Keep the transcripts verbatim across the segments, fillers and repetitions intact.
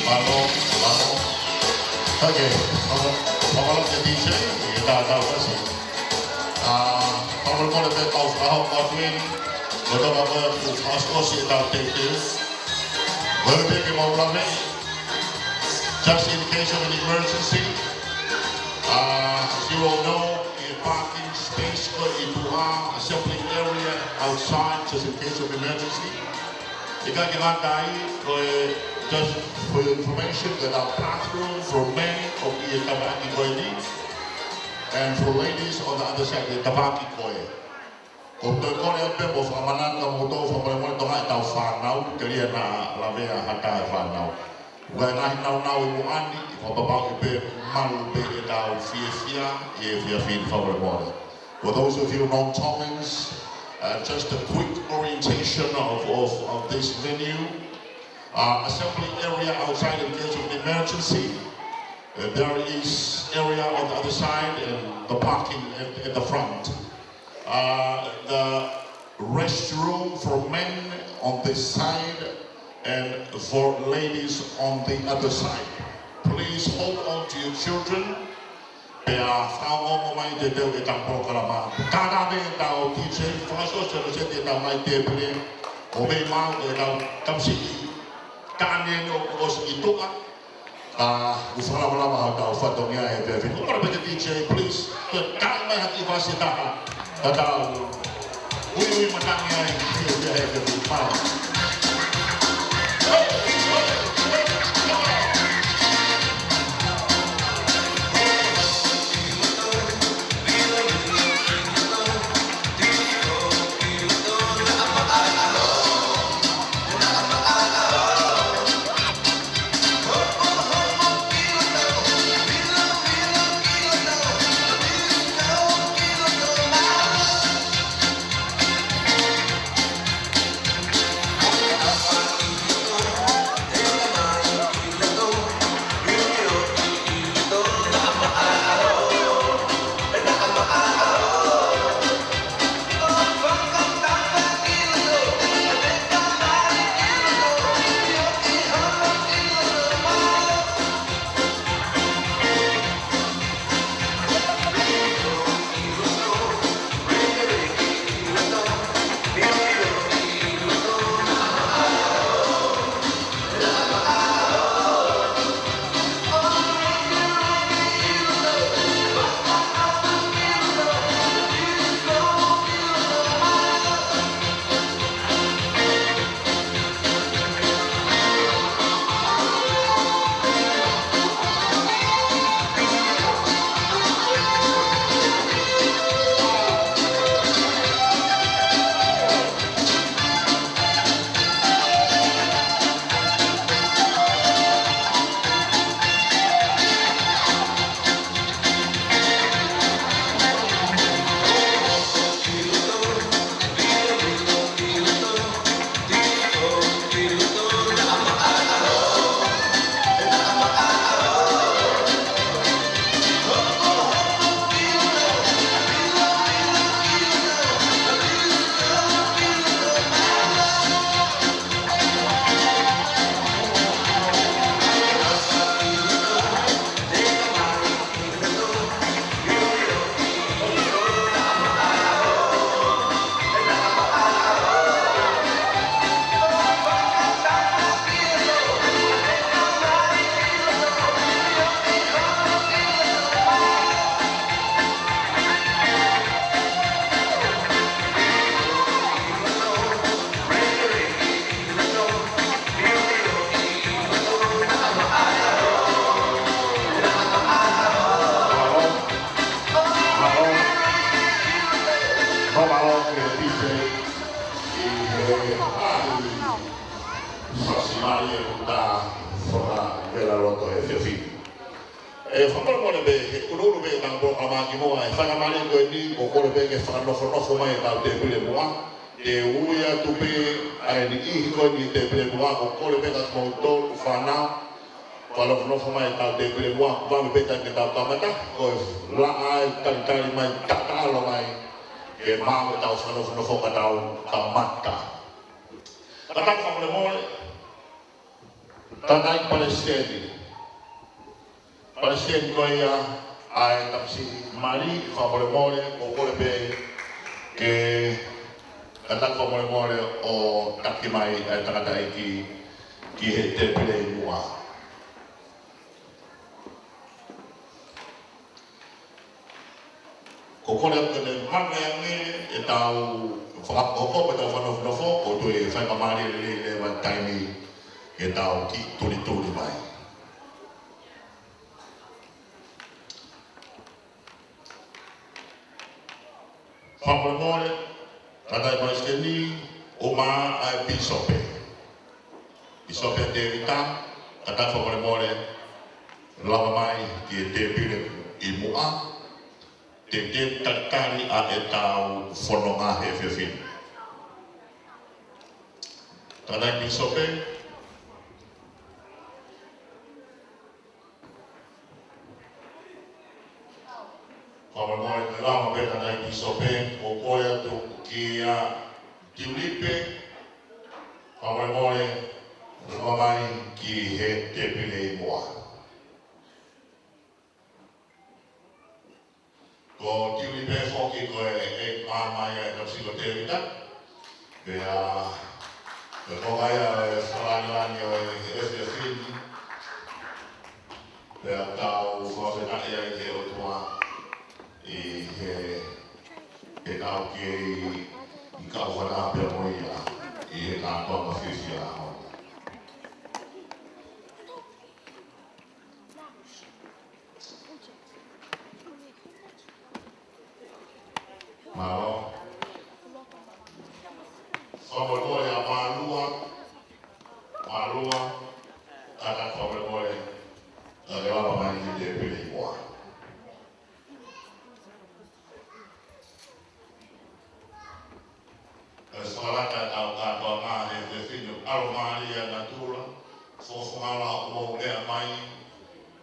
Mālō, mālō. Okay, mālō, mālō ki he D J, ʻi he taha taha ʻo e fasi. ʻA, mālō, mālō pē kau fakahoko atu eni, ko e tau mālō atu fakaʻosiʻosi ʻetau tēpile. Mālō pē ke mau lave. Just in case of an emergency, uh, as you all know, ʻi he parking space ko ē ʻi tuʻa, assembly area outside, just in case of emergency. ʻIkai ke ngata ai, ko e, just for your information, ko ʻetau bathroom for men ʻoku ʻi he tafaʻaki ko eni, and for ladies on the other side, ʻi he tafaʻaki ko ē. Ko e kole atu pē mo fakamanatu ʻa moutolu fakamolemole, tokanga ʻetau fānau, telia naʻa lavea ha taha e fānau. Ko e ngaahi naunau ʻi muʻa ni, ʻi he fakapapauʻi pē malu pē ʻetau fiefia ʻi he efiafi ni, fakamolemole. For those of you non-Tongans, uh, just a quick orientation of, of, of this venue. Uh, assembly area outside in case of an emergency. Uh, there is area on the other side and the parking at, at the front. Uh, the restroom for men on this side and for ladies on the other side. Please hold on to your children. Pea fakaongoongo mai te teu ʻetau polokalama. Kātaki ʻetau D J, fakaʻosiʻosi ʻetau mai tēpile. ʻO mei mau ʻetau tamasiʻi. Kāne no ʻosi ʻi tuʻa. Ka u fakalamalama hotau fatongia ʻi he efiafi ni. Mālō pē ki he D J, please. Pea kai mai ha kiʻi fasi ʻe taha. Tatau. Ui, ui, matangi ai. Ui, ui, ui, ui, ui, ui. Mālō, mālō ki he D J ʻi he ʻaho ni. Fasi mai e kuta fakavela loto he efiafi ni. ʻE, fakamolemole pē, he ʻunuʻunu pē ʻetau polokalama kimuʻa, ʻe faingamālie ko eni, ʻoku ou kole pē ke fakanofonofo mai ʻetau tēpile muʻa. Te u ui atu pē ʻa e niʻihi ko eni tēpile muʻa, ʻoku ou kole pē kia kimoutolu fānau, fakanofonofo mai ʻetau tēpile muʻa, kuo pau pē ke tau kamata, ko e laʻā ʻe talitali mai, tataʻalo mai, ke maʻu ʻetau fakanofonofo ka tau kamata. Kātaki fakamolemole. Tangataʻeiki Palesiteni. Palesiteni ko ia ʻa e Tamasiʻi Mali, fakamolemole, ʻoku ou kole pē ke kātaki fakamolemole ʻo taki mai ʻa e tangataʻeiki ki he tēpile ʻi muʻa. ʻOku ou kole atu ke ne hanga ange ʻetau fakahoko mo ʻetau fakanofonofo, ʻo toe fai ka mālie lelei leva taimi ke tau kiʻi tulituli mai. Fakamolemole, tangataʻeiki Palesiteni, ʻumaʻā ʻa e Pīsope. Pīsope Tēvita, kātaki fakamolemole, lava mai ki he tēpile ʻi muʻa, te te talitali ʻa ʻetau fononga he efiafi ni. Tangataʻeiki Pīsope, fakamolemole, te lava mai pē tangataʻeiki Pīsope, ʻoku ou kole atu kia Tiulipe, fakamolemole, lava mai ki he tēpile ʻi muʻa. Ko Tiulipe foki ko e, ʻe maama ia ʻa e Tamasiʻi ko Tēvita. Pea, pea ko e konga ia ʻo e fakalāngilangi ʻo e efiafi ni. Pea tau fakafetaʻi ai ki he ʻOtua ʻi he, he tau kei ʻi kau fana pea mo ia ʻi he kātoanga fiefia ʻo e ʻaho ni. Mālō. Fakamolemole ʻa Mālua. Mālua. Kātaki fakamolemole. Kātaki lava mai ki he tēpile ʻi muʻa. ʻE fakalaka ʻetau kātoanga he efiafi ni, ʻalomālie ʻa natula, fofonga ʻoku mou meʻa mai,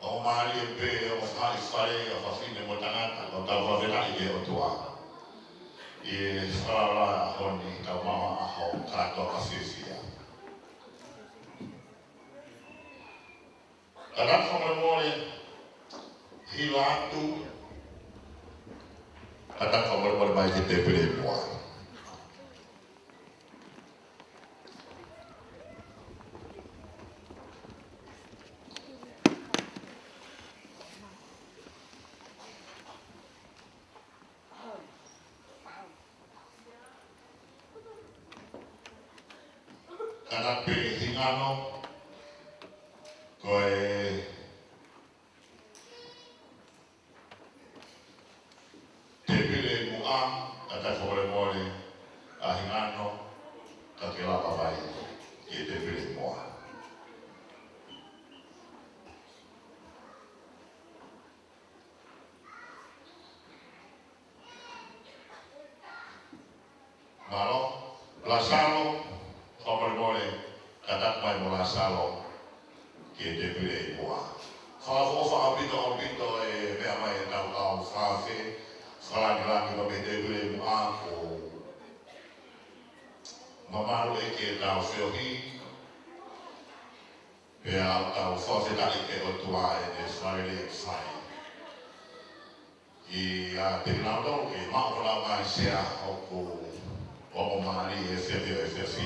ʻoku mālie pē ʻa e faʻahi fale ʻa fafine mo tangata, ʻoku tau fakafetaʻi ki he ʻOtua. ʻI he falala ʻaho ni, tau maʻu ha ʻaho kātoanga fiefia. Kātaki fakamolemole, hila atu, kātaki fakamolemole mai ki he tēpile ʻi muʻa. Kātaki pē hingano, ko e tēpile ʻi muʻa, kātaki fakamolemole ʻa hingano, ka ke lava mai ki he tēpile ʻi muʻa. Mālō, Lāsalo, fakamolemole, kātaki mai mo Lāsalo ki he tēpile ʻi muʻa. Fakaʻofoʻofa ʻaupito, ʻaupito e meʻa mai ʻetau kau fakafe, fakalāngilangi mai ki he tēpile ʻi muʻa, ʻoku mālō ʻEiki ʻetau feohi, pea tau fakafetaʻi ki he ʻOtua ʻene fakalelei ʻoku fai. ʻIa, te nau tau ke maʻu ko lau mai sea ʻoku, ʻoku mālie e fefe e fefe.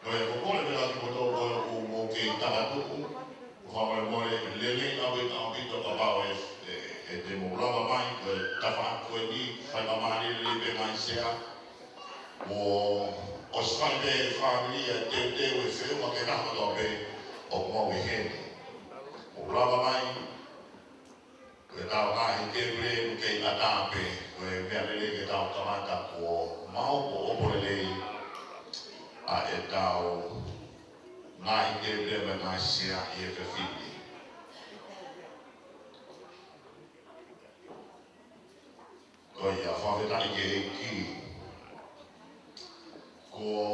Ko e, ʻoku ou kole pē ʻa kimoutolu ko ē ʻoku mou kei takatuʻu, fakamolemole, lelei ʻaupito, ʻaupito kapau ʻe, ʻe, ʻe te mou lava mai, ko e tafaʻaki ko eni, fai ka mālie lelei pē ngaahi sea. Mo ʻosi fai pē fāmili ʻa e teuteu e feʻunga ke kaha kotoa pē ʻoku mau ʻi heni. Mo lava mai, ko e tau ngaahi tēpile ʻoku kei ʻatā pē, ko e meʻa lelei ke tau kamata kuo maʻu ʻoku ʻopo lelei ʻa ʻetau ngaahi tēpile mo e ngaahi sea ʻi he efiafi ni. Ko ia, fakafetaʻi ki he ʻEiki. Kuo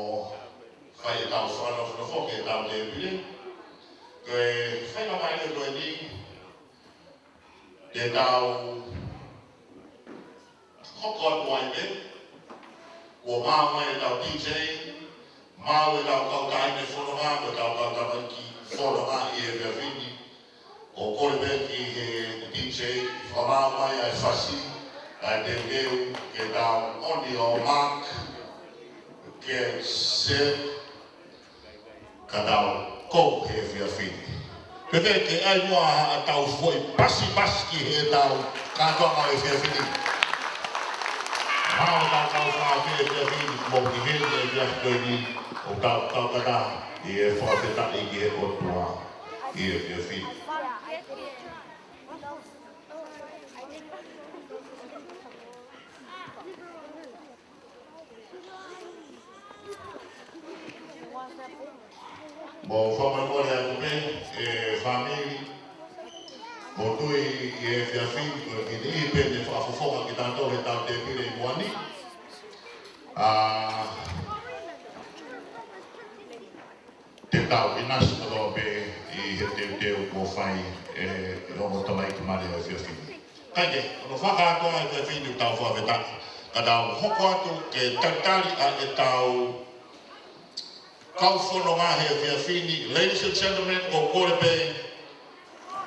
fai ʻetau fakanofonofo ki heʻetau tēpile. Ko e faingamālie ko eni, te tau Hoko atu ai pē, kuo maʻu mai ʻetau D J, maʻu ʻetau kau taʻahine fononga, mo ʻetau kau tamaiki fononga ʻi he efiafi ni. ʻOku ou kole pē ki he D J, fakamaʻu mai ʻa e fasi, ʻa e teuteu, ke tau ʻomi ʻo mark, ke set, ka tau kou he efiafi ni. Pea ke ʻai muʻa haʻatau foʻi pasipasi ki heʻetau kātoanga he efiafi ni. Maʻu ʻetau kau fakaefiafi ni, mo ki he efiafi ko eni, ʻo tau kau kata ʻi he fakafetaʻi ki he ʻOtua ʻi he efiafi ni. Mo fakamolemole atu pē, ʻe fāmili, mo tui ʻi he efiafi ni, ko e kiʻi pē ne fakafofonga kitautolu heʻetau tēpile ʻi muʻa ni. ʻA, te tau ʻinasi kotoa pē ʻi he teuteu kuo fai ʻe he ongo tamaiki mali ʻo e efiafi ni. Kae kehe, ʻoku fakakātoa e efiafi ni, tau fakafetaʻi. Ka tau hoko atu ke talitali ʻa ʻetau kau fononga he efiafi ni. Ladies and gentlemen, ʻoku ou kole pē,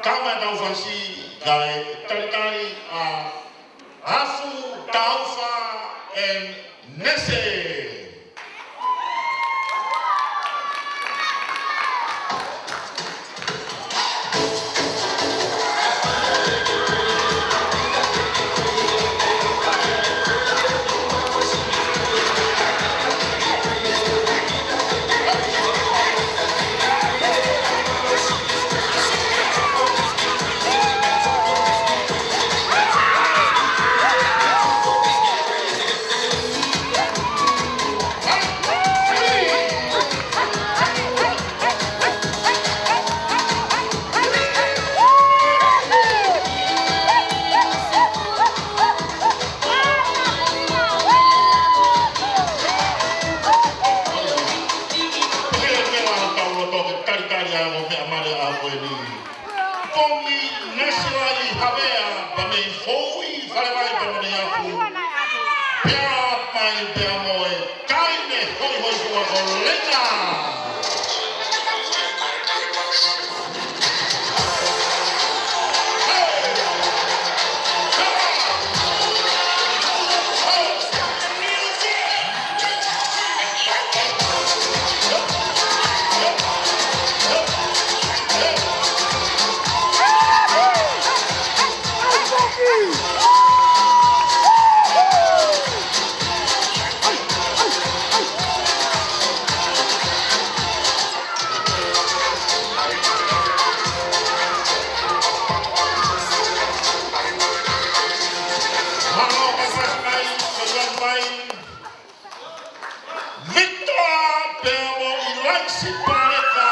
tama ʻetau fasi, kae talitali ʻa Afu, Taufa, and Nese. Pea ke ʻai muʻa haʻatau loto ke talitali ʻa e ongo meʻa mali ʻa ko eni. Pongi Nasiwai Havea, pea mei Fouʻi Falevai pea mo Neiafu. Pea mai pea mo e taʻahine hoihoifua ko Lena. Mālō, mālō, mālō. Victor Pemo Ilaisi Paleka.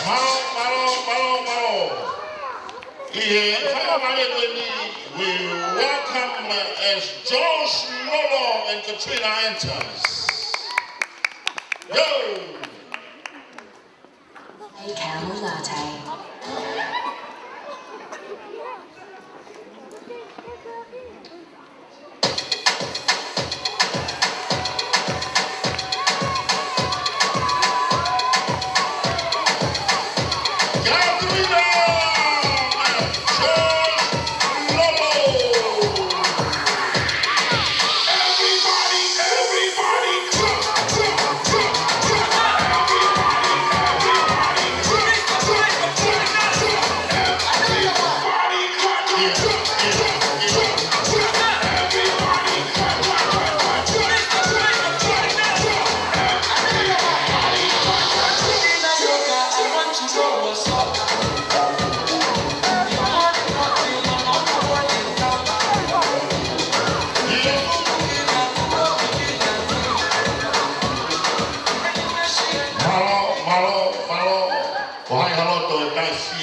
Mālō, mālō, mālō, mālō. ʻI he faingamālie ko eni, we welcome, uh, as Josh Lolo and Katrina enters. Yo! A caramel latte.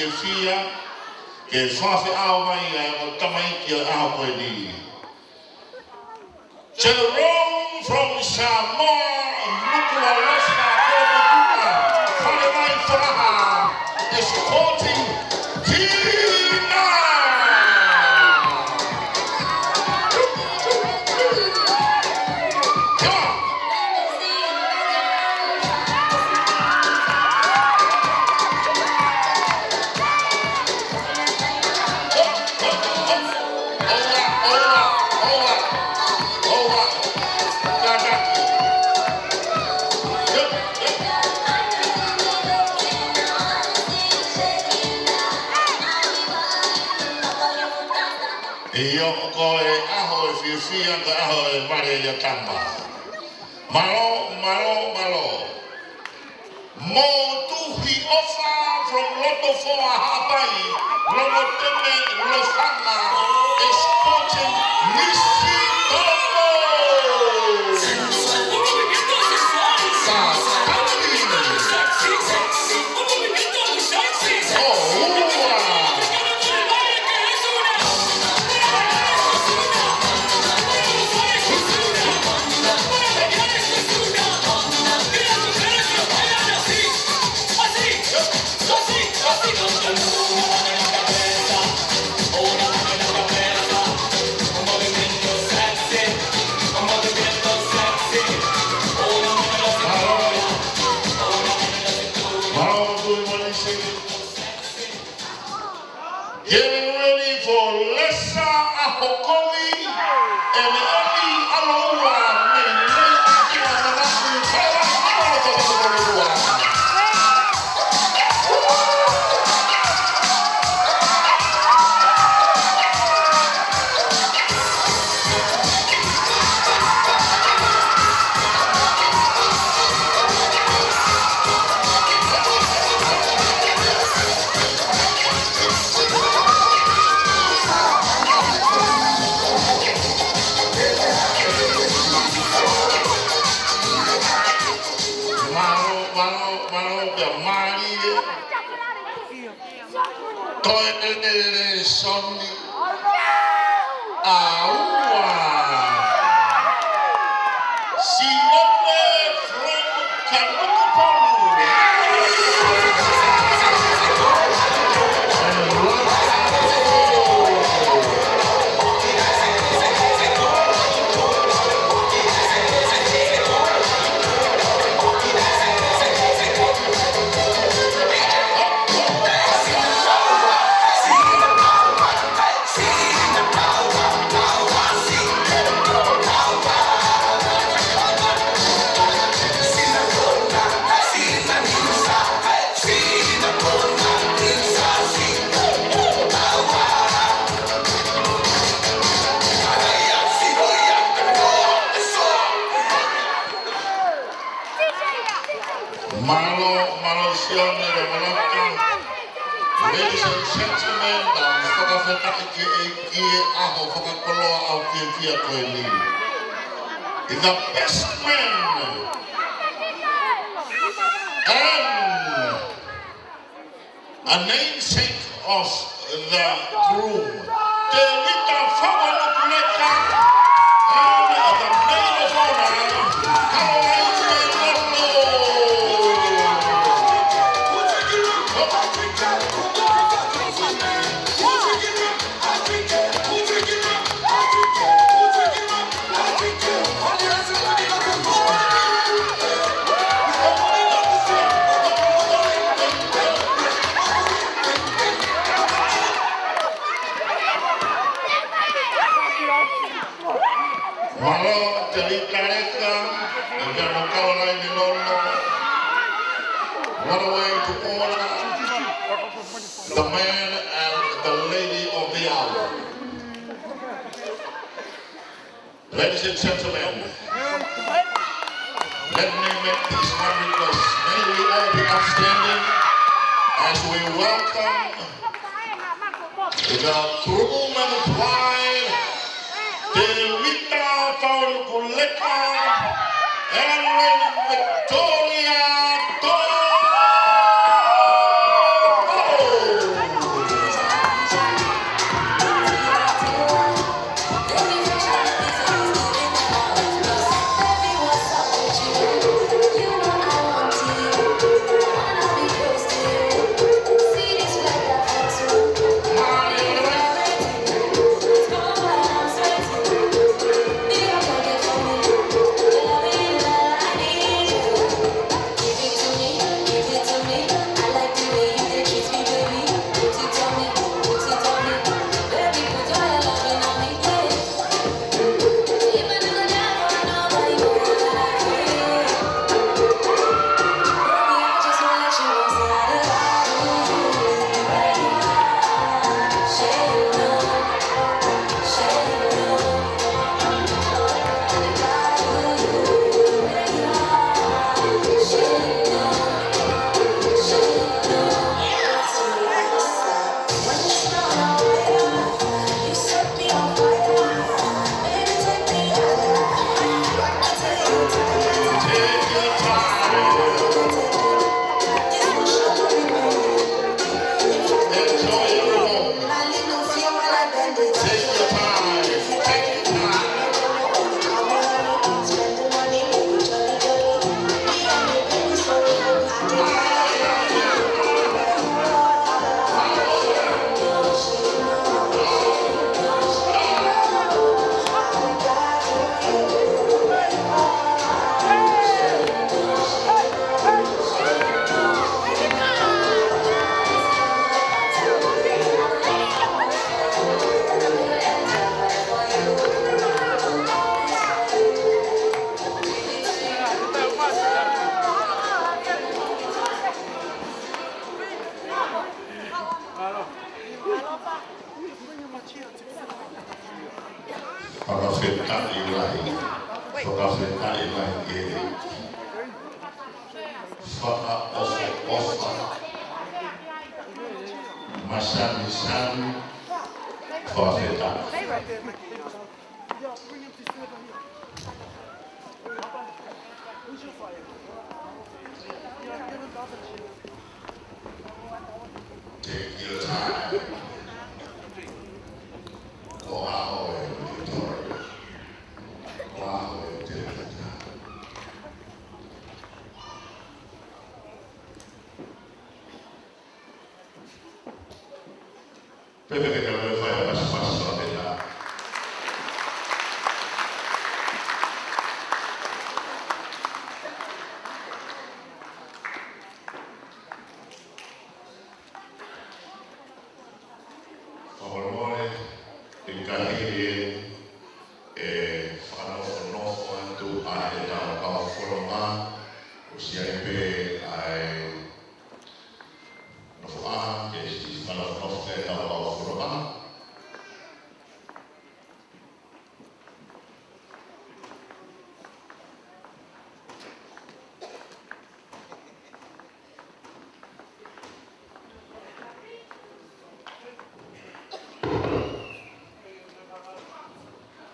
fiefia ke fakafeʻao mai ʻa e ongo tamaiki ʻo e ʻaho ko eni. Jerome from Samoa, Nukuʻalofa, Nukuʻalofa, Fale Mai Falaha, escorting Tina. Come on. ʻIo, ko e ʻaho ʻo e fiefia, ko e ʻaho ʻo e vale ʻia Tama. Mālō, mālō, mālō. Motuhi ʻOfa from Lotofoa Haʻapai, Longoteme Lofanga, escorting Misi Toloko. Sa Tami. ʻOua. Get ready for Lesa ʻAhokovi and Eli ʻAloua, mei Nei ʻAkea, Manatu, Taiwan. Mālō, mālō, mālō, pea mālie. Toe lelei Soni. ʻAua. Sione from Kanokupolu. Mālō, mālō Sione Ramalaka. Ladies and gentlemen, tau fakafetaʻi ki he ʻEiki he ʻaho fakakoloa ʻaho fiefia ko eni. The best man and a namesake of the groom, Tevita Fauanukuleka, and the maid of honor, Caroline Lolo. Mālō, Tevita Leka, and General Caroline Lolo. What a way to honor the man and the lady of the hour. Ladies and gentlemen, let me make this one request. May we all be upstanding as we welcome the groom and bride, Tevita Fauanukuleka and Lady Victoria Toro. fakaʻofoʻofa, masamisami, fakafetaʻi. Take your time. Ko e ʻaho ē, Victoria. Ko e ʻaho ē, Victoria. Pea ke ke lave fai ʻa e pasipasi ʻo e peta. Fakamolemole, ʻi he taimi ni ʻe fakanofonofo atu ʻa ʻetau kau fononga, ʻosi ʻi ai pē ʻa e nofoʻanga ke siʻi fakanofonofo ki heʻetau kau fononga.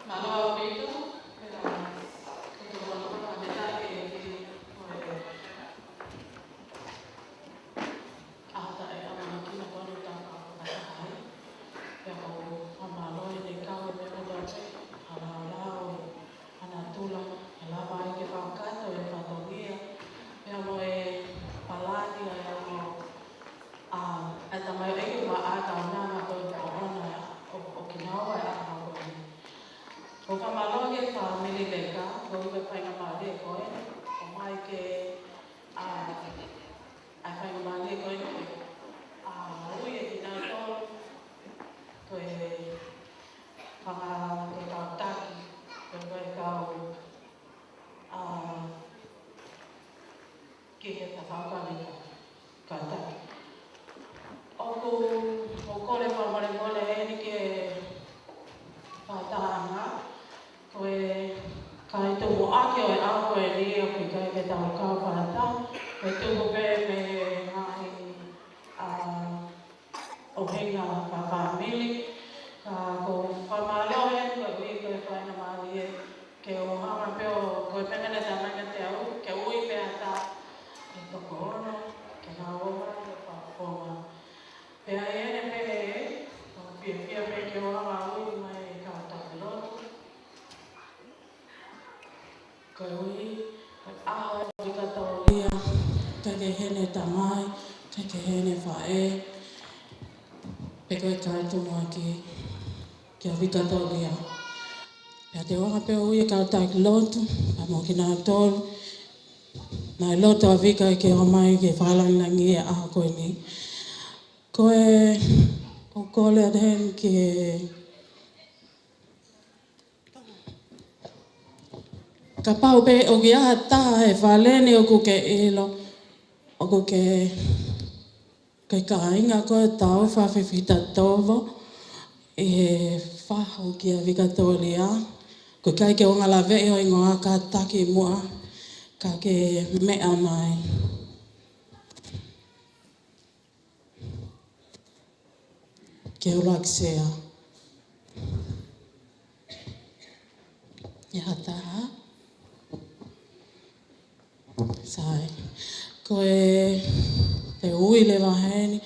Mālō ʻaupito, pea ko e tokanga fakafetaʻi ki he ʻaho taʻeʻamanaki naʻa tau kau fakataha ai. Pea ʻoku ou fakamālō ʻi he kau ʻi he meʻa kotoa pē, ʻa e laulaunoa, ʻa e natula, ʻe lava ai ke fakakakato e fatongia, pea mo e palani ʻa e ongo, ʻa, ʻa e tamaioʻeiki ʻoku maʻa kaunanga ko e ʻoʻona ʻo, ʻo kinaua ʻa e ʻaho ko eni. ʻOku ou fakamālō ki he fāmili Leka, koeʻuhi ko e faingamālie ko eni, ʻomai ke, ʻa, ʻa e faingamālie ko eni ke, ʻa, ui ʻe kinautolu, ko e fanga, ko e kau taki, ko e, ko e kau, ʻa, ki he tafauka Leka, kau taki. ʻOku, ʻoku ou kole fakamolemole eni ki he fakatahaʻanga, ko e kai tumuʻaki ʻo e ʻaho ko eni ʻoku ʻikai ke tau kau fakataha, ko e tuku pē mei he ngaahi, ʻa, ʻuhinga fakafāmili, ka ʻoku ou fakamālō eni koeʻuhi ko e faingamālie ke u hanga pē ʻo, ko e meʻa naʻe talamai kiate au, ke ui pē ʻa e toko ono, ke nau ō mai ʻo fakafofonga. Pea ʻi heʻene pehē, ʻoku ou fiefia pē ke u hanga ʻo ui mai e kau taki lotu. Koeʻuhi, ko e ʻaho ʻo e vikatolia, ʻikai ke ʻi heni e tamai, ʻikai ke ʻi heni e faʻē, pe ko e kai tumuʻaki, ko e vikatolia. Pea te u hanga pē ʻo ui e kau taki lotu, pea mo kinautolu naʻe lotu ʻa Vika ke ō mai ke fakalāngilangiʻi e ʻaho ko eni. Ko e, ʻoku ou kole atu heni ke Kapau pē ʻoku ʻi ai ha taha he fale ni ʻoku ke ʻilo, ʻoku ke, ke kāinga koe ʻo Taufa Fifita Tovo, ʻi he fahu kia Vikatolia, ʻoku ʻikai ke u hanga ʻo laveʻi ho hingoa, kātaki muʻa, ka ke meʻa mai. Ke u laki sea. ʻI ai ha taha? Sai. Ko e, te u ui leva heni.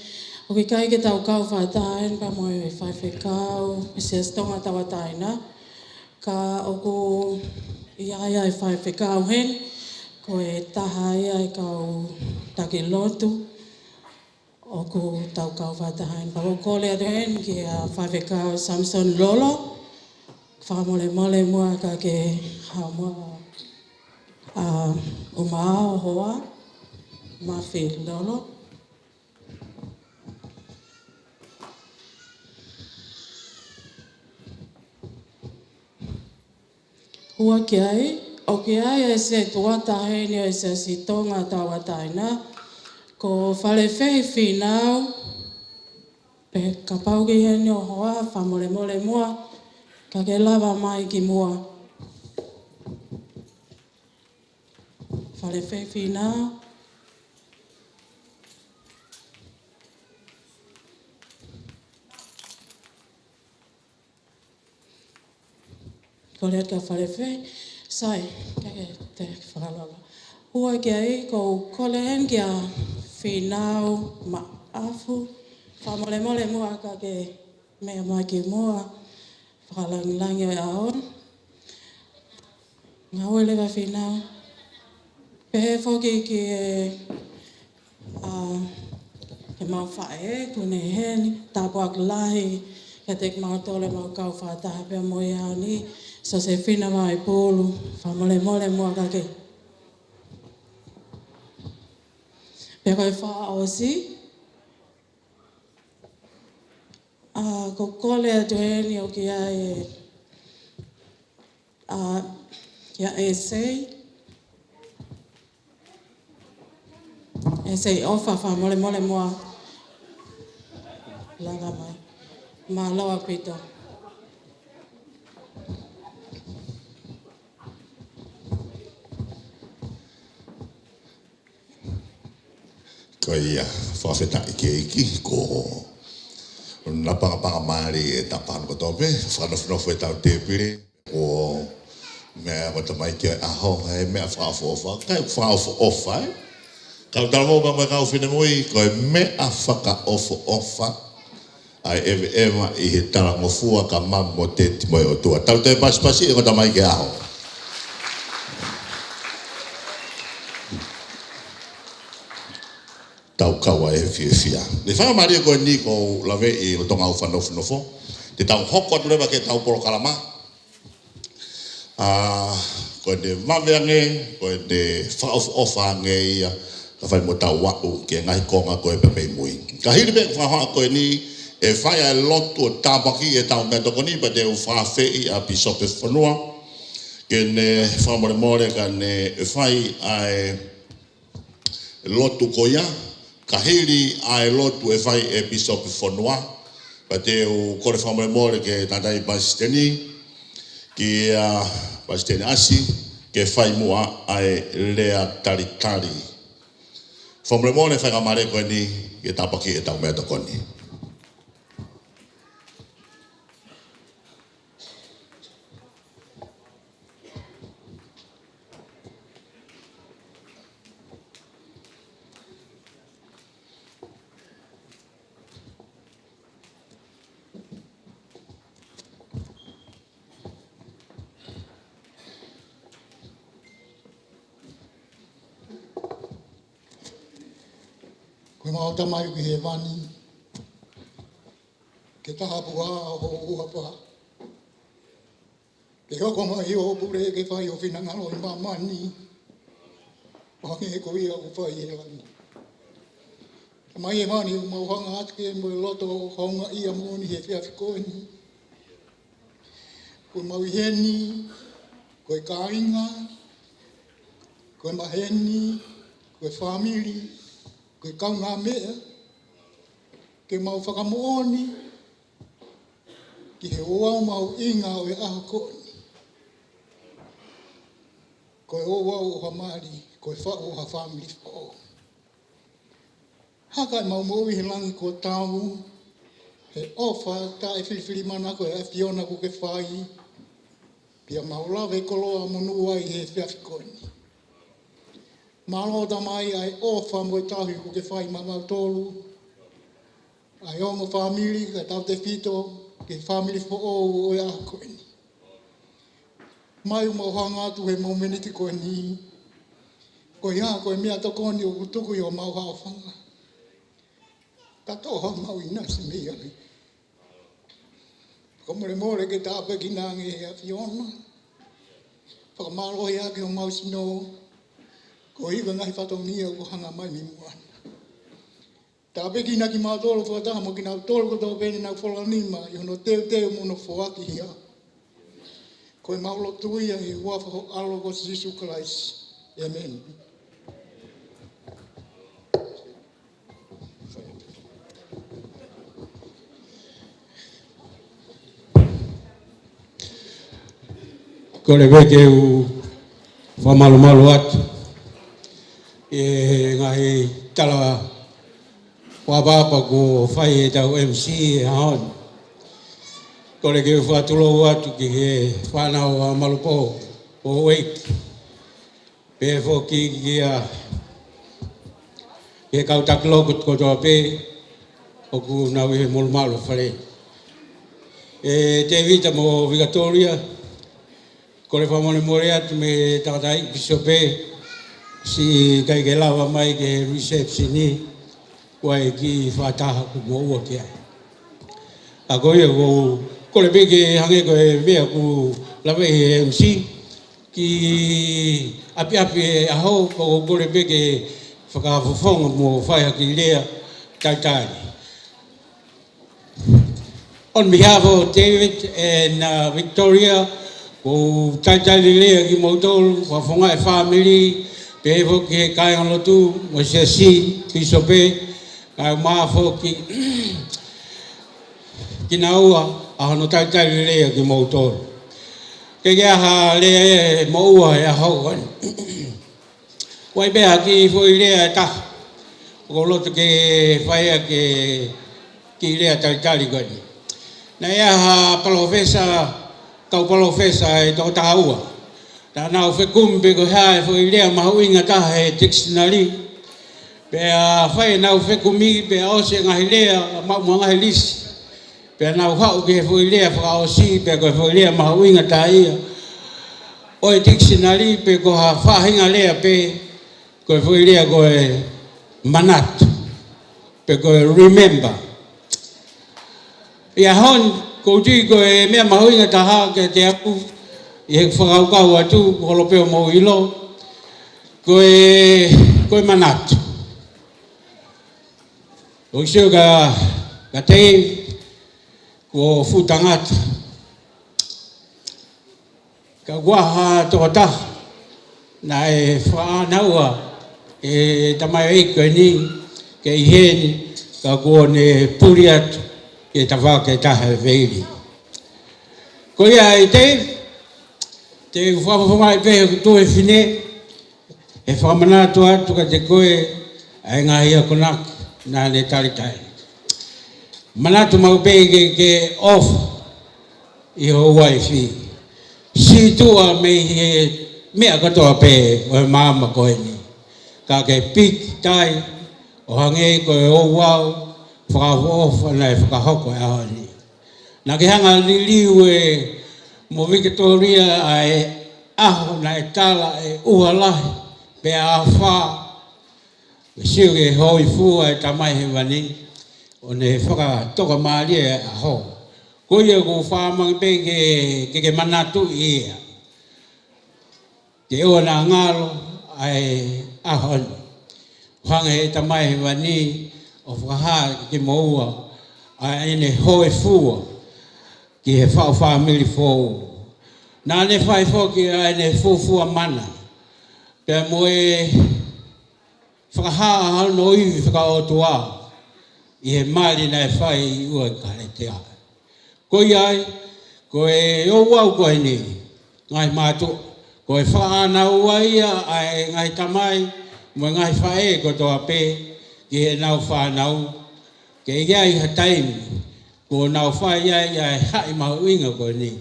ʻOku ʻikai ke tau kau fakataha heni pea mo e faifekau, e Siasi Tonga Tauʻatāina. Ka ʻoku ʻi ai ʻa e faifekau heni, ko e taha ia e kau taki lotu ʻoku tau kau fakataha heni. Pea ʻoku ou kole atu heni kia Faifekau Samson Lolo, fakamolemole muʻa ka ke haʻu muʻa, ʻa, ʻuma ʻa ho hoa, Mafi Lolo. Ua ki ai, ʻoku ʻi ai e setuata heni ʻo e Siasi Tonga Tauʻatāina, ko Falefehi Fīnau, pe kapau ʻoku ʻi heni ho hoa, fakamolemole muʻa, ka ke lava mai ki muʻa. Falefehi Fīnau. Kole atu kia Falefē, sai, kae ke te fakalolo. Ua ki ai, ʻoku ou kole eni kia Fīnau Maʻafu, fakamolemole muʻa ka ke meʻa mai ki muʻa, fakalāngilangi ʻo e ʻaho ni. Ngāue leva Fīnau. Pehē foki ki he, ʻa, ʻemau faʻē, ʻoku ne ʻi heni, tāpuaki lahi kiate kimautolu ʻemau kau fakataha pea mo ia ni, Sosefina Vaipulu, fakamolemole muʻa ka ke. Pea ko e fakaʻosi, ʻa, ʻoku ou kole atu heni ʻo kia e, ʻa, kia ʻEsei. ʻEsei ʻOfa, fakamolemole muʻa. Langa mai. Mālō ʻaupito. Ko ia, fakafetaʻi ki he ʻEiki, ko e lapangapanga mālie ʻetau pānoko tope, fakanofonofo ʻetau tēpile, ko e meʻa ko e tamaiki ʻo e ʻaho, ʻa e meʻa fakaʻofoʻofa, kae fakaʻofoʻofa, ē? Kau talavou pea mo e kau finemui, ko e meʻa fakaʻofoʻofa ʻa e ʻeveʻeva ʻi he talangofua ka mamu mo teti mo e ʻOtua. Tau toe pasipasi ʻe ko e tamaiki ʻo e ʻaho. Tau kau ai he fiefia. Ko e faingamālie ko eni ʻoku ou laveʻi ʻi he lolotonga ʻeku fakanofonofo, te tau hoko atu leva ki heʻetau polokalama. ʻA, ko ʻene vave ange, ko ʻene fakaʻofoʻofa ange ia, ka fai mo tau aʻu ki he ngaahi konga ko ē pē mei mui. Ka hili pē ʻeku fakahohaʻa ko eni, ʻe fai ʻa e lotu ʻo tāpuakiʻi ʻetau meʻatokoni, pea te u fakaafeʻi ʻa Pīsope Fonua ke ne fakamolemole ka ne fai ʻa e lotu ko ia, ka hili ʻa e lotu ʻe fai ʻe Pīsope Fonua, pea te u kole fakamolemole ki he tangataʻeiki palesiteni, kia Palesiteni ʻAsi, ke fai muʻa ʻa e lea talitali. Fakamolemole faingamālie ko eni ke tāpuakiʻi ʻetau meʻatokoni. Ko ʻemau Tamai ʻoku ʻi hēvani, ke taha pē ʻa hoʻo huafa. Ke hoko mai hoʻo pule ke fai ho finangalo ʻi māmani, ʻo hangē ko ia ʻoku fai ʻi langi. Tamai ʻi hēvani, ʻoku mau hanga atu ki he mo e loto houngaʻia moʻoni he efiafi ko eni. Ko ʻemau ʻi heni, ko e kāinga, ko e maheni, ko e fāmili, ko e kaungāmeʻa, ke mau fakamoʻoni ki he ouau mahuʻinga ʻo e ʻaho ko eni. Ko e ouau ʻo ha mali, ko e faʻu ʻo ha fāmili foʻou. Haka ʻemau moʻui he langi kuo tau, he ʻofa taʻefilifilimana ko e ʻAfiona kuo ke fai, pea mau lave koloa monū ai he efiafi ko eni. Mālō Tamai ʻa e ʻofa mo e tauhi kuo ke fai maʻamautolu, ʻa e ongo fāmili kae tautefito ki he fāmili foʻou ʻo e ʻaho ko eni. Tamai ʻoku mau hanga atu he momeniti ko eni, ko e hā ko e meʻatokoni ʻoku tuku ʻi homau haʻofanga, ka toʻo haʻamau ʻinasi mei ai. Fakamolemole ke tāpuekina ange he ʻAfiona. Fakamālohi ʻaki homau sino, koeʻuhi ko e ngaahi fatongia ʻoku hanga mai mei muʻa na. Tāpuekina kimautolu fakataha mo kinautolu kotoa pē ne nau fola nima ʻi hono teuteu mo hono foaki hia. Ko ʻemau lotu ia ʻi he huafa ho ʻAlo ko Sīsū Kalaisi. ʻĒmeni. Kole pē ke u fakamalumalu atu ʻi he ngaahi tala fakaʻapaʻapa kuo fai ʻe heʻetau M C he ʻaho ni. Kole ke u fakatulou atu ki he fānau ʻa Malupō, ʻo Ueiki. Pehē foki ki he, ki he kau taki lotu kotoa pē ʻoku nau ʻi he molumalu fale. ʻE Tēvita mo Vikatolia, kole fakamolemole atu mei he tangataʻeiki pīsope, siʻi ʻikai ke lava mai ki he reception ni, kuo ʻai ke fakataha ʻeku moʻua ki ai. Ka ko ia ʻoku ou kole pē ke hangē ko e meʻa ʻoku lave ʻe he M C, kiʻi ʻapiʻapi e ʻaho, ʻoku ou kole pē ke fakafofonga mo fai ha kiʻi lea talitali. On behalf of David and, uh, Victoria, ʻoku ou talitali lelei kimoutolu, fakafofonga e fāmili, pehē foki ki he kāingalotu, mo e siasi, pīsope, kae ʻumaʻā foki kinaua, ʻa hono talitali lelei kimoutolu. Ke ke aha lea e moʻua he ʻaho ko eni. ʻOku ʻi ai pē ha kiʻi foʻi lea ʻe taha ʻoku ou loto ke fai ʻaki e kiʻi lea talitali ko eni. Naʻe ʻi ai ha palōfesa, kau palōfesa ʻe toko taha ua. Naʻa nau fekumi pe ko e hā e foʻi lea mahuʻinga taha he tikisinali. Pea fai ʻenau fekumi, pea ʻosi e ngaahi lea, maʻu mo e ngaahi lisi. Pea nau haʻu ki he foʻi lea fakaʻosi, pea ko e foʻi lea mahuʻinga taha ia ʻo e tikisinali, pe ko ha faʻahinga lea pē, ko e foʻi lea ko e manatu, pe ko e remember. ʻI he ʻaho ni, ʻoku ou tui ko e meʻa mahuʻinga taha kiate au, ʻi heʻeku fakakaukau atu, ko e holo pē ʻo mou ʻilo, ko e, ko e manatu. ʻOku ou sio kia, kia Tei, ko e fuʻu tangata. Ka ʻoku ʻi ai ha tokotaha naʻe fakaʻānaua ʻe he tamaioʻeiki ko eni ke ʻi heni, ka kuo ne puli atu ki he tafaʻaki ʻe taha ʻo e veili. Ko ia ai Tei, te u fakafofongaʻi pē ʻeku tuofefine, ʻe fakamanatu atu kiate koe ʻa e ngaahi akonaki naʻa ne talitali. Manatu maʻu pē ke ke ʻofa ʻi ho uaifi. Sītuʻa mei he meʻa kotoa pē ʻo e māmani ko eni. Ka ke piki tahi ʻo hangē ko e ouau fakaʻofoʻofa naʻe fakahoko he ʻaho ni. Naʻa ke hanga liliu ʻe mo Vikatolia ʻa e ʻaho naʻe tala ʻe ʻuha lahi pea afā. Ke sio ki he hōifua ʻa e Tamai Hēvani, ʻo ne fakatokamālie e ʻaho. Ko ia ʻoku ou fakamanatu pē ke, ke, ke manatuʻi ia. Ke ʻoua naʻa ngalo ʻa e ʻaho ni. Hanga ʻe he Tamai Hēvani ʻo fakahā kimoua ʻa ʻene hōifua ki he faʻu fāmili foʻou. Naʻa ne fai foki ʻa ʻene fuofua mana. Pea mo e fakahā ʻa hono ivi fakaʻotua ʻi he mali naʻe fai ʻi ʻUa ʻi Kaletea. Ko ia ai, ko e ouau ko eni, ngaahi mātuʻa, ko e fakaʻānaua ia ʻa e ngaahi tamai mo e ngaahi faʻē kotoa pē ki heʻenau fānau, ke ʻi ai ha taimi kuo nau fai ai ʻa e haʻi mahuʻinga ko eni.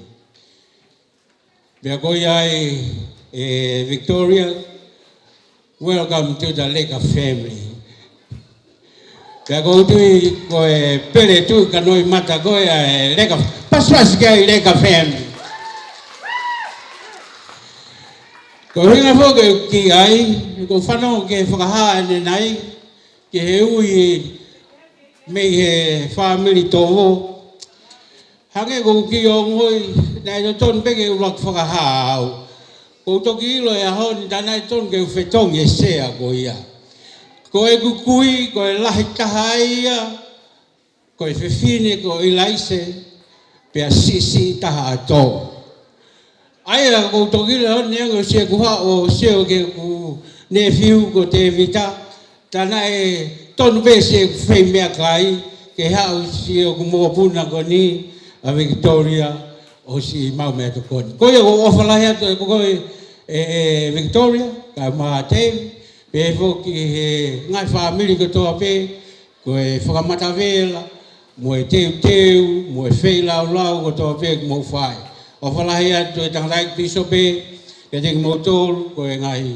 Pea ko ia ai, ʻe Victoria, welcome to the Leka family. Pea ʻoku ou tui ko e pele tuʻi ka noi mata ko e ʻa e Leka, pasipasi ki ai Leka family. Ko e ʻuhinga foki ki ai, ʻoku ou fanongo ki he fakahā ʻanenai, ki he ui mei he fāmili Tovo. Hangē ko ʻeku kiʻi ongoʻi, naʻe totonu pē ke u ʻuluaki fakahā au. ʻOku ou toki ʻilo he ʻaho ni, tā naʻe totonu ke u fetongi e sea ko ia. Ko ʻeku kui, ko e lahi taha ia, ko e fefine ko ʻIlaise, pea siʻisiʻi taha ʻa Tovo. ʻA ia ʻoku ou toki ʻilo he ʻaho ni, neongo siʻeku haʻu ʻo sio ki heʻeku nefiu ko Tēvita, tā naʻe tonu pē siʻeku fai meʻakai, ke haʻu siʻoku mokopuna ko eni, ʻa Victoria, ʻo siʻi maʻu meʻatokoni. Ko ia ʻoku ou ʻofa lahi atu ʻe ko koe, ʻe, ʻe Victoria, kae ʻumaʻā Tēvi, pehē foki he ngaahi fāmili kotoa pē, ko e fakamatavela, mo e teuteu, mo e feilaulau kotoa pē ʻoku mou fai. ʻOfa lahi atu e tangataʻeiki pīsope kiate kimoutolu, ko e ngaahi,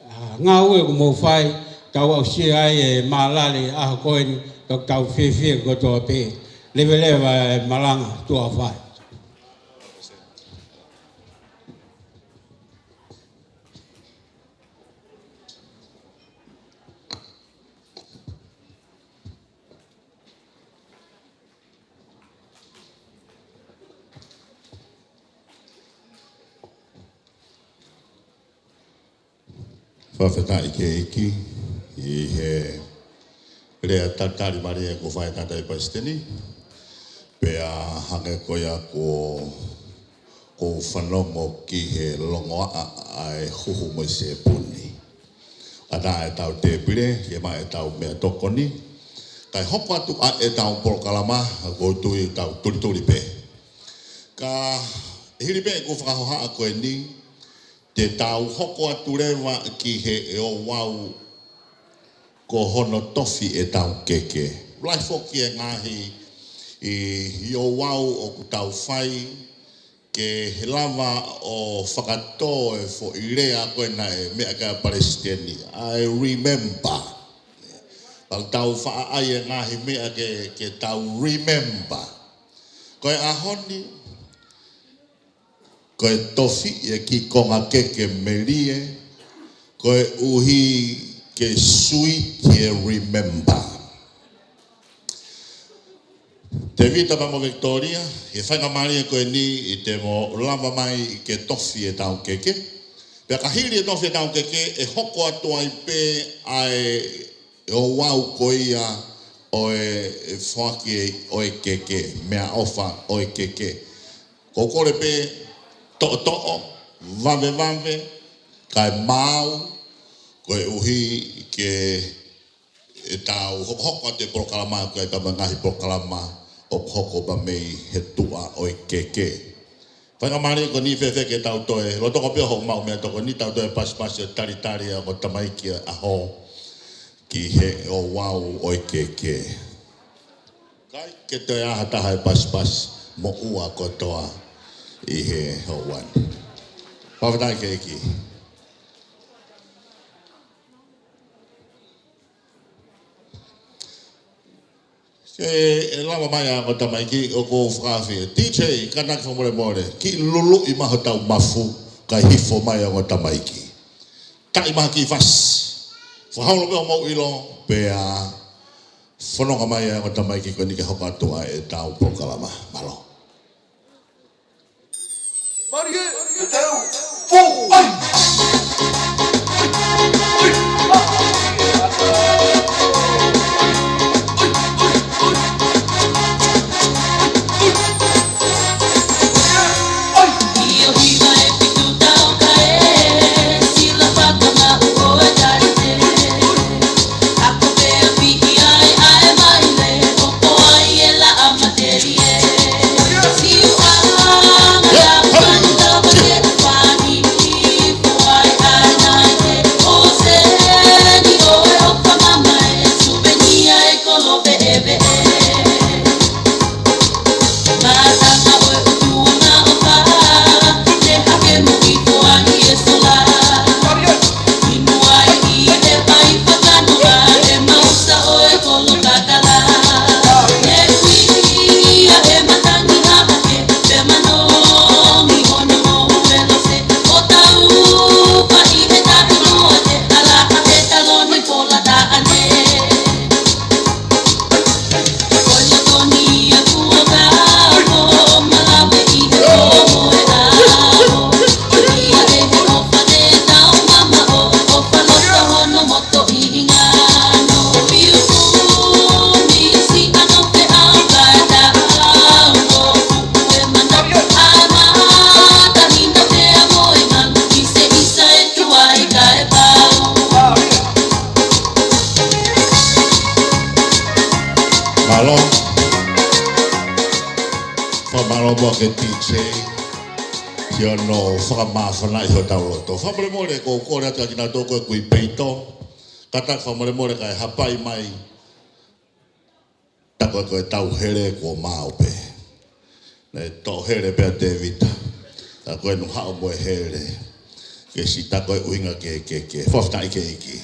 ʻa, ngāue ʻoku mou fai, tau aʻusia ai e mālale ʻaho ko eni, tau, tau fiefia kotoa pē. Leveleva e malanga, tuʻa ʻofa. Fakafetaʻi ki he ʻEiki ʻi he lea talitali mālie kuo fai ʻe he tangataʻeiki palesiteni. Pea hangē ko ia kuo, kuo fanongo ki he longoaʻa ʻa e huhu mo e sēpuni. ʻAtā ʻetau tēpile, ke maʻu ʻetau meʻatokoni. Kae hoko atu ʻa ʻetau polokalama, ʻoku ou tui ʻoku tau tulituli pē. Ka hili pē ʻeku fakahohaʻa ko eni, te tau hoko atu leva ki he ouau ko hono tofi ʻetau keke. Lahi foki e ngaahi ʻi, ʻi ouau ʻoku tau fai ke lava ʻo fakatō e foʻi lea ko ē naʻe meʻa ki ai ʻa palesiteni. I remember. Pau tau faʻa ʻai e ngaahi meʻa ke, ke tau remember. Ko e ʻaho ni, ko e tofi e kiʻi konga keke melie, koeʻuhi ke sweet e remember. Tēvita pea mo Victoria, ʻi he faingamālie ko eni ʻi te mo lava mai ke tofi ʻetau keke. Pea ka hili e tofi ʻetau keke, ʻe hoko atu ai pē ʻa e ouau ko ia ʻo e, e foaki ʻo e keke, meʻaʻofa ʻo e keke. Ko e kole pē toʻotoʻo, vavevave, kae maau, koeʻuhi ke ʻetau hokohoko atu e polokalama, ko e ʻai pē mo e ngaahi polokalama ʻoku hoko pē mei he tuʻa ʻo e keke. Faingamālie ko eni fēfē ke tau toe, lolotonga pē hoʻomou meʻatokoni, tau toe pasipasi ʻo talitali ʻa e ongo tamaiki ʻo e ʻaho ki he ouau ʻo e keke. ʻIkai ke toe ʻi ai ha taha ʻe pasipasi moʻua kotoa ʻi he ouau ni. Fakafetaʻi ki he ʻEiki. Ke ʻe lava mai ʻa e ongo tamaiki ʻoku ou fakaafeʻi. D J, kātaki fakamolemole, kiʻi luluʻi mai hotau mafu, kae hifo mai ʻa e ongo tamaiki. Taʻi mai ha kiʻi fasi. Fakaholo pē hoʻomou ʻilo, pea fononga mai ʻa e ongo tamaiki ko eni ke hoko atu ʻa ʻetau polokalama. Mālō. Marie, te teu, fō, ʻai! Mālō. Fakamālō muʻa ki he D J ʻi hono fakamāfanaʻi hotau loto. Fakamolemole, ʻoku ou kole atu kiate kinautolu ko ē ʻoku ʻi peito. Kātaki fakamolemole kae hapai mai. Ta Ko e, ko e tau hele kuo maʻu pē. Naʻe toʻo hele pē ʻa Tēvita. Ka ko e nuhaʻo mo e hele. Ke sita ko e ʻuhinga ke, ke, ke. Fakafetaʻi ki he ʻEiki.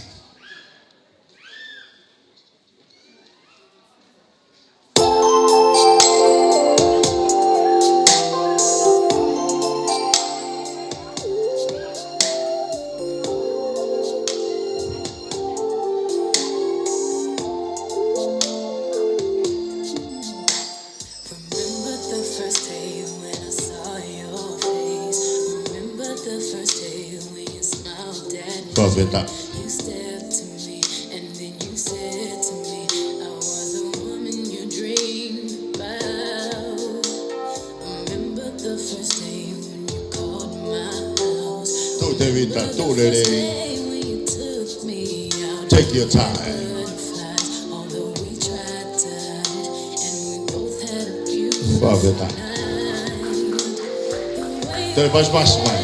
Remember the first day when I saw your face. Remember the first day when you smiled at me. Fakafetaʻi. You stepped to me and then you said to me, "I was the woman you dreamed about." Remember the first day when you called my house. Tuʻu Tēvita, tuʻu lelei. Remember the first day when you took me out. Take your time. Butterflies, although we tried to hide, and we both had a beautiful night. Fakafetaʻi. Toe pasipasi mai.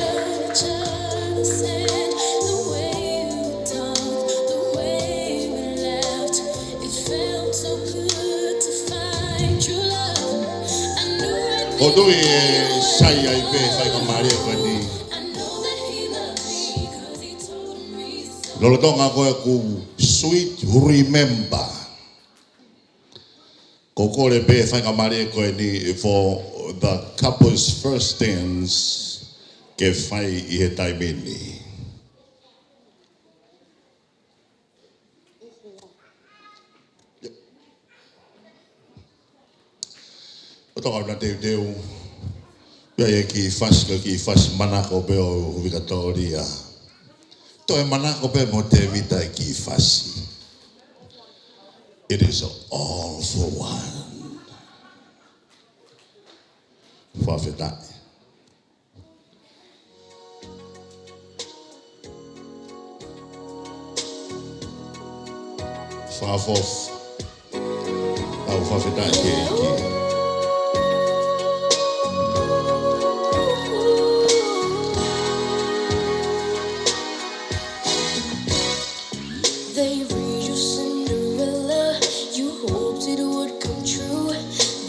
Ko e tui ʻe sai ai pē faingamālie ko eni. Lolotonga ko ē ʻeku sweet remember. Ko e kole pē faingamālie ko eni for the couple's first dance ke fai ʻi he taimi ni. ʻO toka una teuteu. Pea ʻi he kiʻi fasi, ko e kiʻi fasi manako pē ʻo Vikatōlia. Toe manako pē mo Tēvita e kiʻi fasi. It is all for one. Fakafetaʻi. Fakafofu. Tau fakafetaʻi ki he ʻEiki. They read you Cinderella, you hoped it would come true,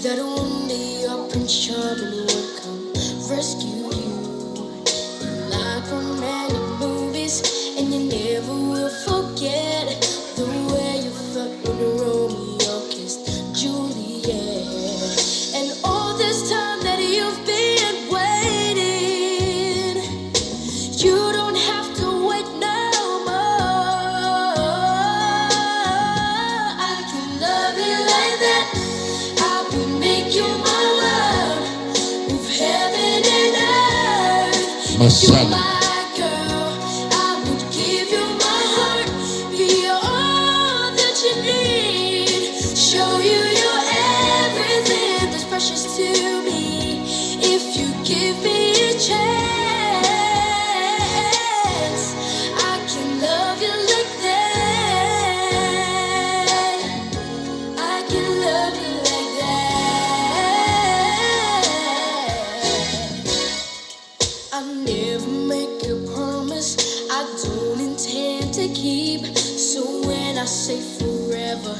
that one day your Prince Charming would come rescue you. You like romantic movies, and you never will forget the way you felt when Romeo kissed Juliet. And all this time that you've been waiting, you don't have to wait no more. I can love you like that. I will make you my world, move heaven and earth. If you're my girl, I would give you my heart, be all that you need. Show you you're everything that's precious to me. If you give me a chance, I can love you like that. I can love you like that. I never make a promise I don't intend to keep. So when I say forever,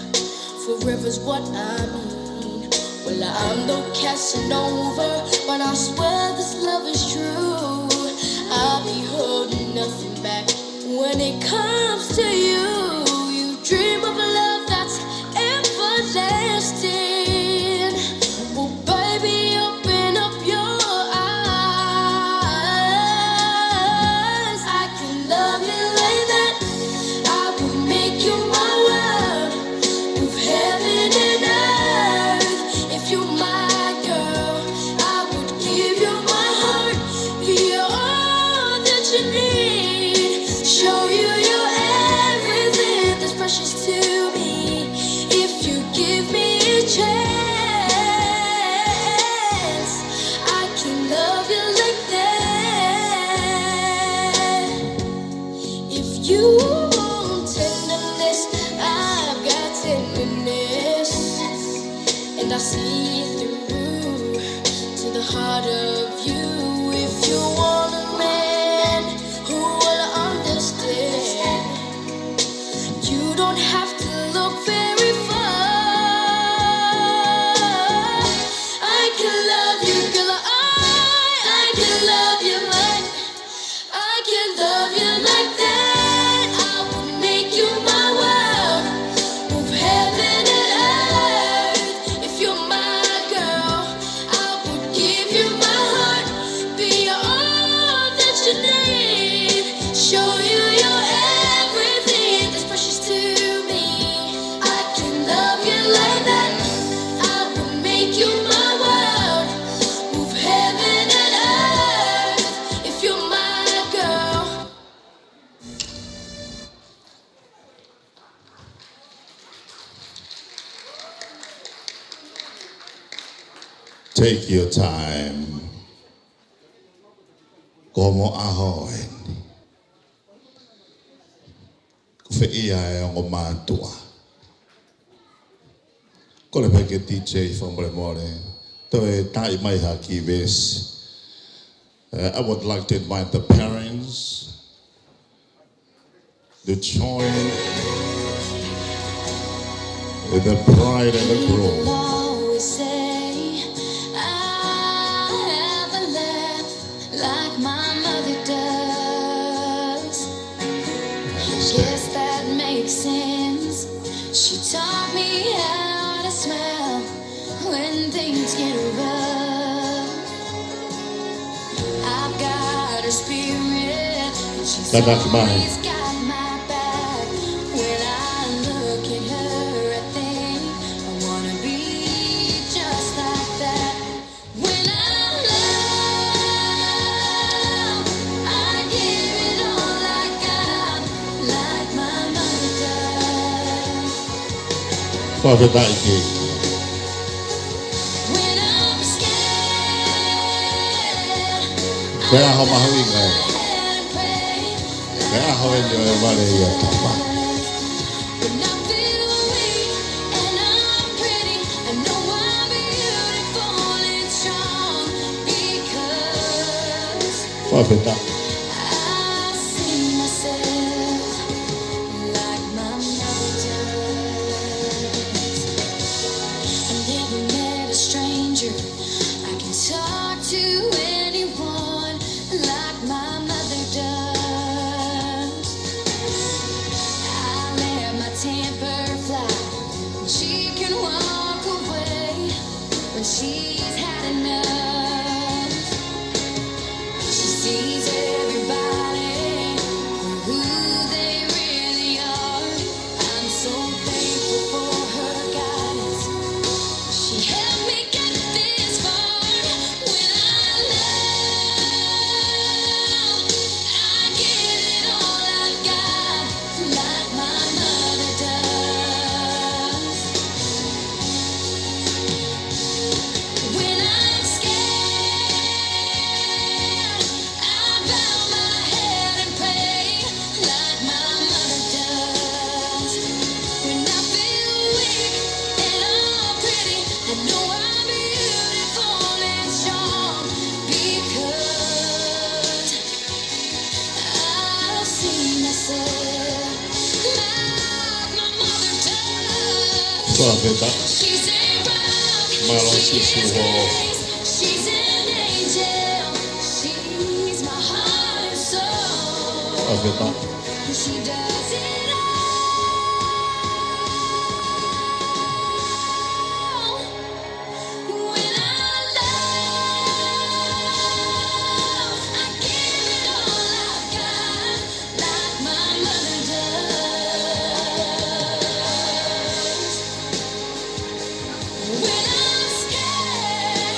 forever's what I mean. Well, I'm no Casanova, but I swear this love is true. I'll be holding nothing back when it comes to you. You dream of a love that's everlasting. Well, baby, open up your eyes. I can love you like that. I will make you my world, move heaven and earth. If you're my girl, I would give you my heart, be all that you need. Show you you're everything that's precious to me. If you give me a chance, I can love you like that. If you want tenderness, I've got tenderness, and I see it through to the heart of you. If you want a man who will understand, you don't have to look very far. Take your time. Ko hoʻomo ʻaho eni. Ko fē ia e ongo mātuʻa? Kole pē ki he D J fakamolemole. Toe taaʻi mai ha kiʻi veesi. Uh, I would like to invite the parents to join the bride and the groom. People always say I have a laugh like my mother does. I understand. Guess that makes sense. She taught me how to smile when things get rough. I've got her spirit, and she's always got my back. When I look at her, I think I wanna be just like that. When I love, I give it all I got, like my mother does. Fakafetaʻi ki he ʻEiki. Ko e ʻaho mahuʻinga eni. Ko e ʻaho eni ʻo e vale ʻia Tama. Fakafetaʻi. I can talk to anyone like my mother does. I let my temper fly. She can walk away when she's had enough. She sees everybody for who they really are. I'm so thankful for her guidance. She helped me get this far. When I love, I give it all I've got, like my mother does. When I'm scared, I bow my head and pray like my mother does. When I feel weak and all pretty, I know I'm beautiful and strong because I see myself like my mother does. Fakafetaʻi. She's a rock, mālō Sīsū hoʻo. She's an angel. She's my heart and soul. Fakafetaʻi. She does it all. When I love, I give it all I've got, like my mother does. When I'm scared,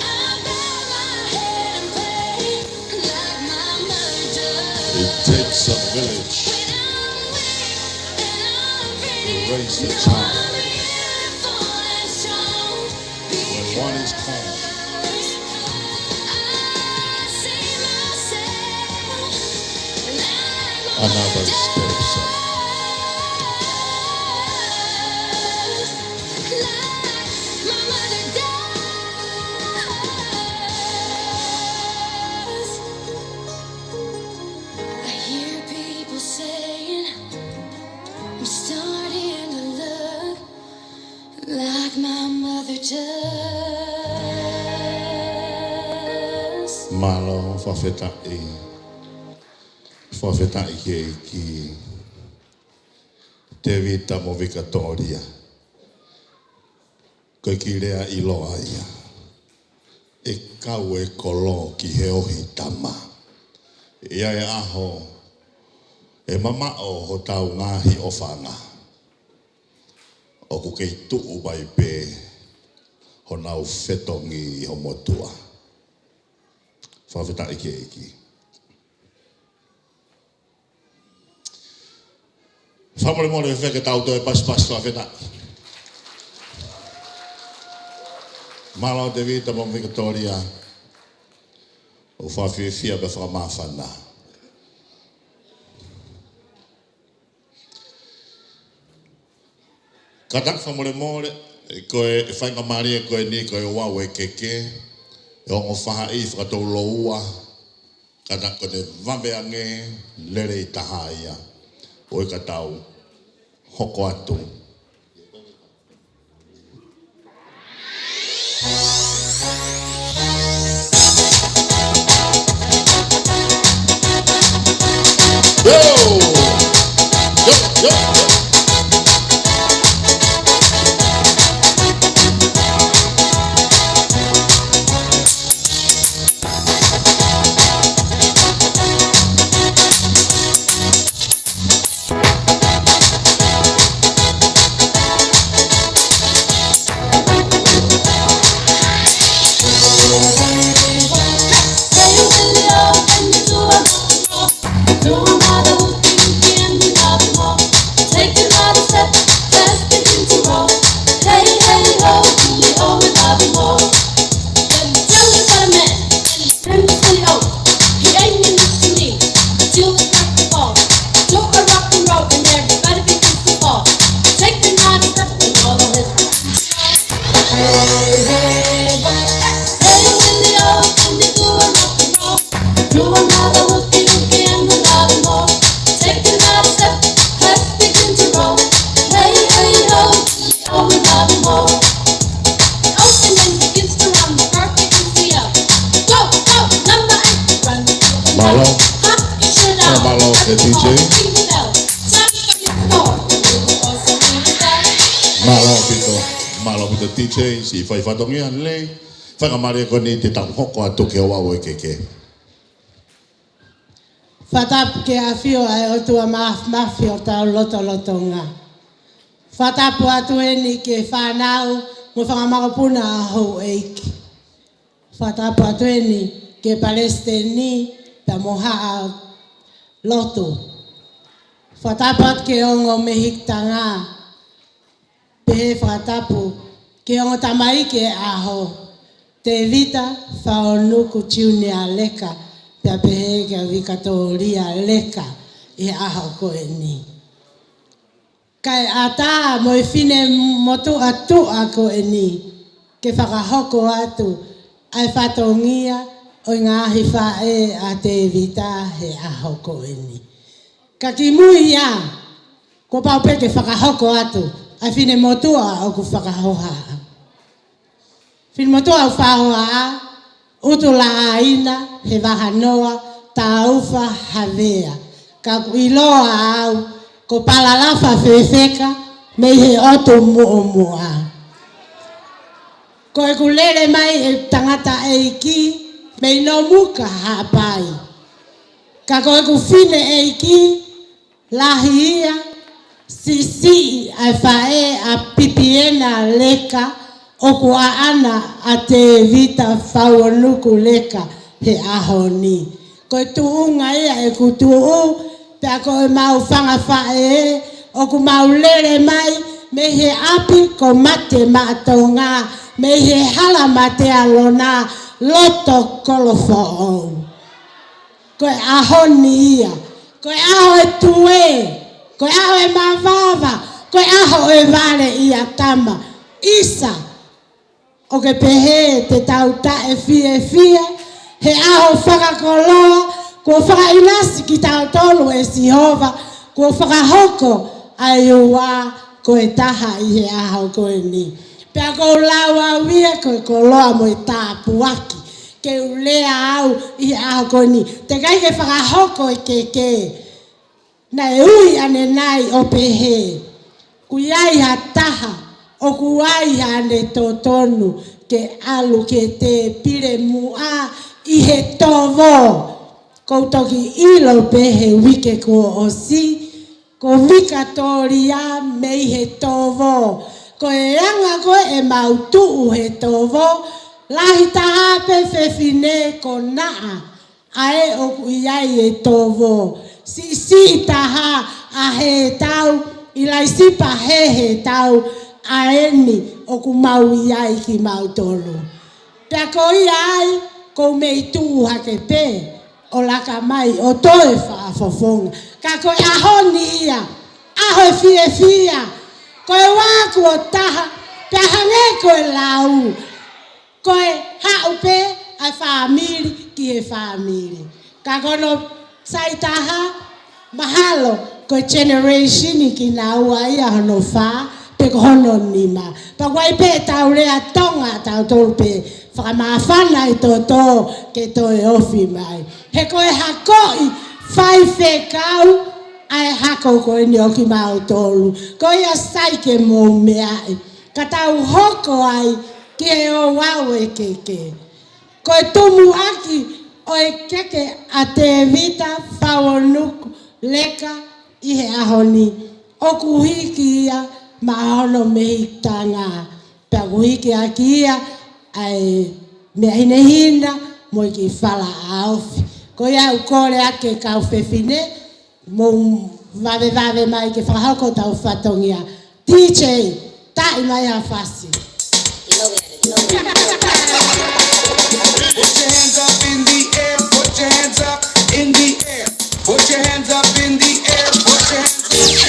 I bow my head and pray like my mother does. It takes a village. When I'm weak and I'm pretty, to raise a child. Know I'm beautiful and strong. When one is calm, because I see myself like my mother does. Another steps up. Like my mother does. I hear people saying, "I'm starting to look like my mother does." Mālō, fakafetaʻi. Fakafetaʻi ki he ʻEiki. Tēvita mo Vikatōlia. Ko e kiʻi lea ʻiloa ia. ʻE kau e kolo ki he ohi tama. ʻI he ʻaho ʻe mamaʻo hotau ngaahi ʻofaʻanga, ʻoku kei tuʻu mai pē honau fetongi ʻi ho motuʻa. Fakafetaʻi ki he ʻEiki. Fakamolemole, fēfē ke tau toe pasipasi, fakafetaʻi. Mālō Tēvita mo Vikatōlia. ʻOku fakafiefia pea fakamāfana. Kātaki fakamolemole, ko e faingamālie ko eni ko e ouau ʻo e keke, ʻe ongo fahaʻi fakatouloua, kātaki ko ʻene vave ange, lelei taha ia, ʻo ʻikai ke tau hoko atu. Yo! Yo, yo, yo. Let me tell you about a man, and his name is City Oak. He ain't in this to me. Until it's not the ball. Do a rock and roll and everybody begins to fall. Take the night and step and all of his. Hey, hey, hey. Hey, Willie O, can you do a rock and roll? Do another hooky, hooky and another more. Take another step, let's begin to roll. Hey, hey, ho, oh, another more. Open and begins to run, perfect is the up. Go, go, number eight, run. Mālō. Hop, you should out. Mālō, Every D J. Call, ring the bell. Time for you to go. You will also ring the bell. Mālō ʻaupito, mālō ʻaupito D J, siʻi fai fatongia lelei. Faingamālie ko eni te tau hoko atu ki he ouau ʻo e keke. Fakatapu ki he ʻafio ʻa e ʻOtua Māfimafi ʻo hotau lotolotonga. Fakatapu atu eni ki he fānau mo e fanga makapuna ʻa houʻeiki. Fakatapu atu eni ki he palesiteni pea mo haʻa lotu. Fakatapu atu ki he ongo mehikitanga. Pehē fakatapu ki he ongo tamaiki ʻo e ʻaho, Tēvita Faonuku Junior Leka, pea pehē kia Vikatōlia Leka ʻi he ʻaho ko eni. Kae ʻatā mo e finemotuʻa tuʻa ko eni ke fakahoko atu ʻa e fatongia ʻo e ngaahi faʻē ʻa Tēvita he ʻaho ko eni. Ka kimuʻa ia, kuo pau pē ke fakahoko atu ʻa e finemotuʻa ʻoku fakahoha. Finemotuʻa ʻoku fakahoha, Utulāina he Vahanoa, Taufa Havea. Ka ʻoku ʻiloa au ko Palalafa Fefeka mei he ʻotu Muʻomuʻa. Ko ʻeku lele mai ʻeku tangataʻeiki mei Nomuka Haʻapai. Ka ko ʻeku fineʻeiki lahi ia, siʻisiʻi ʻa e faʻē ʻa Pipiena Leka, ʻoku ʻaʻana ʻa Tēvita Faonuku Leka he ʻaho ni. Ko e tuʻunga ia ʻeku tuʻu, pea ko ʻemau fanga faʻē, ʻoku mau lele mai mei he ʻapi ko Mate Maʻatonga, mei he hala Mate Alona, loto Kolofoʻou. Ko e ʻaho ni ia, ko e ʻaho ʻo e tuē, ko e ʻaho ʻo e mavava, ko e ʻaho ʻo e vale ia tama. ʻIsa, ʻoku ke pehē te tau taʻefiefia, he ʻaho fakakoloa, kuo fakaʻinasi kitautolu ʻe Sihova, kuo fakahoko ʻa e ua ko e taha ʻi he ʻaho ko eni. Pea ʻoku ou lau au ia ko e koloa mo e tāpuaki ke u lea au ʻi he ʻaho ko eni. Teʻeki ai ke fakahoko e keke. Naʻe ui ʻanenai ʻo pehē, ʻoku ʻi ai ha taha ʻoku ʻi ai haʻane totonu ke ʻalu ki he tēpile muʻa ʻi he tovo. ʻOku ou toki ʻilo pē he uike kuo ʻosi, ko Vikatōlia mei he tovo. Ko e anga ko ē ʻemau tuʻu he tovo, lahi taha pē fefine ko Naʻa, ʻa ē ʻoku ʻi ai e tovo. Siʻisiʻi taha ʻa Hētau, ʻIlaisipa Hehētau, ʻa eni ʻoku mau ʻi ai kimautolu. Pea ko ia ai, ʻoku ou mei tuʻu hake pē ʻo laka mai ʻo toe fakafofonga. Ka ko e ʻaho ni ia, ʻaho e fiefia, ko e ua kuo taha, pea hangē ko e lau, ko e haʻu pē ʻa e fāmili ki he fāmili. Ka ko hono sai taha, mahalo ko e generation kinaua ia hono fā, pe ko hono nima. Pea ʻoku ʻi ai pē ʻetau lea Tonga ʻatautolu pē, fakamāfana e toto ke toe ofi mai. He ko e hakoʻi faifekau ʻa e hako ko eni ʻo kimautolu. Ko ia sai ke mou meaʻi, ka tau hoko ai ki he ouau e keke. Ko e tumuʻaki ʻo e keke ʻa Tēvita Fauonuku Leka ʻi he ʻaho ni, ʻoku hiki ia maʻa hono mehikitanga. Pea ʻoku hiki ʻaki ia ʻa e meʻa hinehina mo e kiʻi fala ʻaofi. Ko ia ʻoku ou kole ʻa e kau fefine, mou vavevave mai ke fakahoko ʻetau fatongia. D J, taʻi mai ha fasi. Put your hands up in the air, put your hands up in the air, put your hands up in the air, put your hands up.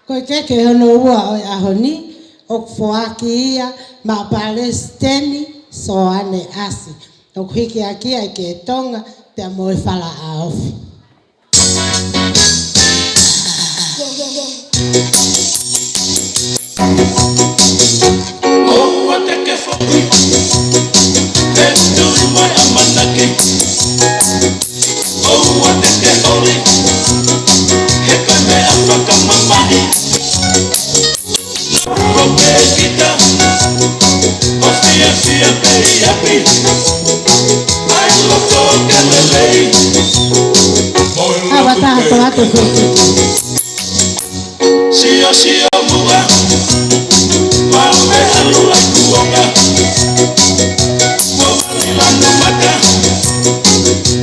Ko e keke hono ua ʻo e ʻaho ni, ʻoku foaki ia maʻa Palesiteni Soane ʻAsi. ʻOku hiki ʻaki ia ʻa e keke Tonga, pea mo e fala ʻaofi. ʻOua te ke foki, te tui mai ʻamanaki. ʻOua te ke oli, he ko e meʻa fakamamahi. Ko Pēvita, ʻo fiefia pē ʻi ʻapi. ʻAi loto ke lelei. ʻAua taha to atu foki. Sio, sio muʻa, mau meʻa lula kuonga. Kuo vali lanu mata,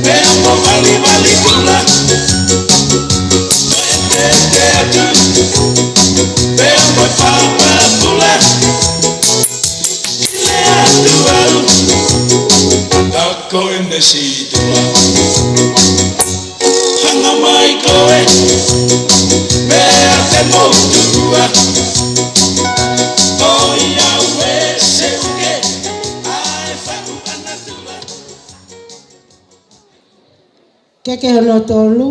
pea mo vali vali kula. Toe teke atu, pea mo papa pula. Kile atu au, ka ko ʻene situla. Hanga mai koe, pea te mou tuʻua. ʻOiauē, seuke, ʻa e faku ʻa natula. Keke hono tolu.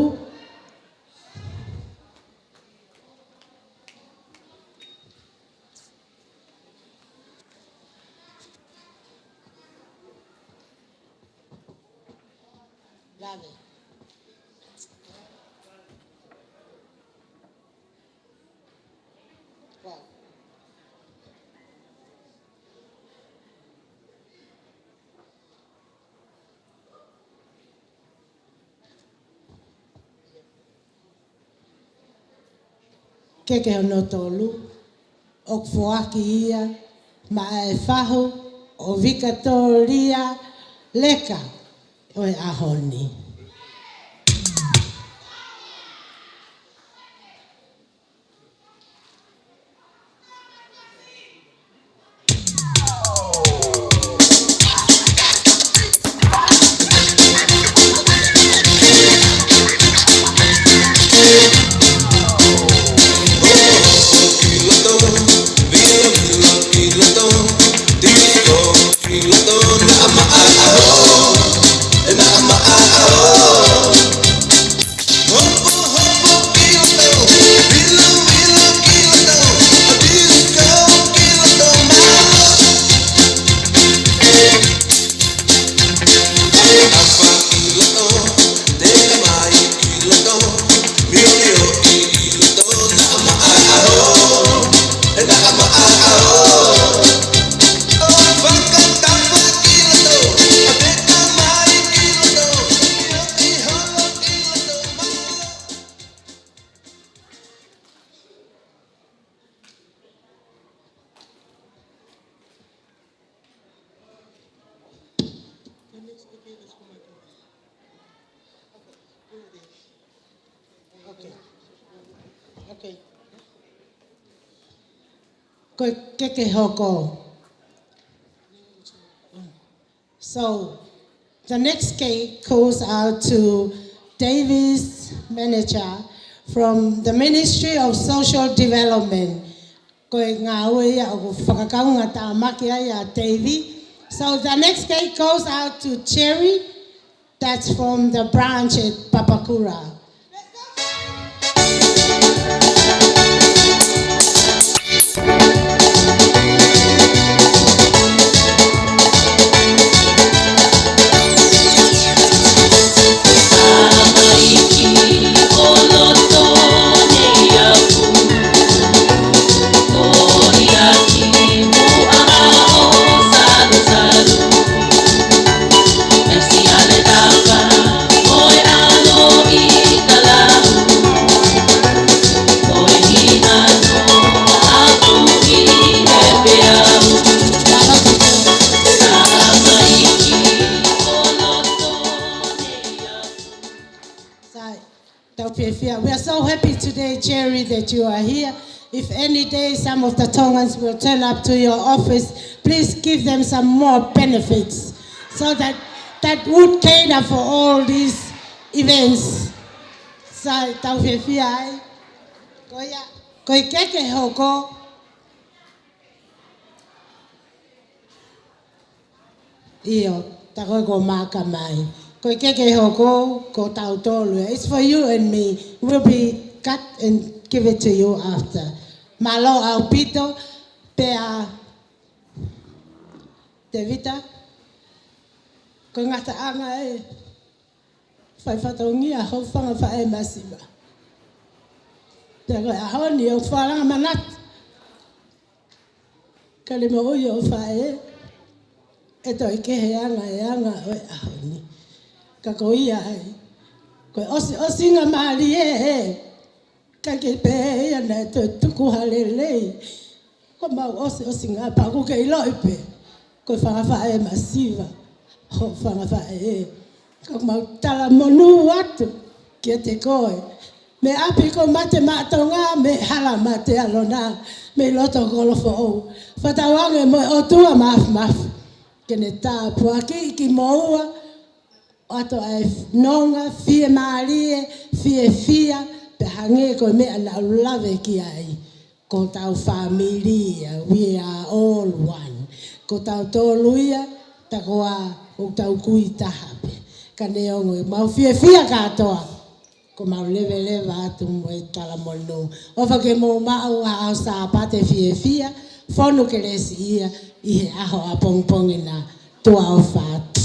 Lave. Wow. Keke hono tolu, ʻoku foaki ia maʻa e fahu ʻo Vikatōlia Leka ʻo e ʻaho ni. Okay. Okay. Ko e keke hoko. So, the next cake goes out to Davis Manager from the Ministry of Social Development. Ko e ngāue ia ʻoku fakakaungātāmaki ai ʻa Davey. So the next cake goes out to Jerry, that's from the branch at Papakura. Sai, tau fiefia. We are so happy today, Jerry, that you are here. If any day some of the Tongans will turn up to your office, please give them some more benefits so that that would cater for all these events. Sai, tau fiefia ai. Ko ia, ko e keke hoko. ʻIo, tā ko ē kuo maka mai. Ko e keke hoko, ko tautolu ia. It's for you and me. We'll be cut and give it to you after. Mālō ʻaupito, pea Tevita, ko e ngataʻanga ē. Fai fatongia hoʻo fanga faʻē masiva. Pea ko e ʻaho ni ʻoku fakalanga manatu. Ka le moʻui ʻo e faʻē, ʻe toe kehe ange ʻa e anga ʻo e ʻaho ni. Ka ko ia ai, ko e ʻosiʻosingamālie ē. ʻIkai ke pehē ia naʻe toe tuku ha lelei. Ko ʻemau ʻosiʻosinga pea ʻoku ke ʻiloʻi pē ko e fanga faʻē masiva hoʻo fanga faʻē. Ka ʻoku mau talamonū atu kiate koe. Mei ʻapi ko Mate Maʻa Tonga, mei Hala Mate ʻAlona, mei loto Kolofoʻou. Fakatauange mo e ʻOtua Māfimafi ke ne tāpuakiʻi kimoua, ʻoatu ʻa e nonga, fiemālie, fiefia, pea hangē ko e meʻa naʻa ku lave ki ai. Ko hotau fāmili ia, we are all one. Ko tautolu ia, tā ko ā hotau kui taha pē. Ka neongo ʻemau fiefia kātoa, ko ʻemau leveleva atu mo e talamonū. ʻOfa ke mou maʻu ha ʻaho Sāpate fiefia, fonu kelesi ia ʻi he ʻaho ʻapongipongi na. Tuʻa ʻofa atu.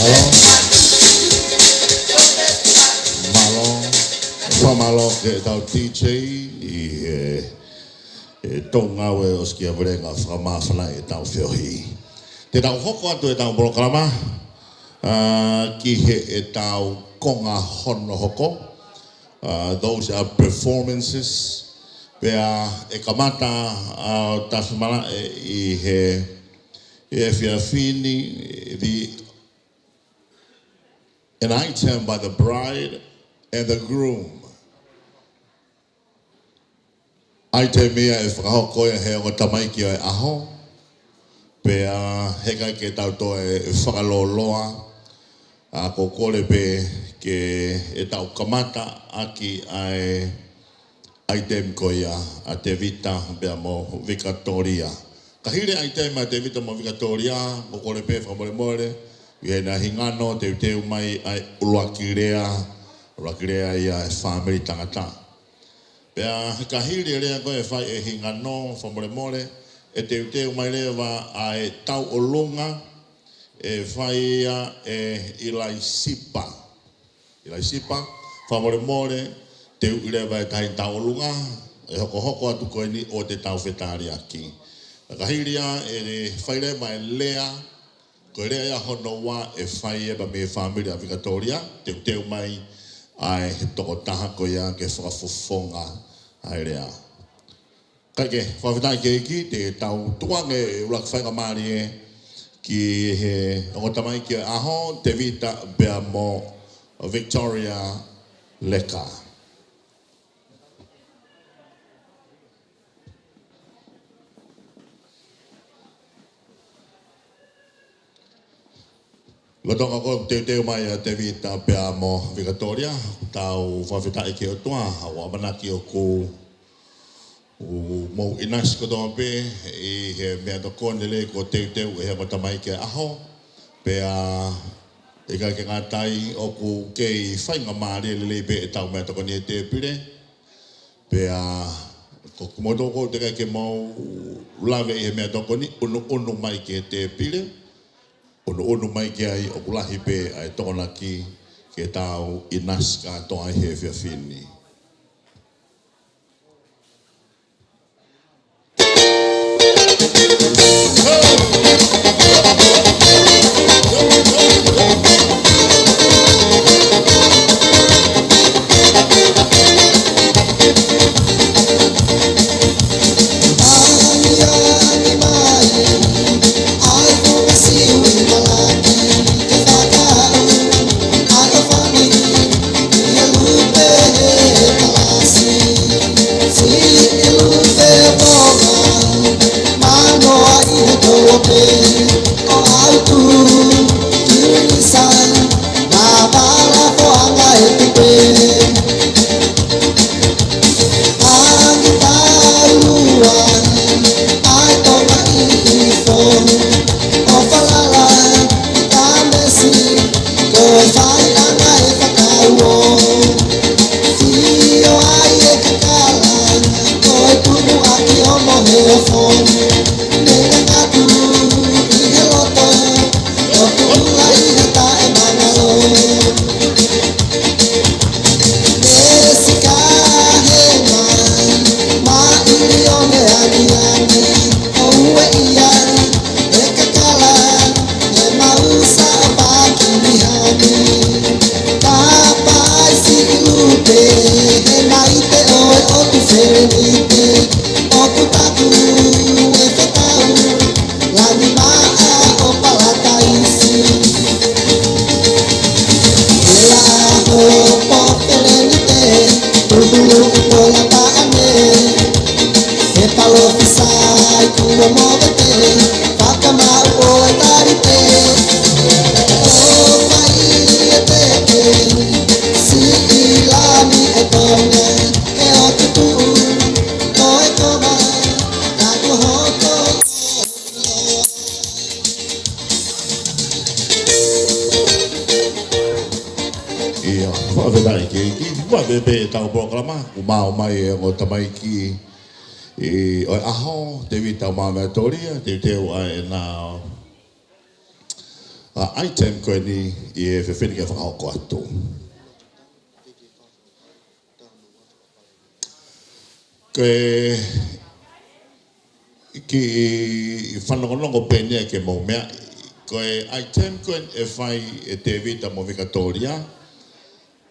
Hello? Mālō ki heʻetau D J ʻi he, he tōʻonga ʻo e ʻosikiavelenga fakamāfana ʻetau feohi. Te tau hoko atu ʻetau polokalama, ā, ki heʻetau konga hono hoko. Uh, those are performances. Pea ʻe kamata, uh, tafi malaʻe ʻi he, ʻi he efiafi ni, the, an item by the bride and the groom. Item ia ʻe fakahoko ia he ongo tamaiki ʻo e ʻaho. Pea heʻikai ke tau toe fakalōloa, ā, ko e kole pē ke ʻetau kamata ʻaki ʻa e item ko ia ʻa Tevita pea mo Vikatolia. Ka hili e item ʻa Tevita mo Vikatolia, ko e kole pē fakamolemole, ʻi heʻena hingano, teuteu mai ʻa e ʻuluaki lea, ʻuluaki lea ia ʻa e fāmili tangata. Pea ka hili e lea ko ē ʻe fai ʻe hingano, fakamolemole, ʻe teuteu mai leva ʻa e tauʻolunga, ʻe fai ia ʻe ʻIlaisipa. ʻIlaisipa, fakamolemole, teuʻi leva e taha e tauʻolunga, ʻe hokohoko atu ko eni ʻo te tau fetaliaki. Ka hili ia ʻe fai leva e lea, ko e lea ia hono ua ʻe fai ia mei he fāmili ʻa Vikatolia, teuteu mai ʻa e tokotaha ko ia ke fakafofonga ʻa e lea. Kae kehe, fakafetaʻi ki he ʻEiki, te tau tukuange e ʻuluaki faingamālie ki he ongo tamaiki ʻo e ʻaho, Tevita pea mo Victoria Leka. Lolotonga ko e teuteu mai ʻa Tevita pea mo Vikatolia, tau fakafetaʻi ki he ʻOtua, ʻoku ou ʻamanaki ʻoku mou ʻinasi kotoa pē ʻi he meʻatokoni lelei kuo teuteu ʻe he ongo tamaiki ʻo e ʻaho. Pea ʻikai ke ngata ai, ʻoku kei faingamālie lelei pē ʻetau meʻatokoni ʻi he tēpile. Pea ko kimoutolu ʻoku teʻeki ke mou lave ʻi he meʻatokoni, ʻunuʻunu mai ki he tēpile, ʻunuʻunu mai ki ai, ʻoku lahi pē ʻa e tokonaki ke tau ʻinasi kātoa ʻi he efiafi ni. ʻIo, fakafetaʻi ki he ʻEiki. Ua pē pē ʻetau polokalama, kuo ʻomai e ongo tamaiki ʻo e ʻaho, Tevita mo Vikatolia, teuteu ʻa ʻena, ʻa e item ko eni ʻi he efiafi ni ke fakahoko atu. Ko e kiʻi fanongonongo pē eni ke mou meaʻi. Ko e item ko ē ʻe fai ʻe Tēvita mo Vikatolia,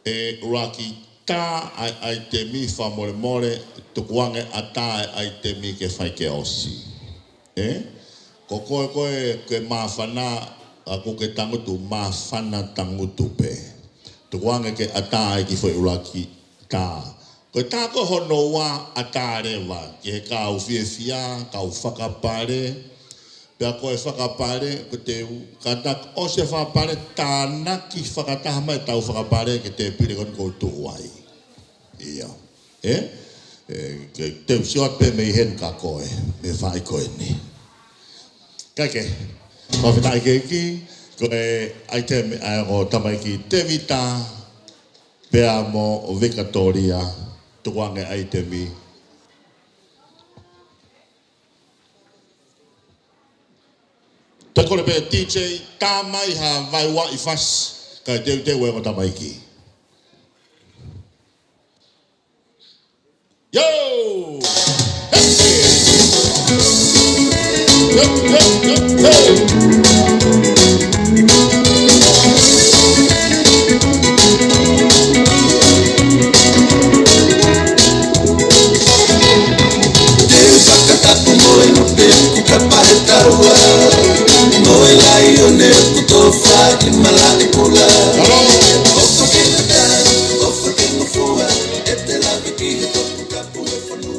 ʻe ʻuluaki tā ʻa e ʻaitemi, fakamolemole, tukuange ʻa e tā ʻa e ʻaitemi ke fai ke ʻosi. Ē? Ko koe ko ē ke māfana, ʻoku ke tangutu, māfana tangutu pē. Tukuange ke ʻatā ʻa e kiʻi foʻi ʻuluaki tā. Ko e tā ko ē hono ua, ʻatā leva ki he kau fiefia, kau fakapale. Pea ko e fakapale, ko e te u kātaki ʻosi e fakapale, tānaki fakataha mai ʻetau fakapale ki he tēpile ko eni ʻoku ou tuʻu ai. ʻIo. Ē? Ē, ke te u sio atu pē mei heni kia koe, mei he faʻē ko eni. Kae kehe, fakafetaʻi ki he ʻEiki, ko e item ʻa e ongo tamaiki Tēvita, pea mo Vikatolia, tukuange ʻaitemi. Te u kole pē D J, tā mai ha vaeuaʻi fasi, kae teuteu e ongo tamaiki. Yo! Hey! Yo, yo, yo, yo! Te u fakatapu mo e Nupe ʻoku kapa he taua, mo e Laione ʻoku tofa ʻi malaʻe kula. ʻOfa ke ngata, ʻofa ke ngofua, ʻete lave ki he toputapu e fonua.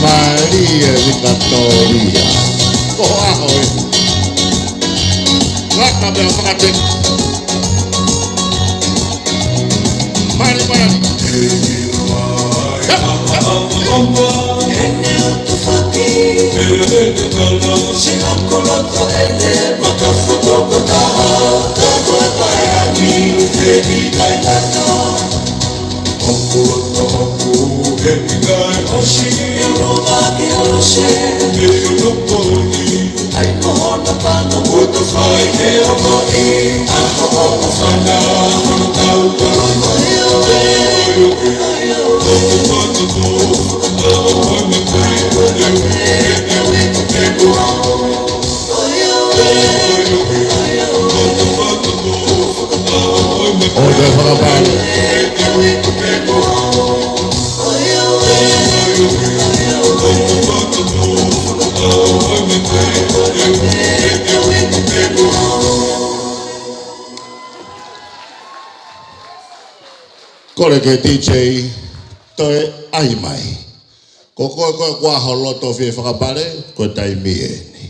Mālie Vikatolia. Ko e ʻaho ē. Ngata pē ʻo fakateki. Mālie, mālie. ʻO te fakapale. Kole ke D J toe ʻai mai. Ko koe ko ē ʻoku ʻaho loto fie fakapale, ko e taimi eni.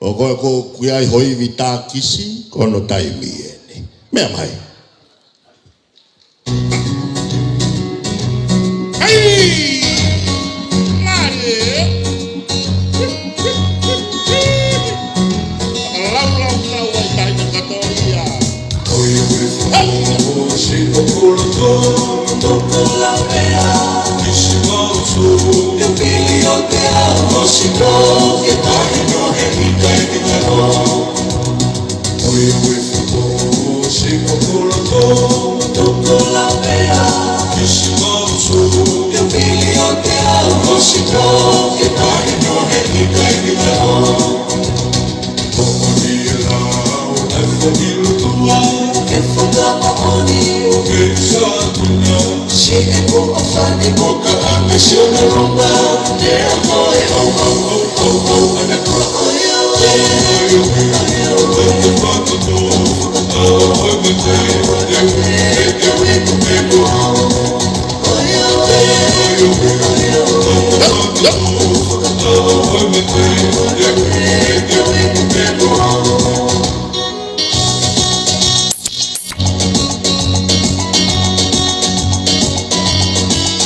ʻO koe ʻoku ʻi ai ho ivi tākisi, ko hono taimi eni. Meʻa mai. ʻAi! Mālie! Laulau, laulau, ai, tai, Vikatolia.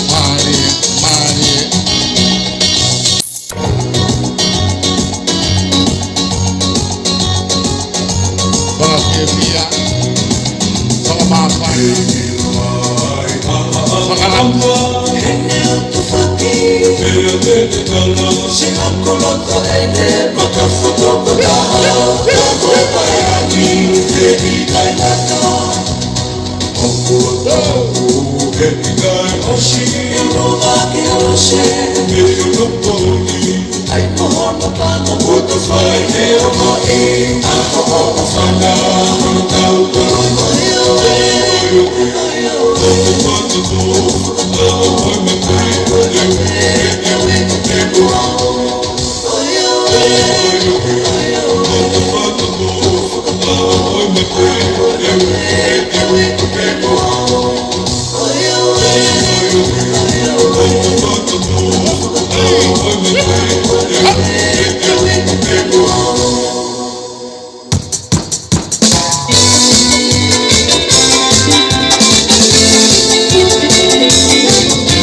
Mālie, mālie. Fakafiefia, fakamāfana, fakalata.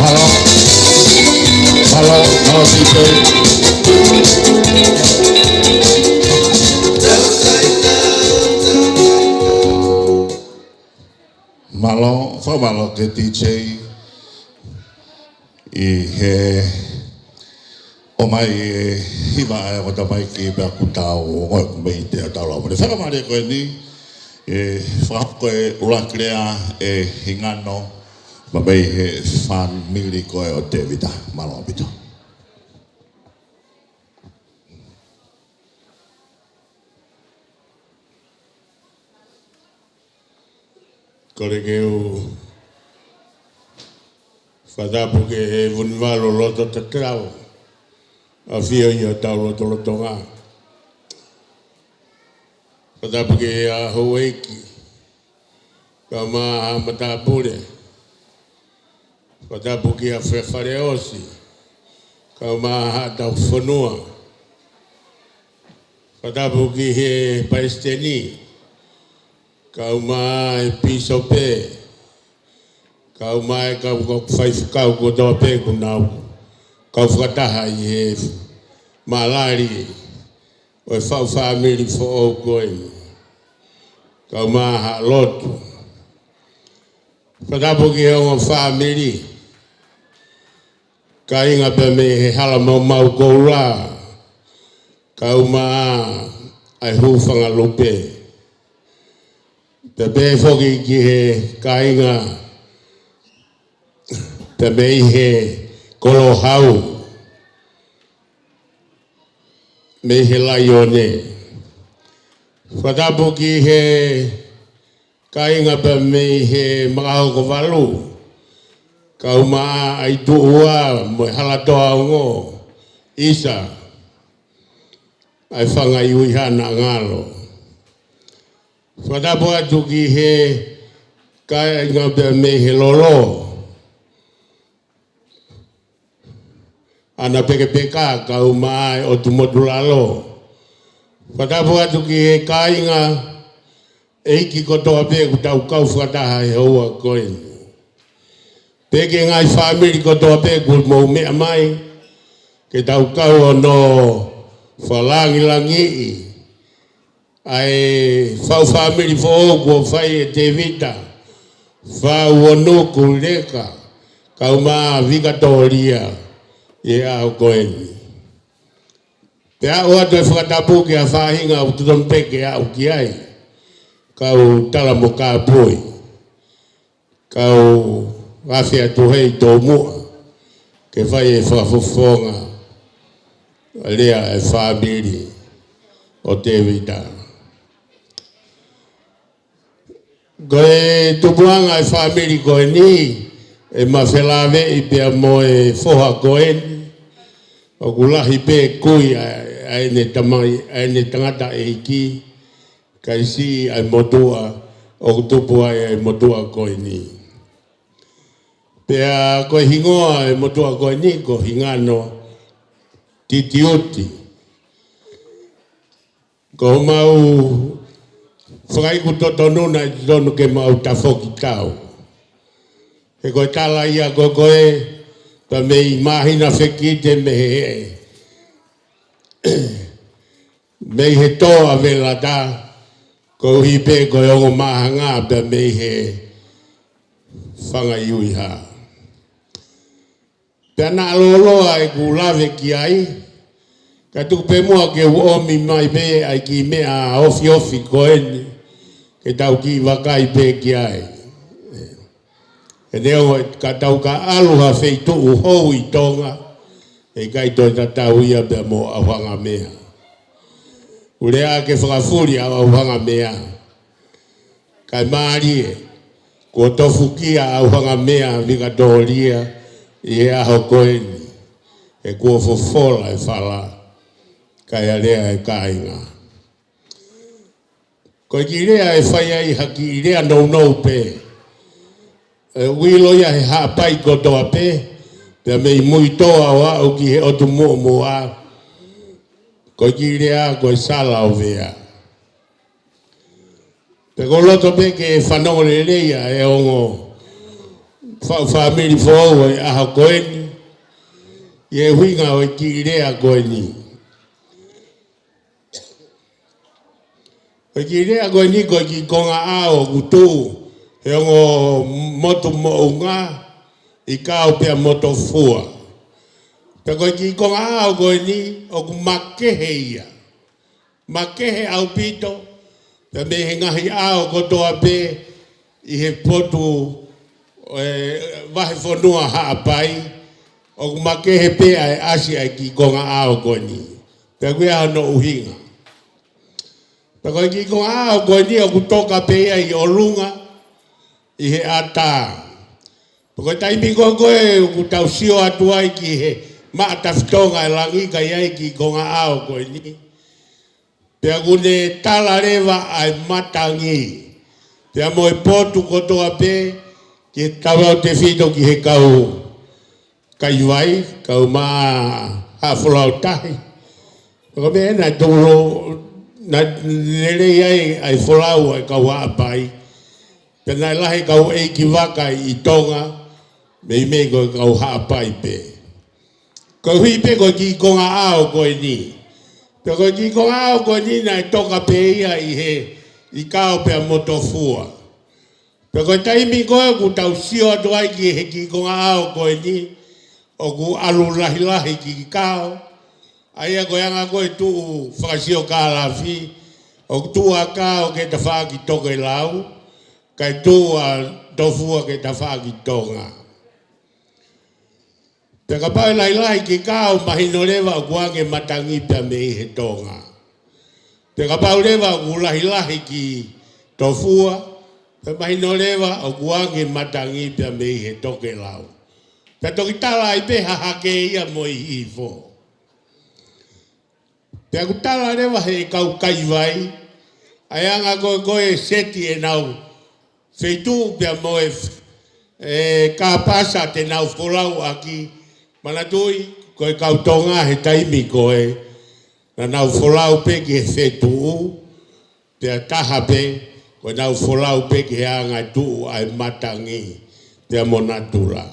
Mālō, mālō, mālō, mālō, fakamālō ki he D J ʻi he ʻomai e hiva ʻa e ongo tamaiki pea kuo tau ongoʻi mei te tau lau. Mo e fakamālō ko eni, ʻe fakahoko e ʻuluaki lea ʻe Hingano, maʻu mei he fāmili ko ē ʻo Tēvita. Mālō ʻaupito. Kole ke u fakatapu ki he Vunivalu loto tatau, ʻafio ʻi hotau lotolotonga. Fakatapu ki he houʻeiki, kae ʻumaʻā haʻa matāpule. Fakatapu ki he Fale ʻOsi, kae ʻumaʻā haʻa taufonua. Fakatapu ki he palesiteni, kae ʻumaʻā e pīsope, kae ʻumaʻā e kau, kau faifekau kotoa pē kuo nau kau fakataha ʻi he malali ʻo e faʻu fāmili foʻou ko eni, kae ʻumaʻā haʻa lotu. Fakatapu ki he ongo fāmili, kāinga pea mei he Hala Maumau Koula, kae ʻumaʻā ʻa e Hūfangalupe. Pea pehē foki ki he kāinga pea mei he Kolohau, mei he Laione. Fakatapu ki he kāinga pea mei he Makahokovalu, kae ʻumaʻā ʻa e Tuʻua mo e Halatoaongo, ʻisa, ʻa e fanga ʻi ʻUihana ngalo. Fakatapu atu ki he kāinga pea mei he Lolo, ʻAna Pekepeka, kae ʻumaʻā e ʻOtu Motulalo. Fakatapu atu ki he kāinga ʻeiki kotoa pē kuo tau kau fakataha he houa ko eni. Pea ki he ngaahi fāmili kotoa pē kuo mou meʻa mai, ke tau kau hono fakalāngilangiʻi ʻa e faʻu fāmili foʻou kuo fai ʻe Tēvita, Fauonuku Leka, kae ʻumaʻā Vikatōlia ʻi he ʻaho ko eni. Pea ʻoatu e fakatapu ki ha faʻahinga ʻoku totonu pē ke aʻu ki ai, kau Tala mo Kāpui. Kau afe atu hei tōmuʻa ke fai e fakafofonga lea e fāmili ʻo Tēvita. Ko e tupuʻanga e fāmili ko eni, ʻema felāveʻi pea mo e foha ko eni, ʻoku lahi pē kui ʻa, ʻa ʻene tamai, ʻa ʻene tangataʻeiki, kae siʻi ʻa e motuʻa ʻoku tupu ai ʻa e motuʻa ko eni. Pea ko e hingoa ʻo e motuʻa ko eni ko Hingano Titiuti. Ko homau fakaiku totonu naʻe totonu ke mau tafoki tau. He ko e tala ia ko ē, pea mei māhina fekite mei he, mei he tō ʻa Velata, koeʻuhi pē ko e ongo māhanga pea mei he fanga iuiha. Pea naʻa lōloa ʻeku lave ki ai, ka tuku pē muʻa ke u ʻomi mai pē ʻa e kiʻi meʻa ofiofi ko eni, ke tau kiʻi vakai pē ki ai. He neongo ka tau ka ʻalu ha feituʻu hou ʻi Tonga, ʻe ʻikai toe tatau ia pea mo ʻAuhangamea. ʻOku lea ke fakafuli ʻa ʻAuhangamea. Kae mālie, kuo tofukia ʻa ʻAuhangamea Vikatōlia ʻi he ʻaho ko eni, he kuo fofola e fala, kae ʻalea e kāinga. Ko e kiʻi lea ʻe fai ai ha kiʻi lea nounou pē. ʻE ʻilo ia he Haʻapai kotoa pē, pea mei Muitoa ʻo aʻu ki he ʻOtu Muʻomuʻa. Ko e kiʻi lea ko e Sala ʻo Vea. Pea ʻoku ou loto pē ke fanongo lelei ʻa e ongo faʻu fāmili foʻou ʻo e ʻaho ko eni, ʻi he ʻuhinga ʻo e kiʻi lea ko eni. Ko e kiʻi lea ko eni ko e kiʻi konga ʻao ʻoku tuʻu he ongo motu moʻunga ʻi Kao pea mo Tofua. Pea ko e kiʻi konga ʻao ko eni ʻoku makehe ia. Makehe ʻaupito, pea mei he ngaahi ʻao kotoa pē ʻi he potu, ʻe, vahefonua Haʻapai, ʻoku makehe pē ʻa e ʻasi ʻa e kiʻi konga ʻao ko eni. Pea ʻoku ʻi ai hono ʻuhinga. Pea ko e kiʻi konga ʻao ko eni ʻoku toka pē ia ʻi ʻolunga, ʻi he ʻatā. Pea ko e taimi ko ē ʻoku tau sio atu ai ki he maʻa tafitonga e langi ka ʻi ai e kiʻi konga ʻao ko eni. Pea ʻoku ne tala leva ʻa e matangi. Pea mo e potu kotoa pē, ki he tautefito ki he kau kaivai, kau maʻa folau tahi. Ko e meʻa naʻe tolo, naʻe lelei ai ʻa e folau ʻa e kau Haʻapai. Pea naʻe lahi e kau ʻeikivaka ʻi Tonga, meimei ko e kau Haʻapai pē. Koeʻuhi pē ko e kiʻi konga ʻao ko eni. Pea ko e kiʻi konga ʻao ko eni naʻe toka pē ia ʻi he, ʻi Kao pea mo Tofua. Pea ko e taimi ko ē ʻoku tau sio atu ai ki he kiʻi konga ʻao ko eni, ʻoku ʻalu lahilahi ki Kao. ʻA ia ko e anga ko ē tuʻu fakasiokālafi, ʻoku tuʻu ʻa Kao ki he tafaʻaki tokelau, kae tuʻu ʻa Tofua ki he tafaʻaki tonga. Pea kapau ʻe lahilahi ki Kao, mahino leva ʻoku ange matangi pea mei he tonga. Pea kapau leva ʻoku lahilahi ki Tofua, pea mahino leva ʻoku ange matangi pea mei he tokelau. Pea toki tala ai pē ha hake ia mo e hihifo. Pea ʻoku tala leva he kau kaivai, ʻa e anga ko ē ko e seti ʻenau feituʻu pea mo e, e kāpasa te nau folau ʻaki, manatuʻi ko e kau Tonga he taimi ko ē, naʻa nau folau pē ki he feituʻu, pea taha pē, ko ʻenau folau pē ki he anga e tuʻu ʻa e matangi, pea mo natula.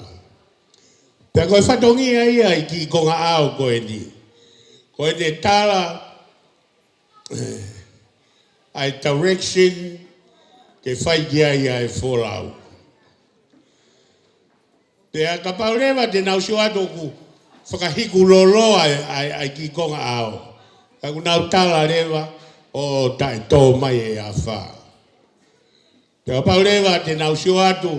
Pea ko e fatongia ia ʻa e kiʻi konga ʻao ko eni. Ko ʻene tala, eh, ʻa e direction ke fai ki ai ʻa e folau. Pea kapau leva te nau sio atu ʻoku fakahiku lōloa ʻa e, ʻa e, ʻa e kiʻi konga ʻao. Ka ʻoku nau tala leva ʻo taʻetō mai e afā. Pea kapau leva te nau sio atu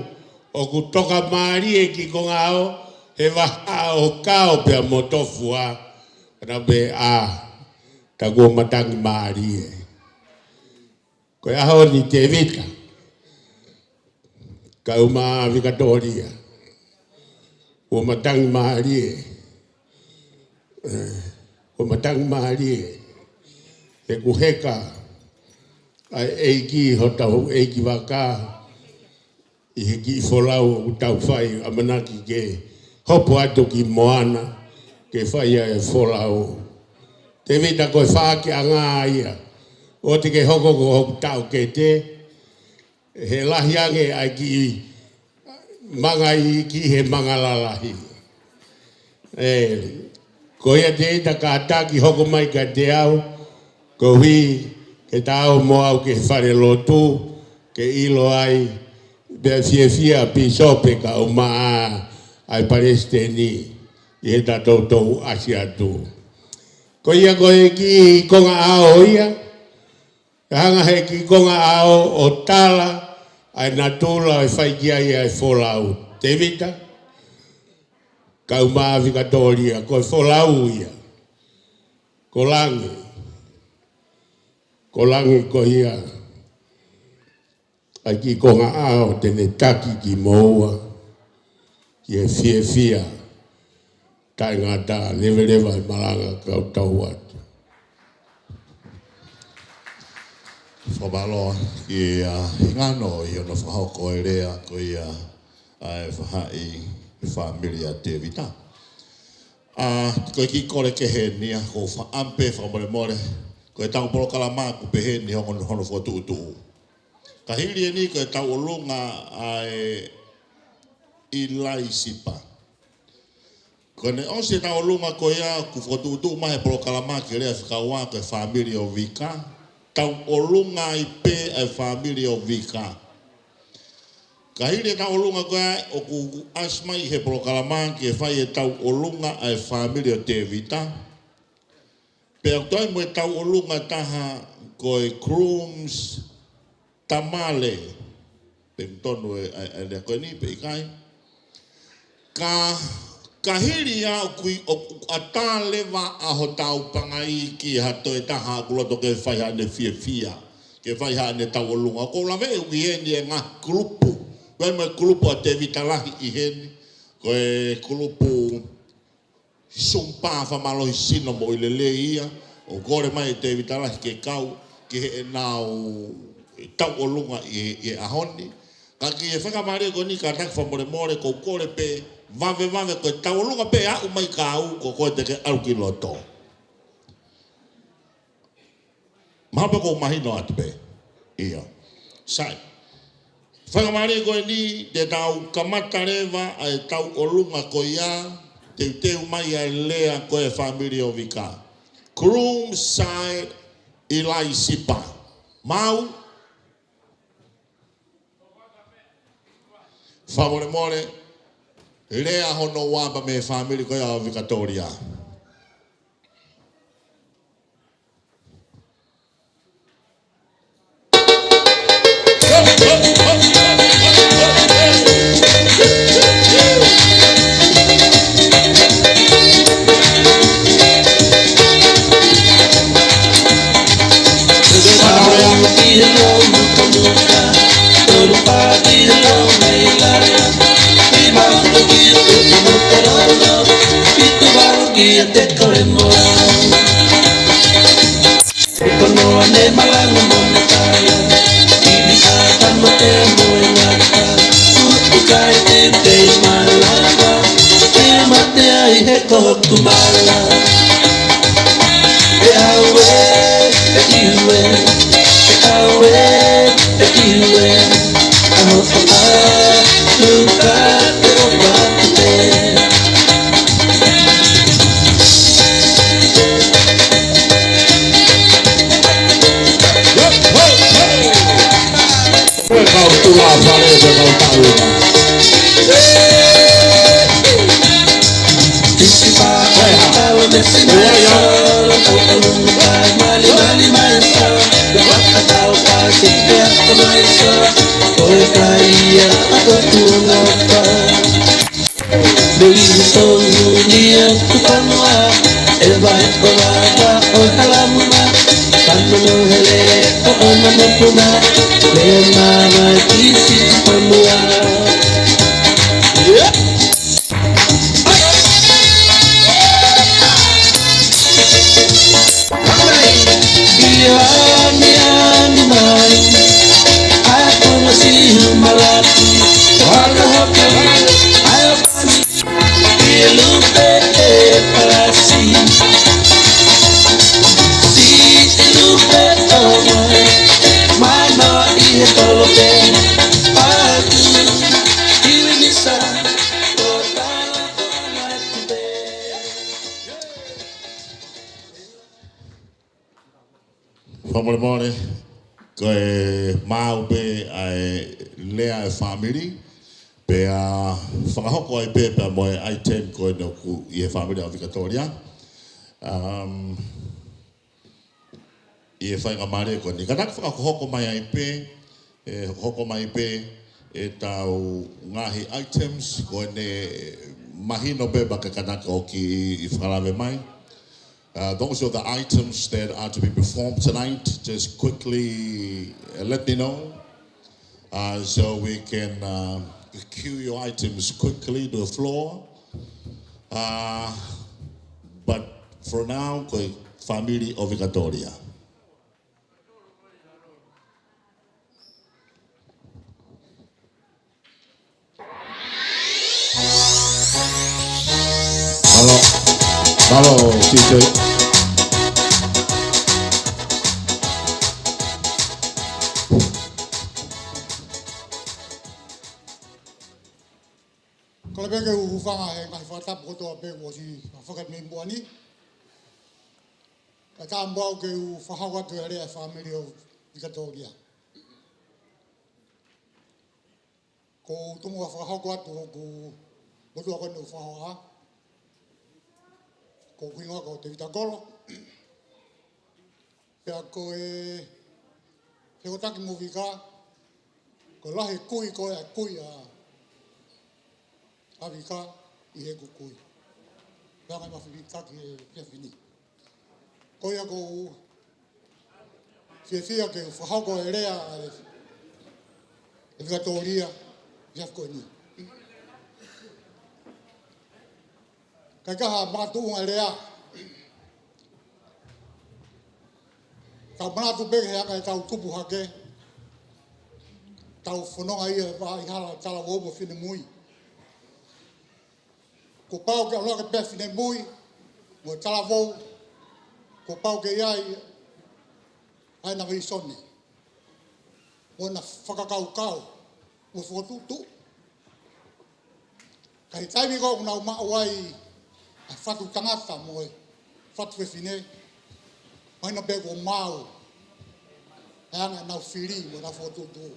ʻoku toka mālie e kiʻi konga ʻao, he vahaʻa ʻo Kao pea mo Tofua, ka nau pehē, ʻā, tā kuo matangi mālie. Ko e ʻaho ni Tēvita, kau maʻa Vikatōlia. Kuo matangi mālie. Kuo matangi mālie. He kuo heka ʻa e ʻEiki, hotau ʻeiki vaka, ʻi he kiʻi folau ʻoku tau fai, ʻamanaki ke hopo atu ki Moana ke fai ʻa e folau. Tēvita, ko e fakaʻakiʻanga ia. ʻOua te ke hoko ko hoku taʻokete. He lahi ange ʻa e kiʻi manga iiki he manga lalahi. ʻE, ko ia Tēvita, kātaki hoko mai kiate au, koeʻuhi ke ta ō mo au ki he falelotu, ke ʻilo ai, pea fiefia pīsope kae ʻumaʻā ʻa e palesiteni ʻi heʻeta toutou ʻasi atu. Ko ia ko e kiʻi konga ʻao ia, ka hanga he kiʻi konga ʻao ʻo tala ʻa e natula ʻe fai ki ai ʻa e folau. Tēvita, kae ʻumaʻā Vikatōlia, ko e folau ia. Ko Langi. Ko Langi ko ia ʻa e kiʻi konga ʻao te ne taki kimoua ki he fiefia taʻengata. Leveleva e malanga kau tau atu. Fakamālō ki he, ʻa, Hingano ʻi hono fakahoko e lea ko ia ʻa e faʻahi fāmili ʻa Tēvita. ʻA, ko e kiʻi kole kehe eni ia, ko faʻampe fakamolemole. Ko e tau polokalama ʻoku pehē ni hono, hono fokotuʻutuʻu. Ka hili eni ko e tauʻolunga ʻa e ʻIlaisipa. Ko ʻene ʻosi e tauʻolunga ko ia kuo fokotuʻutuʻu mai he polokalama ke lea fekauʻaki ko e fāmili ʻo Vika. Tauʻolunga ai pē ʻa e fāmili ʻo Vika. Ka hili e tauʻolunga ko ia ʻoku ʻasi mai he polokalama ke fai e tauʻolunga ʻa e fāmili ʻo Tēvita. Pea ʻoku toe mo e tauʻolunga taha ko e Crooms Tamale. Pe ʻoku tonu e, e, e lea ko eni pe ʻikai. Ka, ka hili ia ʻoku ʻi, ʻoku ʻatā leva ʻa hotau pangai ki ha toe taha ʻoku loto ke fai haʻane fiefia, ke fai haʻane tauʻolunga. ʻOku ou laveʻi ʻoku ʻi heni e ngaahi kulupu. Ko e mo e kulupu ʻa Tēvita Lahi ʻi heni. Ko e kulupu Sumpa Fakamālohisino Moʻui Lelei ia, ʻoku kole mai ʻe Tēvita Lahi ke kau ki heʻenau tauʻolunga ʻi, ʻi he ʻaho ni. Ka ki he fakamālō ko eni kātaki fakamolemole, ʻoku ou kole pē vavevave ko e tauʻolunga pē ʻe aʻu mai kia au, ko koe te ke ʻalu ki loto. Mahalo pē ʻoku ou mahino atu pē. ʻIo. Sai. Fakamālō ko eni, te tau kamata leva ʻa e tauʻolunga ko ia, teuteu mai ʻa e lea ko e fāmili ʻo Vika. Crooms side, ʻIlaisipa. Mau. Fakamolemole, lea hono ua pē mei he fāmili ko ia ʻo Vikatōlia. Ia te kole mo au. E kono ane malanga mo ne kala. Ivi ata mo te mo e ngata. Utu kai te te malanga. Te mate ai he koku mala. E aue, e iue. E aue, e iue. Aho a, luka te o pa te. Ko e kau tuʻa fale, ko e kau tau. Tisi pa, ko e ha. Tau me si mai solo, tau tau mai, mali, mali mai solo. Waka tau pa, si pe a ko mai solo. Ko e kai ia, a ko tuʻa pa. Mei he tō ni ʻa Tupanua, e vai ʻo lava ʻo Halamuna, Panono hele ʻo ʻona mokuna, lea mama ki si Tupanua. Yeah. Fakamolemole, ko e maau pē ʻa e lea ʻa e fāmili, pea fakahoko ai pē pea mo e item ko eni ʻoku ʻi he fāmili ʻa Vikatolia. Um, ʻI he faingamālie ko eni. Kātaki fakahoko mai ai pē, ʻe hoko mai pē ʻetau ngaahi items ko eni, mahino pē pea ke kātaki ʻo kiʻi fakalave mai. Uh, those are the items that are to be performed tonight. Just quickly, uh, let me know, uh, so we can, uh, queue your items quickly to the floor. Uh, but for now, ko e fāmili ʻo Vikatolia. Mālō, mālō, T J. Kole pē ke u hūfanga he ngaahi fakatapu kotoa pē kuo ʻosi fakahoko mei muʻa ni. Kae ʻatā mo au ke u fakahoko atu e lea ʻa e fāmili ʻo Vikatolia. Ko u tomuʻa fakahoko atu hoku motuʻa ko eni ʻoku fakahoa. Ko hoku hingoa ko Tevita Kolo. Pea ko e fekotaki mo Vika, ko e lahi e kui ko ē ʻa e kui ʻa ʻa Vika ʻi heʻeku kui. Pea ngaahi mafilitaki he efiafi ni. Ko ia ʻoku ou fiefia ke fakahoko e lea ʻa e, ʻa e Vikatolia he efiafi ko eni. Kae ʻikai ha makatuʻunga lea. Tau manatu pē he anga ʻetau tupu hake. Tau fononga ʻi he vaʻa hala talavou mo finemui. Kuo pau ke ʻalu hake pē finemui mo talavou. Kuo pau ke ʻi ai ʻa ʻena vīsone mo ʻena fakakaukau mo e fokotuʻutuʻu. Ka ʻi he taimi ko ē ʻoku nau maʻu ai ʻa e fatu tangata mo e fatu fefine, mahino pē kuo maau e anga ʻenau fili mo ʻenau fokotuʻutuʻu.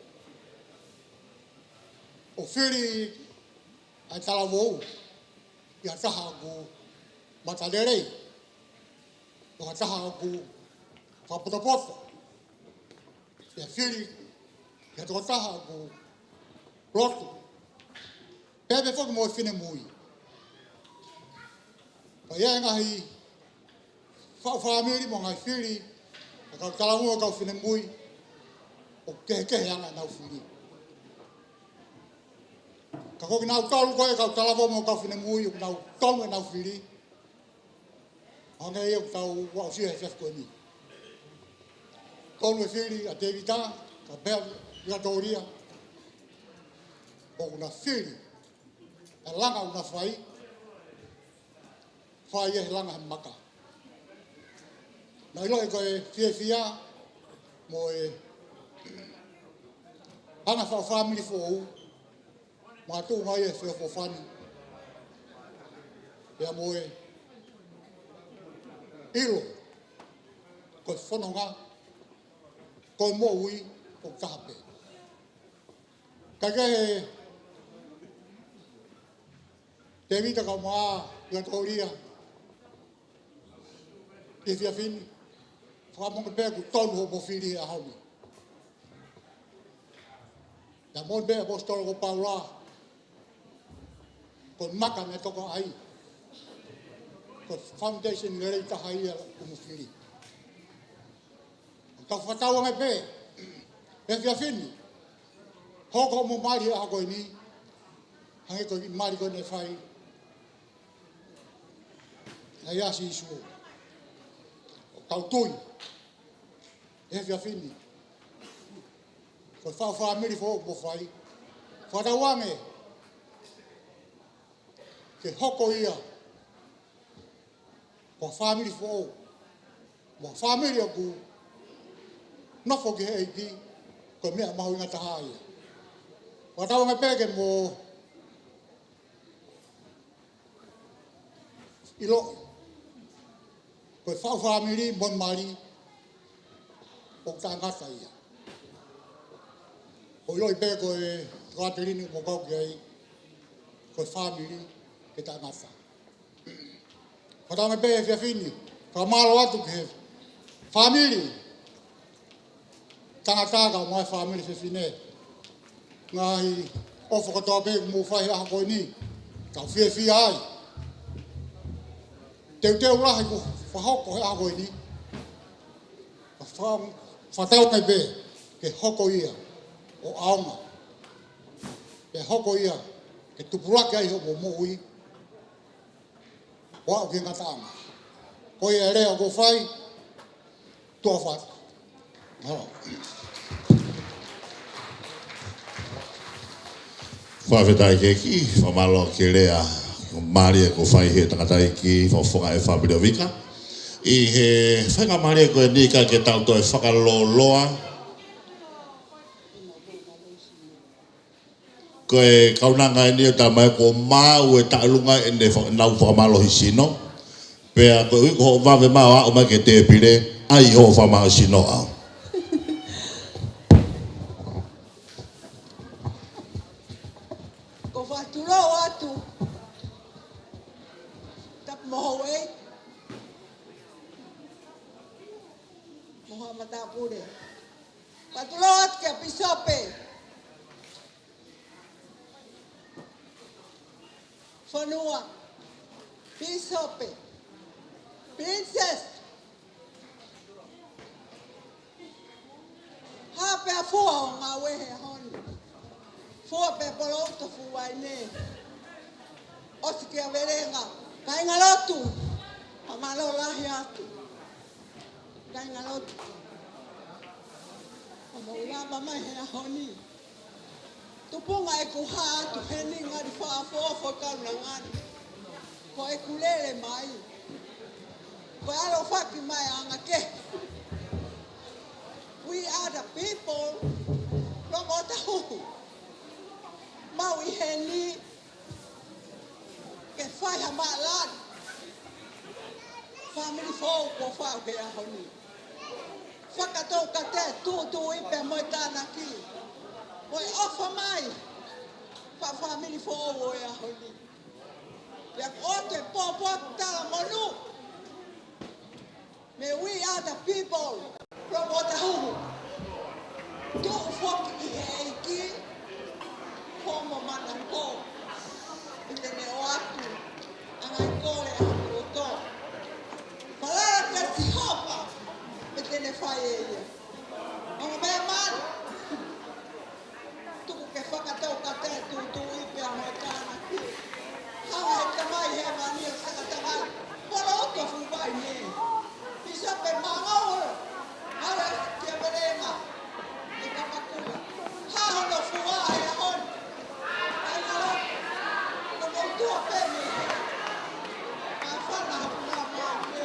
ʻO fili ʻa e talavou ʻi ha taha ʻoku matalelei, ʻo ha taha ʻoku fakapotopoto. Pea fili ʻi ha tokotaha ʻoku lotu. Pea pehē foki mo e finemui. Pea ʻi ai e ngaahi faʻu fāmili mo e ngaahi fili ʻa e kau talavou mo e kau finemui ʻoku kehekehe ʻa ʻenau fili. Ka ko kinautolu ko ē kau talavou mo e kau finemui ʻoku nau tonu ʻenau fili. Hangē ia ʻoku tau aʻusia he efiafi ko eni. Tonu e fili ʻa Tevita, kae pehē ʻa Vikatolia. ʻOku na fili e langa ʻoku na fai, fai ia he langa he maka. Naʻe ʻiloʻi ko e fiefia mo e anga fā-, fāmili foʻou, makatuʻunga ia he feʻofoʻofani. Pea mo e ʻilo ko e fononga, ko e moʻui ʻoku taha pē. Kae kehe, Tevita kae ʻumaʻā Vikatolia, ʻi he efiafi ni, fakamoʻoni pē ʻoku tonu hoʻomo fili he ʻaho ni. Pea moʻoni pē ʻaposetolo ko Paula, ko e maka naʻe toka ai, ko e foundation lelei taha ia ʻoku mo fili. Tau fakatauange pē he efiafi ni, hoko hoʻomo mali he ʻaho ko eni, hangē ko e mali ko eni naʻe fai ʻe ʻIo Sīsū. ʻOku tau tui he efiafi ni, Ko e faʻu fāmili foʻou kuo fai, fakatauange ke hoko ia ko e fāmili foʻou, mo e fāmili ʻoku nofo ki he ʻEiki, ko e meʻa mahuʻinga taha ia. Fakatauange pē ke mo ʻiloʻi, ko e faʻu fāmili mo e mali ʻoku taʻengata ia. ʻOku ʻiloʻi pē ko e tokāteline ʻoku mo kau ki ai, ko e fāmili ke taʻengata. Fakatauange pē he efiafi ni, fakamālō atu ki he fāmili tangata kae ʻumaʻā e fāmili fefine. Ngaahi ʻofa kotoa pē ʻoku mou fai he ʻaho ko eni, tau fiefia ai. Teuteu lahi kuo fakahoko he ʻaho ko eni. Ka fa-, fakatauange pē ke hoko ia ʻo ʻaonga, ke hoko ia ke tupulaki ai hoʻomou moʻui ʻo aʻu ki he ngataʻanga. Ko ia e lea ʻoku ou fai, tuʻa ʻofa atu. Mālō. Fakafetaʻi ki he ʻEiki, fakamālō ki he lea mālie kuo fai ʻe he tangataʻeiki fakafofonga ʻo e fāmili ʻo Vika. ʻI he faingamālie ko eni ka ke tau toe fakalōloa. Ko e kaunanga eni ʻoku talamai kuo maʻu e taʻelunga ʻene fa-, nau fakamālohi sino. Pea koeʻuhi ko hoʻo vave mai ʻo aʻu mai ki he tēpile, ʻai hoʻo fakamālohi sino ʻau. Ko e fakatulou atu. Tapu mo houʻeiki. Mo haʻa matāpule. Fakatulou atu kia Pīsope. Fonua, Pīsope, Princess, hā pē ha fua ʻo ngāue he ʻaho ni. Fua pē poloʻi ʻa Fuaine. ʻOsi kia Velenga, kāingalotu, fakamālō lahi atu. Kāingalotu, ʻoku mou lava mai he ʻaho ni. Tupunga ʻeku hā atu heni ngali fakaʻofoʻofa kaunanga ni. Ko ʻeku lele mai, ko e ʻalofaki mai ʻa e anga kehe. We are the people from Otahuhu. Mau ʻi heni ke fai ha maʻalali. Fāmili foʻou kuo faʻu he ʻaho ni. Fakataukatea e tūtuuʻi pea mo e tānaki, mo e ʻofa mai, fa-, fāmili foʻou ʻo e ʻaho ni. Pea ko e pōpoaki talamonū mei he We Are the People from Otahuhu. Tuʻu foki ki he ʻEiki, ko hoʻomo manako, ʻi heʻene ʻoatu ʻa e ngaahi kole ʻa hoku loto. Falala kia Sihova, pea te ne fai ʻe ia. Ongo meʻa mali. Tuku ke fakataukatea e tūtuuʻi pea mo e tānaki. Hanga ʻe he Tamai Hēvani ʻo takatakaiʻi poloʻi ʻa Fuaine. Pīsope, mālō. Mālō kia Velenga. ʻE kapakula. Hā hono fua he ʻaho ni. ʻAi mālō. Ko hono tuʻa pē mei hē. Ka fana hoku māmani.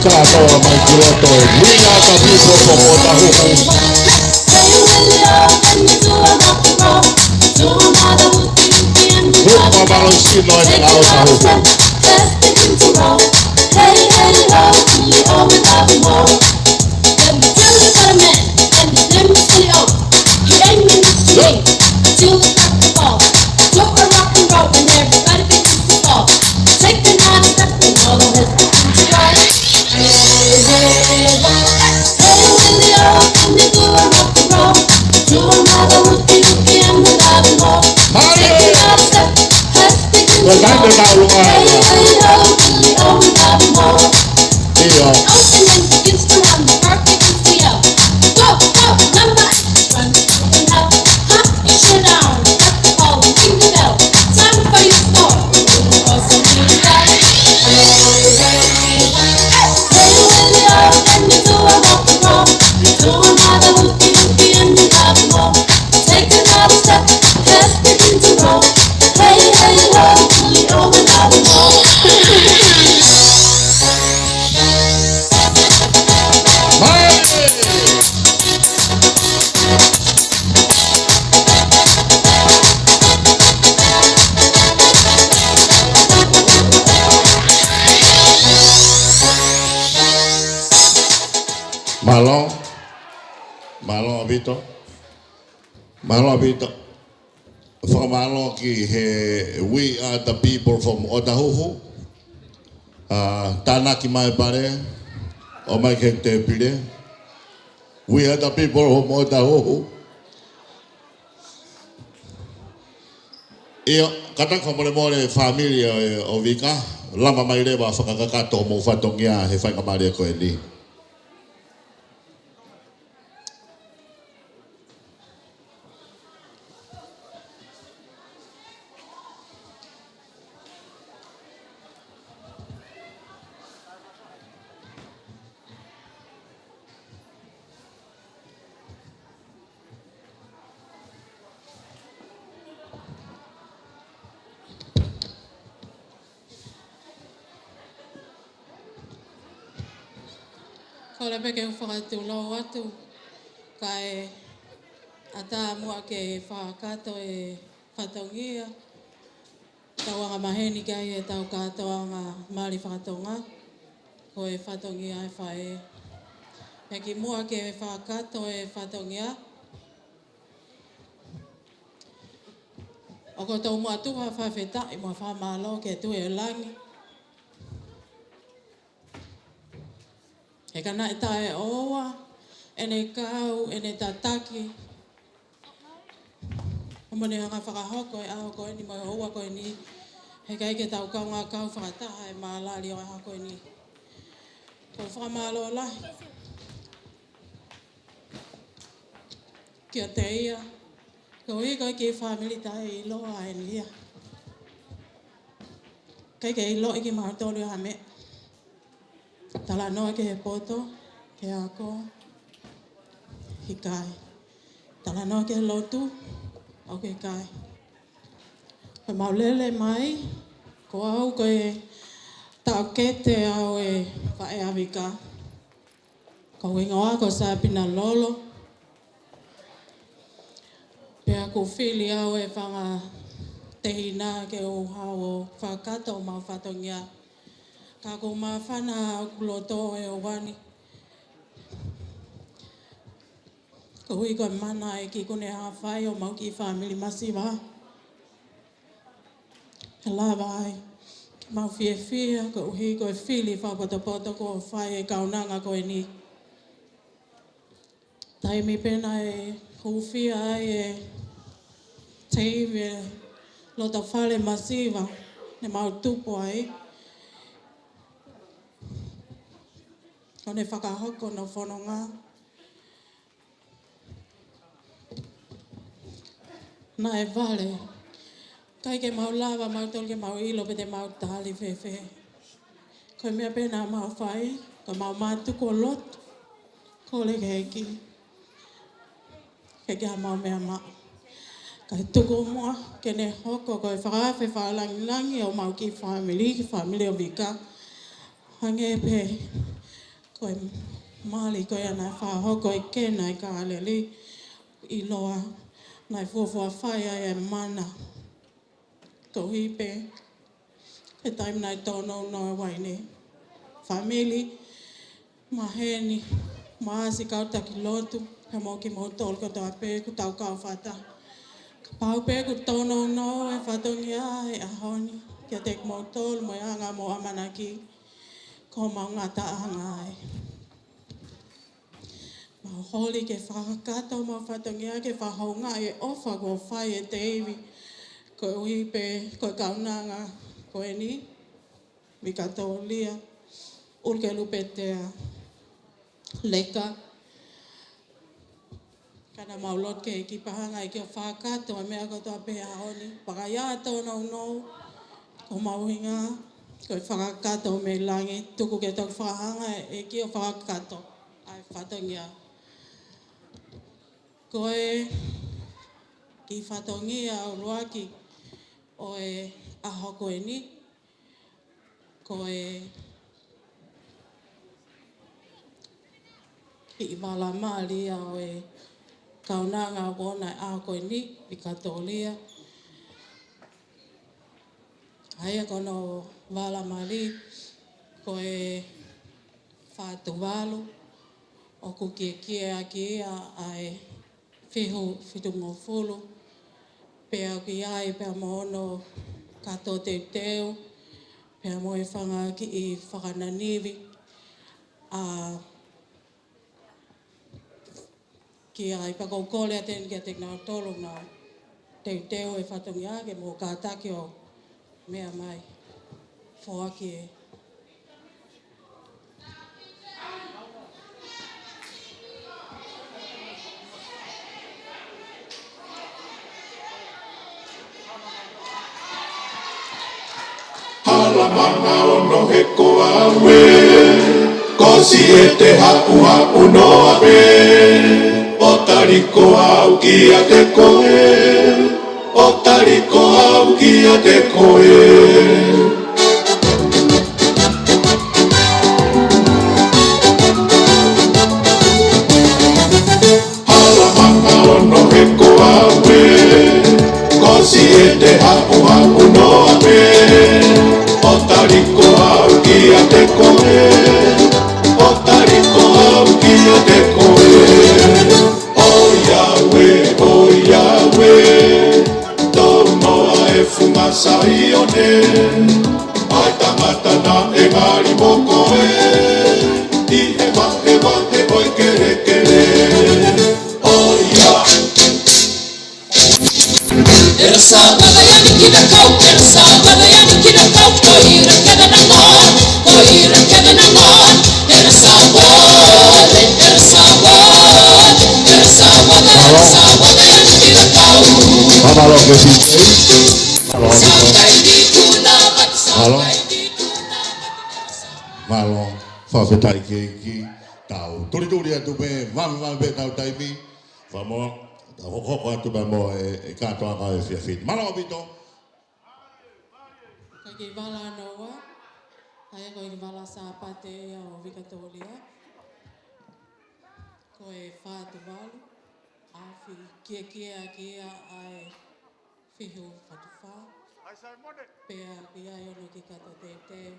Kātoa mai ki loto e We Are the People from Otahuhu. Hupa malosino e ngaahi Otahuhu. Hey, hey, ho, we always love you more. Let me tell you about a man and his name is Ko e taimi ʻe taha ʻolunga. ʻIo. Mālō. Mālō ʻaupito. Mālō ʻaupito. Fakamālō ki he We Are the People from Otahuhu. ʻA, tānaki mai pale, ʻomai ki he tēpile. We Are the People from Otahuhu. ʻIo, kātaki fakamolemole fāmili ʻo, ʻo Vika, lava mai leva fakakakato hoʻomou fatongia he faingamālie ko eni. Kole pē ke u fakatulou atu, kae ʻatā muʻa ke fakakakato e fatongia, tau angamaheni ki ai ʻetau kātoanga mali fakatonga, ko e fatongia ʻa e faʻē. Pea kimuʻa ke fakakakato e fatongia, ʻoku ou muʻa tuku ha fakafetaʻi mo ha fakamālō ki he Tuʻi ʻo langi. He ka naʻe taʻeʻoua ʻene kau, ʻene tataki, ʻo mo ne hanga fakahoko e ʻaho ko eni mo e houa ko eni, heʻikai ke tau kaungā kau fakataha e mālali ʻo e ʻaho ko eni. ʻOku ou fakamālō lahi kiate ia, koeʻuhi ko e kiʻi fāmili taʻeʻiloa eni ia. ʻIkai ke ʻiloʻi kimautolu ia ha meʻa. Talanoa ki he poto, ki he ako, ʻikai. Talanoa ki he lotu, ʻoku ʻikai. Ko ʻemau lele mai, ko au ko e taʻokete au e faʻē ʻa Vika. Ko hoku hingoa ko Sapina Lolo. Pea ʻoku fili au ʻe he fanga tehina ke u haʻu ʻo fakakakato homau fatongia. Ka ʻoku ou māfana ʻi hoku loto he ʻaho ni, koeʻuhi ko e mana ʻa e ʻEiki kuo ne hanga ʻo fai ʻi homau kiʻi fāmili masiva. Ke lava ai ke mau fiefia koeʻuhi ko e fili fakapotopoto kuo fai ʻe he kaunanga ko eni. Taimi pē naʻe hūfia ai e teivi e loto fale masiva ne mau tupu ai, ʻo ne fakahoko hono fononga, naʻe vale. ʻIkai ke mau lava mautolu ke mau ʻilo pe te mau tali fēfē. Ko e meʻa pē naʻa mau fai, ko ʻemau mātuku ʻo lotu, kole ki he ʻEiki ke ʻikai ke ʻi ai haʻamau meʻa maʻu. Kae tuku muʻa ke ne hoko ko e fakaafe fakalangilangi ʻo homau kiʻi fāmili, kiʻi fāmili ʻo Vika. Hangē pē ko e mali ko ia naʻe fakahoko ʻe Kena ʻi Kāleli, ʻiloa, naʻe fuofua fai ai e mana. Koeʻuhi pē he taimi naʻe tōnounou ai e uaine. Fāmili, maheni, maʻasi, kau taki lotu, pea mo kimoutolu kotoa pē kuo tau kau fakataha. Kapau pē kuo tōnounou e fatongia he ʻaho ni kiate kimoutolu mo e anga hoʻomou ʻamanaki, ko homau ngataʻanga ia. Mau holi ke fakakakato homau fatongia ke fakahoungaʻi e ʻofa kuo fai ʻe Teivi. Koeʻuhi pē ko e kaunanga ko eni, Vikatōlia ʻUlukelupetea Leka, ka naʻa mau lotu ke ʻEiki pāhanga ʻEiki ʻo fakakakato e meʻa kotoa pē he ʻaho ni. Pea ʻi ai ʻa e tōnounou, ko e mahuʻinga ko e fakakakato mei langi, tuku ke toki fakahanga ʻe he ʻEiki ʻo fakakakato ʻa e fatongia. Ko e kiʻi fatongia ʻuluaki ʻo e ʻaho ko eni, ko e kiʻi vala mali ia ʻo e kaunanga ʻoku ʻoʻona he ʻaho ko eni, Vikatōlia. ʻA ia ko hono vala mali ko e Fā Tuvalu, ʻoku kiekieʻaki ia ʻa e Fihu Fitungofulu, pea ʻoku ʻi ai pea mo hono kato teuteu, pea mo e fanga kiʻi fakananivi, ʻa ki ai. Pea ʻoku ou kole atu eni kiate kinautolu ʻoku nau teuteu e fatongia ke mou kātaki ʻo meʻa mai. Foaki e Hala manga ono he ko au ē, ko Siete Haʻuhaʻu noa pē. ʻO tali ko au kiate koe, ʻo tali ko au kiate koe. Hala manga ono he ko au ē, ko Siete Haʻuhaʻu noa pē. ʻO tali ko au kiate koe, ʻo tali ko au kiate koe. ʻOiauē, ʻoiauē, tō noa e funga Saione. ʻA e tangata naʻe ngali mo koe ʻi he vahevahe ʻo e kelekele. ʻOia. Elsa Malayani Kinakau, Elsa Malayani Kinakau, ko ira kena na ngoa, ko ira kena na ngoa, Elsa Wale, Elsa Wale, Elsa Wale, Elsa Malayani Kinakau. Mālō, mālō, mālō. Mālō. Mālō. Fakafetaʻi ki he ʻEiki. Tau tulituli atu pē, vave vave pē ʻetau taimi. Fakamolemole, tau hokohoko atu pē mo e, e kātoanga ʻo e efiafi ni. Mālō ʻaupito. Ko e kiʻi vala hono ua, ʻa ia ko e kiʻi vala Sāpate ia ʻo Vikatōlia. Ko e Fā Tuvalu, ʻa e fī kiekieʻaki ia ʻa e Fihu Fatu Fā. Pea ʻoku ʻi ai hono kiʻi kato teuteu,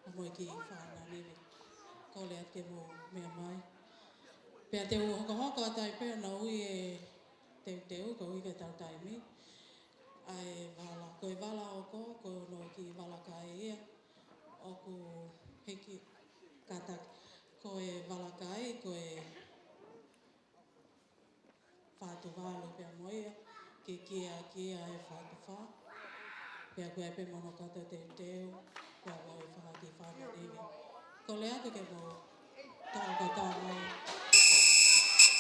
pea mo e kiʻi fakananivi. Kole atu ke mou meʻa mai. Pea te u hokohoko atu ai pē hono ui e teuteu, koeʻuhi ko ʻetau taimi. ʻA e vala, ko e vala hoko, ko hono kiʻi vala kai ia. ʻOku hiki kātaki, ko e vala kai, ko e Fā Tuvalu pea mo ia, kiekieʻaki ia ʻa e Fā Tuvalu. Pea ʻoku ʻi ai pē mo hono kato teuteu, pea mo e fanga kiʻi fakananivi. Kole atu ke mou tau kātaki mai.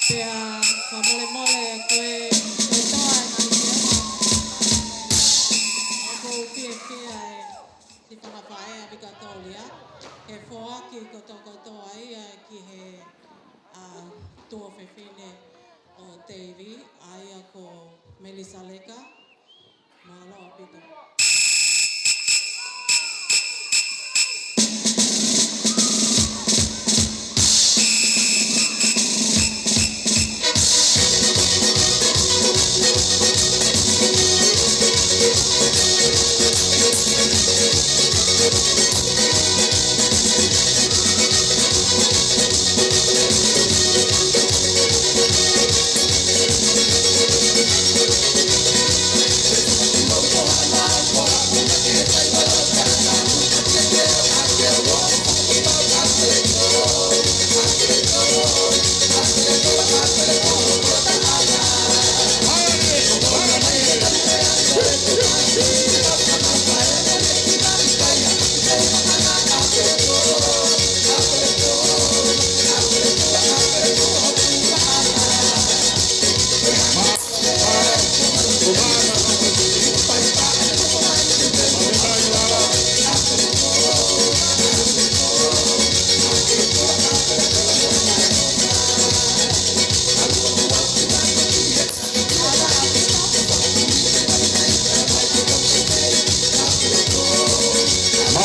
Pea fakamolemole ko e, ko e toa e ngaahi meʻa. ʻOku ou fiefia ʻi he siʻi fanga faʻē ʻa Vikatōlia, he foaki kotokotoa ia ki he, ʻa, tuofefine ʻo Teivi, ʻa ia ko Melissa Leka. Mālō ʻaupito.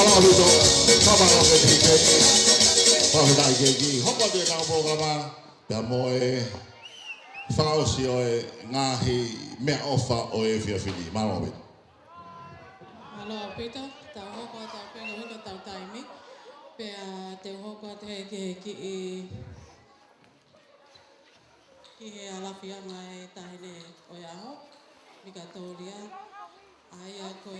Mālō ʻaupito, ka mālō ke pike. Fakafetaʻi ki he ʻEiki. Hoko atu ʻetau polokalama, pea mo e fakaʻosi ʻo e ngaahi meʻaʻofa ʻo e efiafi ni. Mālō ʻaupito. Mālō ʻaupito, tau hoko atu pē ko e ʻuhinga ʻetau taimi. Pea te u hoko atu he ki he kiʻi ki he ʻalafiaga ʻa e taʻahine ʻo e ʻaho, Vikatōlia, ʻa ia ko e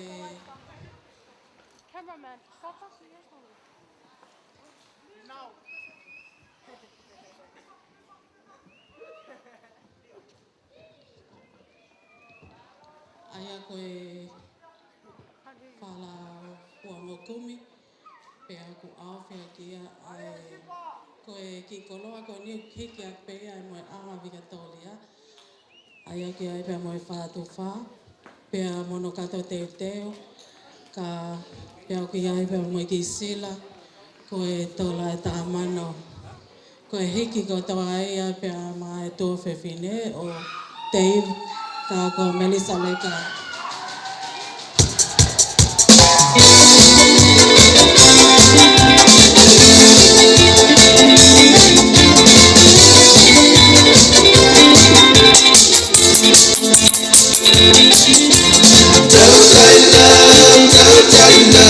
Cameraman, stop us. ʻA ia ko e Fala Uangokumi, pea ʻoku ʻaofia ki ai ʻa e, ko e kiʻi koloa ko eni ʻoku hiki atu pē ia mo e ʻAma Vikatōlia. ʻA ia ʻoku ʻi ai pea mo e Fatufa, pea mo hono kato teuteu, ka pea ʻoku ʻi ai pea mo e kiʻi sila, ko e tola e taʻamano. Ko e hiki kotoa ia pea maʻa e tuofefine ʻo Dave, ka ko Melissa Leka. Tautaina, tautaina,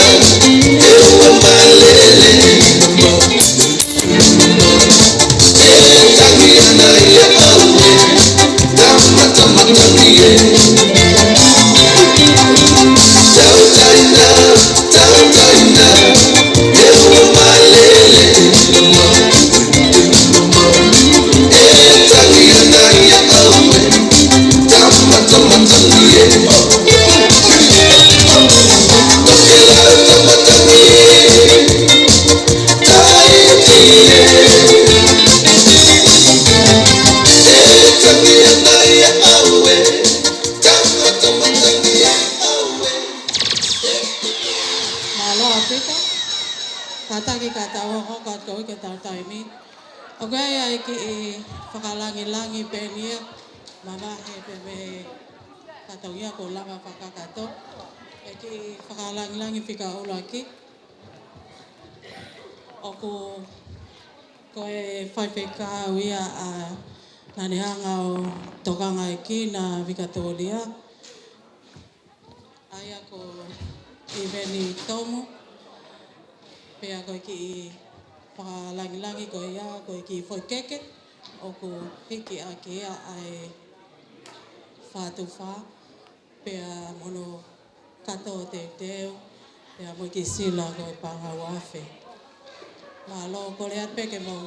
e ua malele. E tangi ana ia ʻaue, tama, tama, tangi e. Tautaina, tautaina, e ua malele. E tangi ana ia ʻaue, tama, tama, tangi e. Tokelau, tama, tangi e. Mālō ʻaupito. Kātaki ka tau hoko atu ki heʻetau taimi. ʻOku ʻi ai e kiʻi fakalangilangi pē eni ia. Mavahe pē mei he fatongia kuo lava fakakakato. E kiʻi fakalangilangi fika ʻuluaki. ʻOku, ko e faifekau ia ʻa, naʻa ne hanga ʻo tokangaʻi ʻa Vikatōlia. ʻA ia ko ʻIveni Tomu, pea ko e kiʻi fakalangilangi ko ia, ko e kiʻi foʻi keke, ʻoku hiki ʻaki ia ʻa e Fatufa, pea mo hono kato teuteu, pea mo e kiʻi sila ko e paʻanga ua afe. Mālō, kole atu pē ke mou.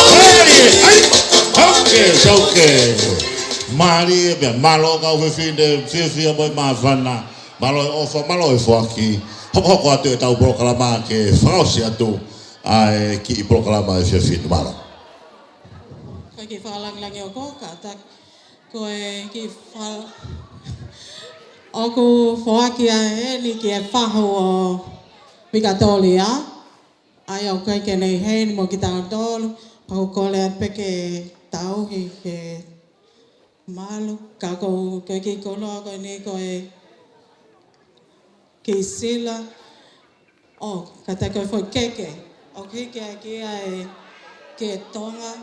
Mālie, ai, okay, okay. Mālie, pea mālō kau fefine, fiefia mo e māfana, mālō e ʻofa, mālō e foaki. Hokohoko atu ʻetau polokalama ke fakaʻosi atu ʻa e kiʻi polokalama ʻa e efiafi ni, mālō. Ko e kiʻi fakalangilangi ʻoku kātaki, ko e kiʻi fa-, ʻoku foaki ʻa eni ki he fahu ʻo Vikatōlia. ʻA ia ʻoku ʻikai ke ne ʻi heni mo kitautolu, pea ʻoku kole atu pē ke tauhi ke malu, ka ko, ko e kiʻi koloa ko eni ko e kiʻi sila, ʻo, kātaki ko e foʻi keke, ʻoku hiki ʻaki ia ʻa e keke Tonga,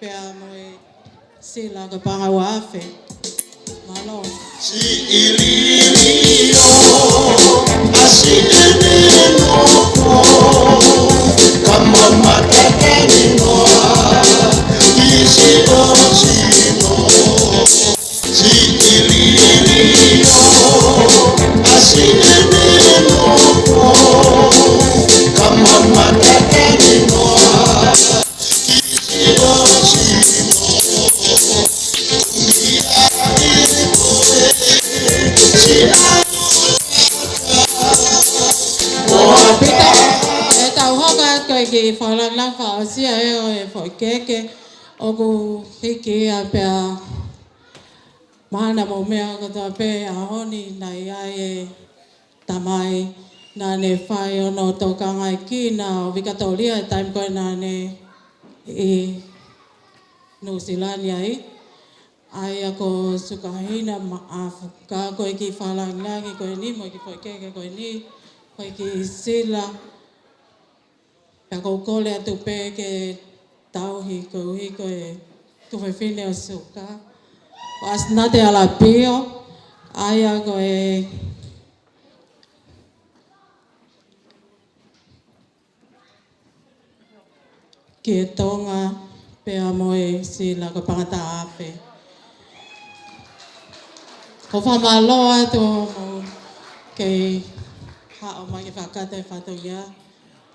pea mo e sila ko e paʻanga ua afe. Mālō. Siʻi liliu, ʻasi ʻene nofo, ka mamata talinoa, ʻi sino sino. Siʻi liliu, ʻE tau hoko atu ki he fakalāngilangi fakaʻosi ʻa e foʻi kehe ʻoku hiki ia pea mahalo naʻa mou meʻa kotoa pē he ʻaho ni naʻe ʻi ai e tamai naʻa ne fai hono tokanga ki he ʻEiki ʻo Vikatolia he taimi ko ē naʻa ne ʻi Nuʻusila ni ai. ʻA ia ko Sukahina Maʻafu, ka ko e kiʻi fakalāngilangi ko eni mo e kiʻi foʻi kehe ko eni, ko e kiʻi sila. Pea ʻoku ou kole atu pē ke tauhi koeʻuhi ko e tuofefine ʻo Suka, ko ʻAsinate ʻAlapio, ʻa ia ko e ki he Tonga, pea mo e sila ko Pangata Afe. ʻOku ou fakamālō atu hoʻomou kei haʻu mai ke fakakakato e fatongia.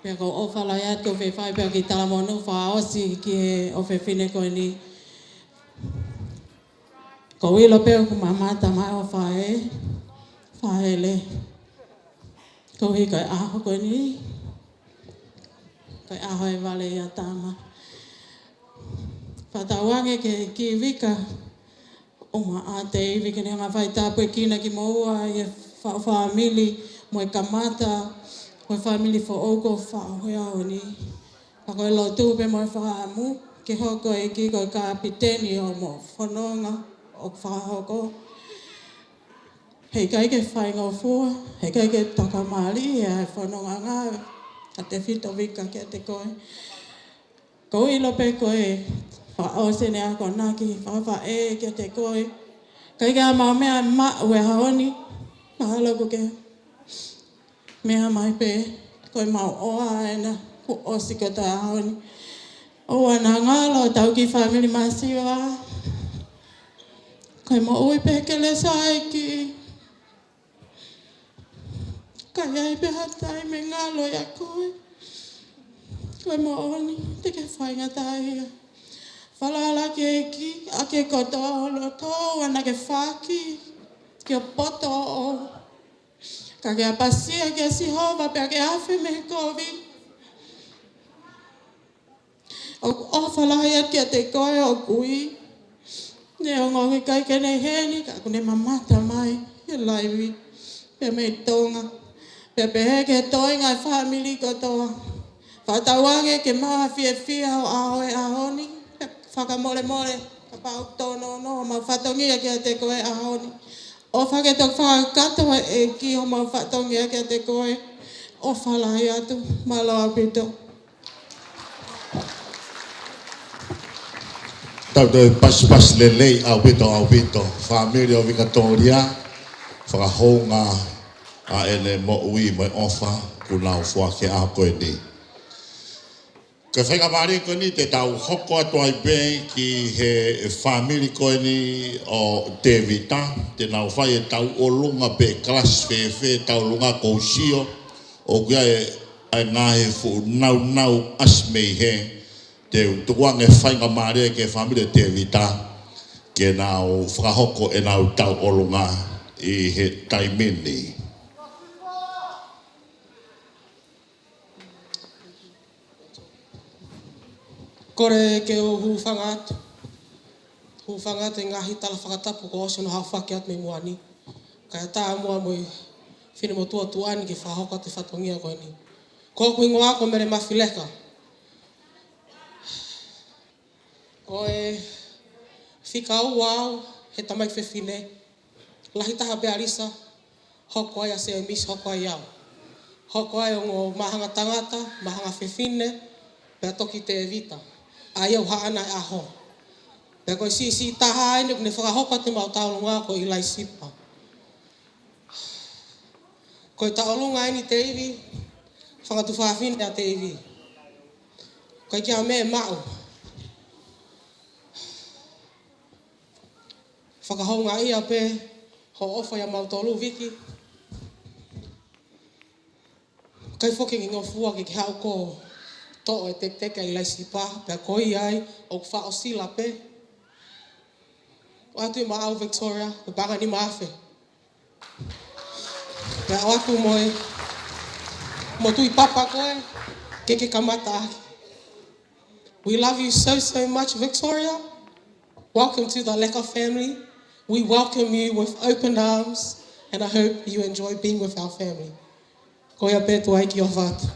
Pea ʻoku ou ʻofa lahi atu ʻoku fai pē ʻa e kiʻi talamonū fakaʻosi ki he ʻofefine ko eni. ʻOku ou ʻilo pē ʻoku mamata mai ʻo fai, fai lelei. Koeʻuhi ko e ʻaho ko eni, ko e ʻaho e vale ia tama. Fakatauange ke kiʻi vika ʻo maʻa te ivi ke ne hanga fai tāpuekina kimoua ʻi he fa-, fāmili mo e kamata ʻo e fāmili foʻou ko faʻo he ʻaho ni. Ka ko e lotu pē mo e fakaʻamu ke hoko e ʻEiki ko e kapiteni ʻo mo fononga ʻoku fakahoko. Heʻikai ke faingofua, heʻikai ke tokamālie ʻa e fononga ʻa Tēvita Vika kiate koe. ʻOku ou ʻilo pē ko e fakaʻosi ʻene akonaki, fakafaʻē kiate koe. ʻIkai ke ʻi ai haʻamau meʻa maʻu he ʻaho ni, mahalo ʻoku ke meʻa mai pē, ko e mau ʻofa ena, kuo ʻosi ko e ʻaho ni. ʻOua naʻa ngalo ʻetau kiʻi fāmili masiva. Ko e moʻui pē kelesi ʻa e ʻEiki. ʻIkai ʻi ai pē ha taimi ʻe ngalo ʻia koe. Ko e moʻoni, te ke faingataʻaʻia. Falala ki he ʻEiki ʻaki e kotoa ho loto, ʻoua naʻa ke faki, ke poto ʻo. Ka ke ʻapasia kia Sihova pea ke afe mei he kovi. ʻOku ou ʻofa lahi atu kiate koe ʻo kui. Neongo ʻoku ʻikai ke ne ʻi heni, ka ʻoku ne mamata mai he laivi. Pea mei Tonga. Pea pehē ki he toenga e fāmili kotoa. Fakatauange ke maʻu ha fiefia ʻo e ʻaho ni. Pea fakamolemole, kapau ʻoku tōnounou homau fatongia kiate koe he ʻaho ni. ʻOfa ke toki fakakakato ʻe he ʻEiki homau fatongia kiate koe. ʻOfa lahi atu, mālō ʻaupito. Tau toe pasipasi lelei ʻaupito, ʻaupito. Fāmili ʻo Vikatolia, fakahounga ʻa ʻene moʻui mo e ʻofa kuo nau foaki he ʻaho ko eni. Ko e faingamālie ko eni te tau hoko atu ai pē ki he fāmili ko eni ʻo Tēvita, te nau fai e tauʻolunga pe kalasi fēfē tauʻolunga. ʻOku ou sio ʻoku ʻi ai e ngaahi fuʻu naunau ʻasi mei hē, te u tukuange faingamālie ki he fāmili ʻo Tēvita ke nau fakahoko ʻenau tauʻolunga ʻi he taimi ni. Kole ke u hūfanga atu. Hūfanga atu he ngaahi tala fakatapu kuo ʻosi hono haofaki atu mei muʻa ni. Kae ʻatā muʻa mo e finemotuʻa tuʻa ni ke fakahoko atu e fatongia ko eni. Ko hoku hingoa ko Mele Mafileka. Ko e fika ua au he tamaiki fefine. Lahi taha pē ʻa Lisa, hoko ai ʻa Semisi, hoko ai au. Hoko ai ongo māhanga tangata, māhanga fefine, pea toki Tēvita. ʻA ia ʻoku haʻana e ʻaho. Pea ko e siʻisiʻi taha eni ʻoku ne fakahoko atu ʻemau tauʻolunga ko ʻIlaisipa. Ko e tauʻolunga eni Teivi, fanga tuofefine ʻa Teivi. ʻIkai ke ʻi ai ha meʻa ʻe maʻu. Fakahoungaʻia pē hoʻo ʻofa ʻia mautolu Viki. ʻIkai foki ke ngofua ke ke haʻu ʻo toʻo e teketeke ʻa ʻIlaisipa, pea ko ia ai ʻoku faʻo sila pē. ʻOatu ʻe maʻau Victoria, ko e paʻanga ʻe nima afe. Pea ʻoatu mo e, mo Tuʻi Papa ko ē, ke ke kamata ʻaki. We love you so, so much, Victoria. Welcome to the Leka family. We welcome you with open arms, and I hope you enjoy being with our family. Ko ia pē, tuai ke ʻofa atu.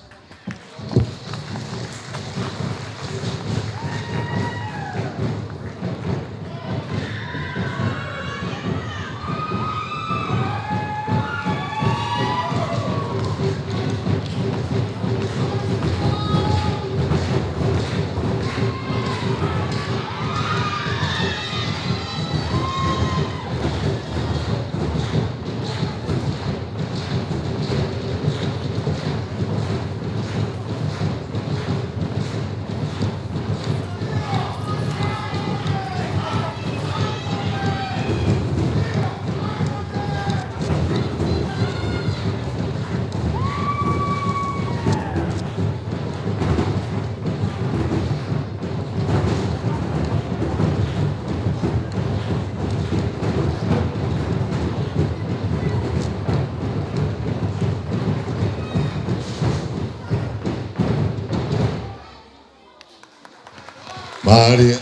Mālie.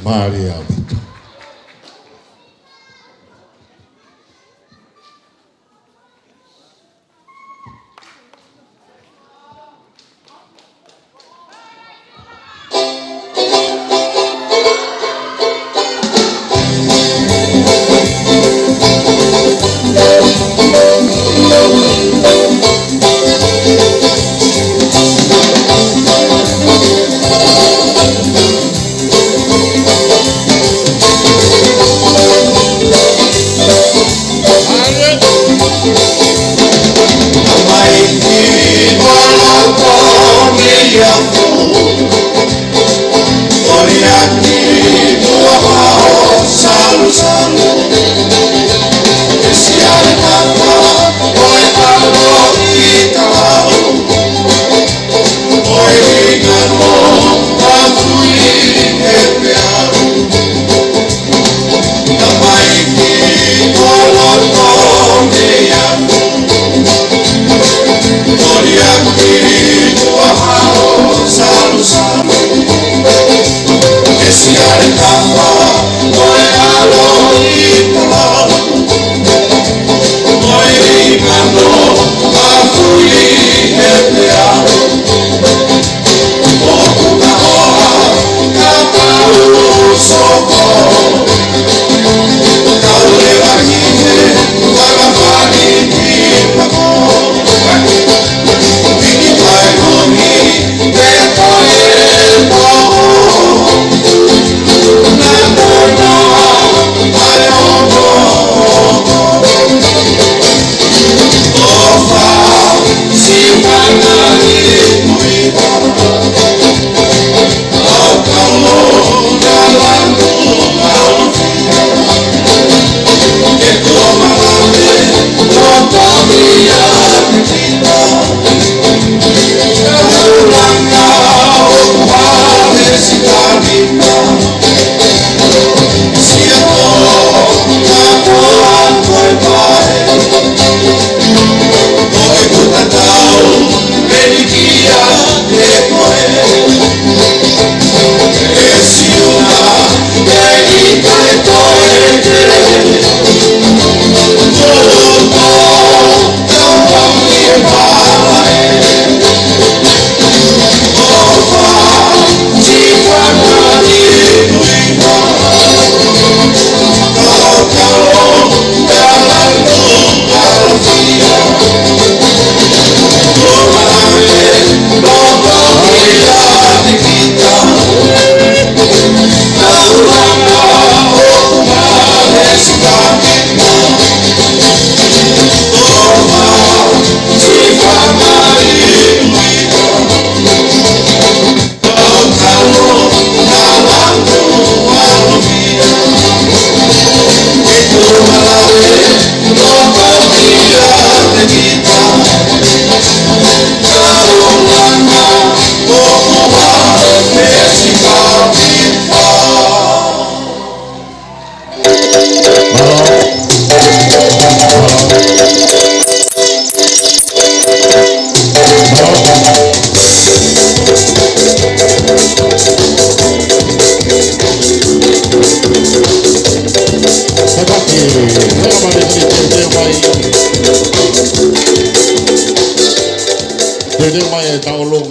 Mālie ʻaupito.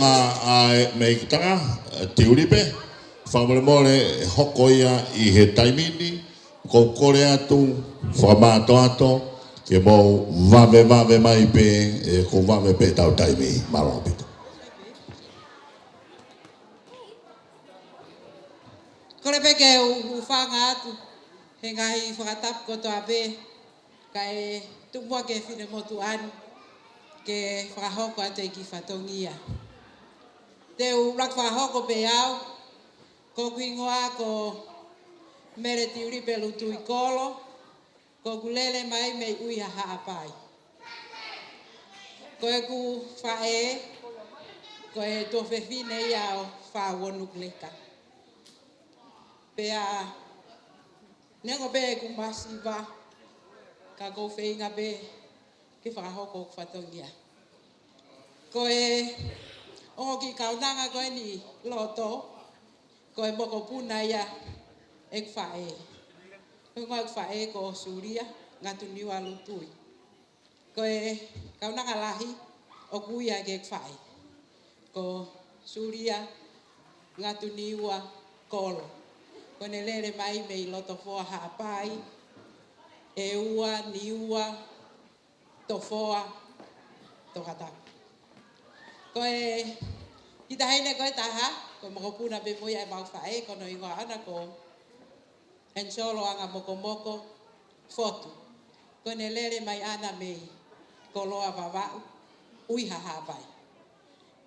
ʻa e mei Tonga, ʻa Tiulipe, fakamolemole ʻe hoko ia ʻi he taimi ni, ʻoku ou kole atu, fakamātoato, ke mou vave vave mai pē, ʻe, ko e vave pē ʻetau taimi, mālō ʻaupito. Kole pē ke u hūfanga atu he ngaahi fakatapu kotoa pē, kae tuku muʻa ki he finemotuʻa ni ke fakahoko atu e kiʻi fatongia. Te u ʻuluaki fakahoko pē au, ko hoku hingoa ko Mele Tiulipe Lutui Kolo, ko ʻeku lele mai mei ʻUiha Haʻapai. Ko ʻeku faʻē, ko e tuofefine ia ʻo Fauonukuleka. Pea neongo pē ʻeku masiva, ka ʻoku ou feinga pē ke fakahoko hoku fatongia. Ko e ongo kiʻi kaunanga ko eni loto, ko e mokopuna ia ʻeku faʻē. Ko e hingoa ʻeku faʻē ko Sulia Ngatuniua Lutui. Ko e kaunanga lahi ʻoku ui ai ki heʻeku faʻē, ko Sulia Ngatuniua Kolo. Ko ʻene lele mai mei Lotofoa Haʻapai, ʻEua, Niua, Tofoa, Tongatapu. Ko e kiʻi taʻahine ko ē ʻe taha, ko e mokopuna pē mo ia ʻemau faʻē, ko hono hingoa ʻana ko Ensolo Angamokomoko Fotu. Ko ʻene lele mai ʻana mei Koloa Vavaʻu, ʻUiha Haʻapai.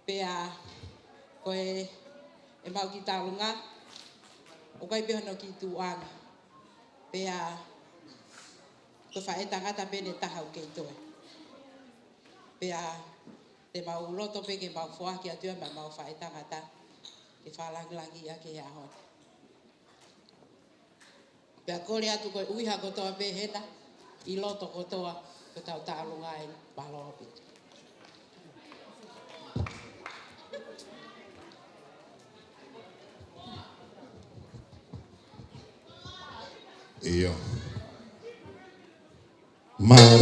Pea ko e, ʻemau kiʻi taʻalunga, ʻoku ʻi ai pē hono kiʻi tuʻuʻanga. Pea ko e faʻētangata pē ʻe taha ʻoku kei toe. Pea te mau loto pē ke mau foaki atu ia maʻa ʻemau faʻētangata ke fakalāngilangiʻi ʻaki he ʻaho ni. Pea kole atu ko e ʻuhiha kotoa pē hena, ʻi loto kotoa, ko ʻetau taʻalunga eni, mālō ʻaupito. ʻIo. Mālō.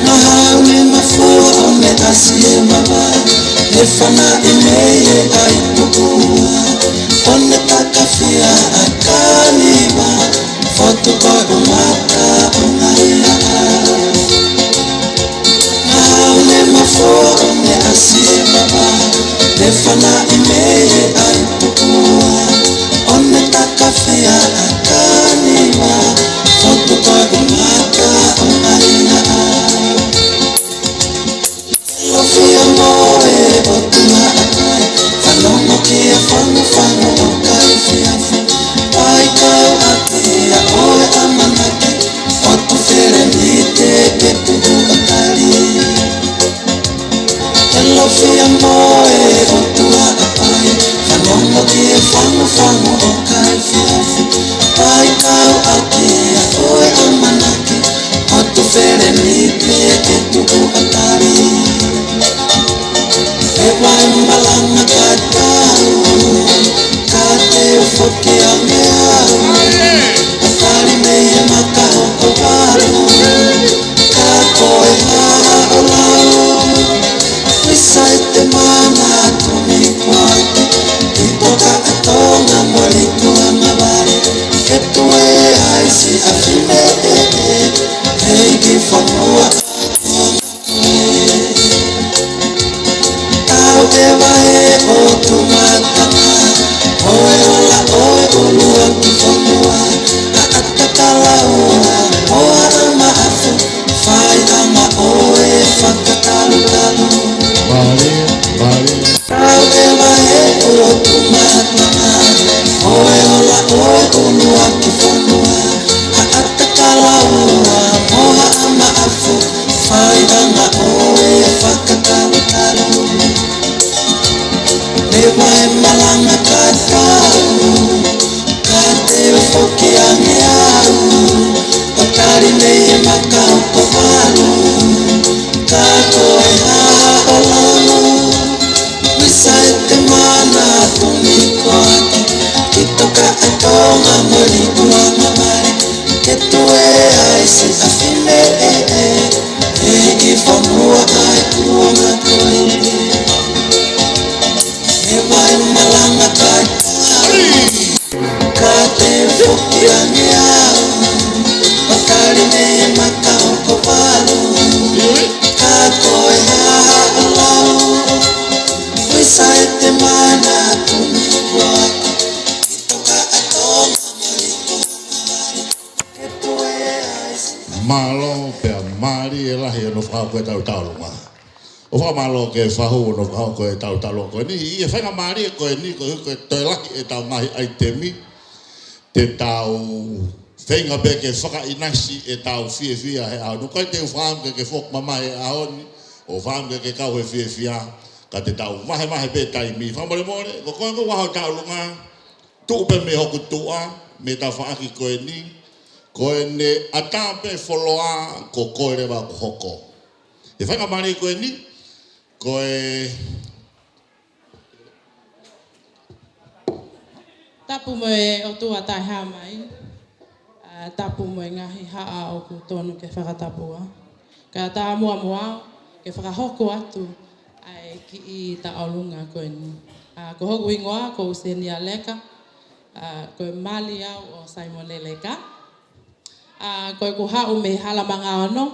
Naʻa ne mafua ʻo ne ʻasi e mava, ne fanaʻi mei he ʻai pukua, ʻo ne takafia ʻa Kaniva, Fotu ko e ʻumata ʻo Ngaahi Haʻa. Naʻa ne mafua ʻo ne ʻasi e mava, ne fanaʻi mei he ʻai pukua, ʻo ne takafia ʻa Kaniva, Fotu ko e ʻumata ʻo Ngaahi Haʻa. Lofia mo e ʻOtua Haʻapai, fanongo ki he fangufangu ʻo Kaifiafi. Paikau ʻaki ʻa ʻoe ʻamanaki, ʻo tufelemite ke tuʻu ʻo tali. Lofia mo e ʻOtua Haʻapai, fanongo ki he fangufangu ʻo Kaifiafi. Paikau ʻaki ʻa ʻoe ʻamanaki, ʻo tufelemite ke tuʻu ʻo tali. He vahe malanga ka tau, ka te u foki ange au. ʻO tali mei he maka hoko valu, ka ko e hā haʻo lau? Uisa e te mana tumi kuaki, ki toka ʻa Tonga mo Liku ʻa Mavale, ke tue ai siʻa fine ʻe ʻe, ʻEiki Fonua. Tau e vahe ʻo Tumatanga, ʻo e ola ʻo e ʻuluaki fonua, ʻa ʻAtakalaua, ʻo Haʻa Maʻafu, fai ʻa maʻu e fakatalutalu. Mālie, mālie. Tau e vahe ʻo Tumatanga, ʻo e ola ʻo e ʻuluaki fonua, ʻa ʻAtakalaua mo Haʻa Maʻafu, fai ʻa maʻu e fakatalutalu. He vahe malanga ka tau, ka te u foki ange au, ʻo tali mei he maka hoko valu, ka ko e hā haʻo lau? Uisa e te mana Siʻa fine ʻe ʻe, ʻi fonua ʻa e kuonga ko eni. ʻE vai malanga kai ka te foki ange au, ʻo kali ne maka oko valu, ka ko e haha ʻo lau, ʻoisa e te mana kumi kuaki, toka ʻa Tonga mali kuaki. Mālō pea mālie lahi hono fakahoko ʻetau tauʻolunga. ʻOku fakamālō ki he fahu hono fakahoko ʻetau tauʻolunga ko eni. ʻI he faingamālie ko eni, ko e, ko e toe lahi ʻetau ngaahi ʻaitemi, te tau feinga pē ke fakaʻinasi ʻetau fiefia he ʻaho ni. ʻOku ʻikai te u fakaʻamu ke ke foki mamahi he ʻaho ni, ʻoku fakaʻamu ke ke kau he fiefia, ka te tau vahevahe pē taimi. Fakamolemole, ko koe ko e vahe tauʻolunga, tuʻu pē mei hoku tuʻa, mei he tafaʻaki ko eni, ko ʻene ʻatā pē fuoloa, ko koe leva ʻoku hoko. ʻI he faingamālie ko eni, ko e tapu mo e ʻOtua Taʻehāmai, ʻa, tapu mo e ngaahi haʻa ʻoku tonu ke fakatapua. Ka ta muʻa muʻa ke fakahoko atu ʻa e kiʻi tauʻolunga ko eni. ʻA, ko hoku hingoa ko Usenia Leka, ʻa, ko e mali au ʻo Saimone Leka. ʻA, ko ʻeku haʻu mei Halamanga Ono.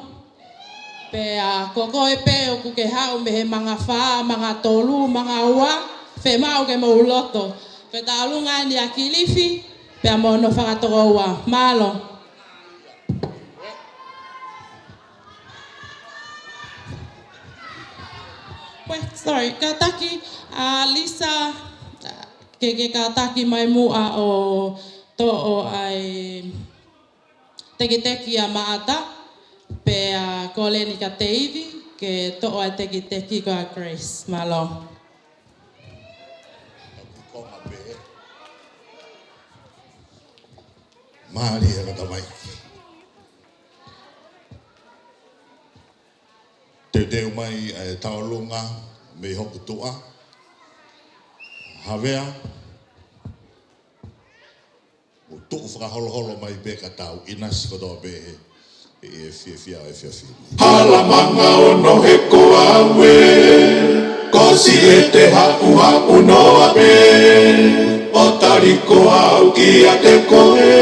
Pea ko koe pē ʻoku ke haʻu mei he Manga Fā, Manga Tolu, Manga Ua, fiemaʻu ke mou loto. Ko e tauʻolunga eni ʻa Kilifi, pea mo hono fakatokoua. Mālō. Pea, sorry, kātaki, ʻa, Lisa, ʻa, ke, ke kātaki mai muʻa ʻo toʻo ʻa e tekiteki ʻa Maʻata, pea ko Leni ka Teivi, ke toʻo ʻa e tekiteki ko ʻa Grace. Mālō. Mālie ʻa e tamaiki. Teuteu mai ʻa e tauʻolunga mei hoku tuʻa. Havea. ʻO tuʻu fakaholoholo mai pē ka tau ʻinasi kotoa pē he, he fiefia ʻo e efiafi ni. Halamanga Ono he ko au ē, ko siʻete haʻuhaʻu noa pē, ʻo tali ko au kiate koe,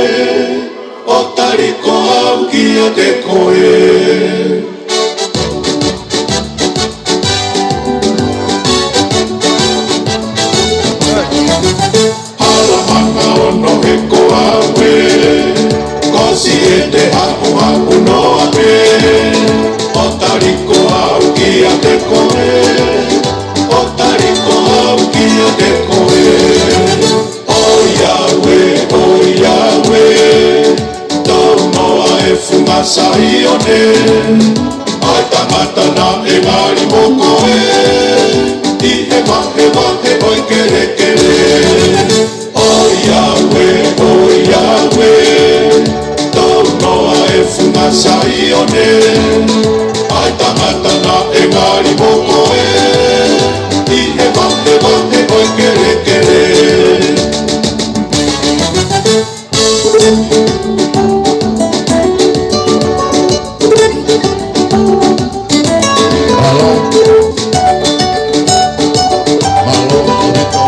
ʻo tali ko au kiate koe. Halamanga Ono he ko au ē, ko siʻete haʻuhaʻu noa pē, ʻo tali ko au kiate koe, ʻo tali ko au kiate koe. ʻOiauē, ʻoiauē, tō noa e funga Saione, ʻa e tangata naʻe ngali mo koe, ʻi he vahevahe ʻo e kelekele. ʻOiauē, ʻoiauē, tō noa e funga Saione, ʻa e tangata naʻe ngali mo koe, ʻi he vahevahe ʻo e kelekele. Mālō. Mālō, ʻaupito.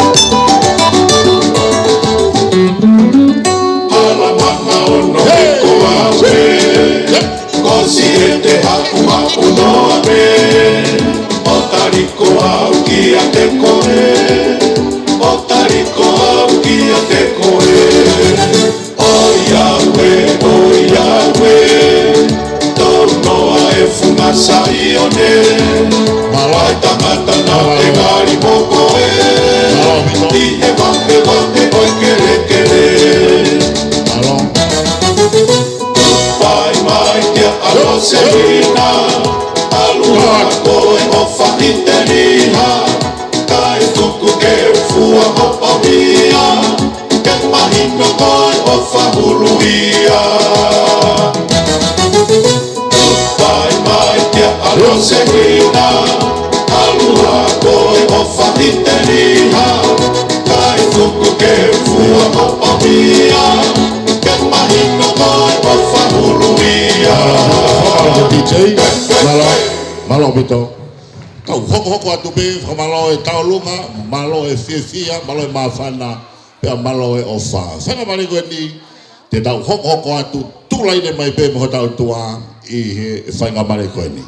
Halamanga Ono he ko au ē, ko siʻete haʻuhaʻu noa pē, ʻo tali ko au kiate koe, ʻo tali ko au kiate koe. ʻOiauē, ʻoiauē, tō noa e funga Saione, ʻa e tangata naʻe ngali mo koe, ʻi he vahevahe ʻo e kelekele. Tuʻu pē mai kia ʻAloselina, ʻalu ā koe ʻo fahite liha, kae tuku ke u fua hoʻo hia, ke mahino ko e ʻofa hulu ia. Tuʻu pē mai kia ʻAloselina, ʻalu ā koe ʻo fahite liha, kae tuku ke u fua hoʻo hia, ke mahino ko e ʻofa hulu ia. Jay, mālō, mālō ʻaupito. Tau hokohoko atu pē, fakamālō e tauʻolunga, mālō e fiefia, mālō e māfana, pea mālō e ʻofa. Faingamālie ko eni, te tau hokohoko atu, tulaʻi mai pē mo hotau ʻOtua ʻi he faingamālie ko eni.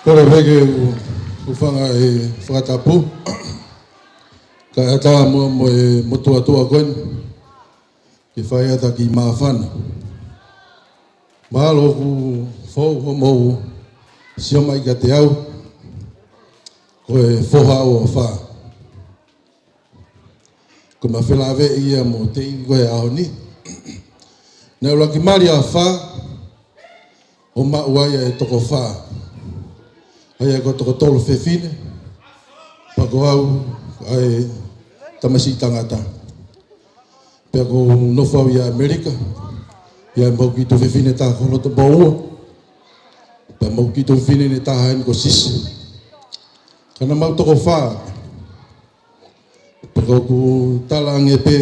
Kole pē ke u, u hūfanga he fakatapu. Kae ʻatā muʻa mo e motuʻa tuʻa ko eni ke fai atu ha kiʻi māfana. Mahalo ʻoku fou hoʻomou sio mai kiate au, ko e Foha ua fā. Ko ʻema felāveʻi ia mo Teivi ko e ʻaho ni. Naʻe ʻuluaki mali ʻa fā, ʻo maʻu ai ʻa e toko fā. ʻA ia ko e toko tolu fefine, pea ko au ʻa e tamasiʻi tangata. Pea ʻoku ou nofo au ʻi ʻAmelika, ʻi ai ʻemau kiʻi tuofefine ʻe taha ko Lotopoua. Pea ʻemau kiʻi tuofefine ʻe taha eni ko Sisi. Ka naʻa mau toko fā. Pea ʻoku ou talaange pē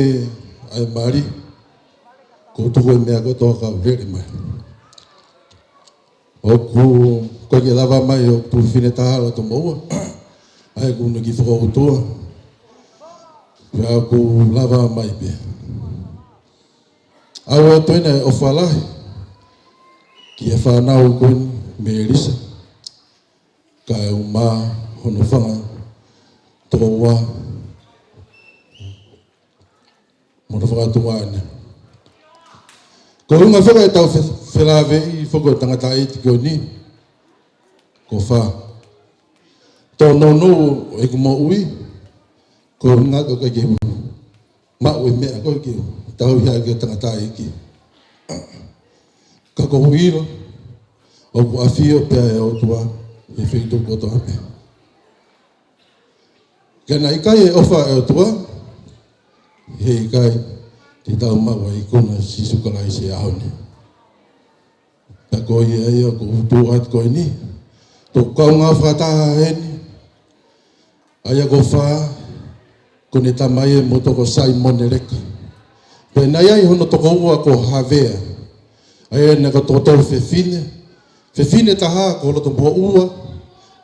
ʻa e mali, ʻoku ou tuku e meʻa kotoa kae lele mai. ʻOku ʻikai ke lava mai ʻo tuofefine ʻe taha Lotopoua. ʻA ia ʻoku ne kiʻi fokoutua. Pea ʻoku lava mai pē. ʻOatu eni e ʻofa lahi ki he fānau ko eni, Melisa, kae ʻumaʻā hono fanga tokoua mo hono fanga tuongaʻane. Ko e ʻuhinga foki ʻetau fe-, felāveʻi foki ʻo e tangataʻeiki ko eni ko fā. Tōnounou ʻeku moʻui, ko e ʻuhinga ko e ʻikai ke u maʻu e meʻa ko ē ke u tauhi ai ki he tangataʻeiki. Ka ʻoku ou ʻilo ʻoku ʻafio pē ʻa e ʻOtua ʻi he feituʻu kotoa pē. Ka naʻe ʻikai e ʻofa ʻa e ʻOtua, heʻikai te tau maʻu ʻa e ikuna ʻo Sīsū Kalaisi he ʻaho ni. Pea ko ia ia ʻoku ou tuʻu atu ko eni, toku kaungā fakataha heni, ʻa ia ko fā, ko ʻene tamai ʻe motuʻa ko Saimone Leka. Pea naʻe ʻi ai hono tokoua ko Havea. ʻA ia naʻe ko e toko tolu fefine, fefine ʻe taha ko Lotopoua,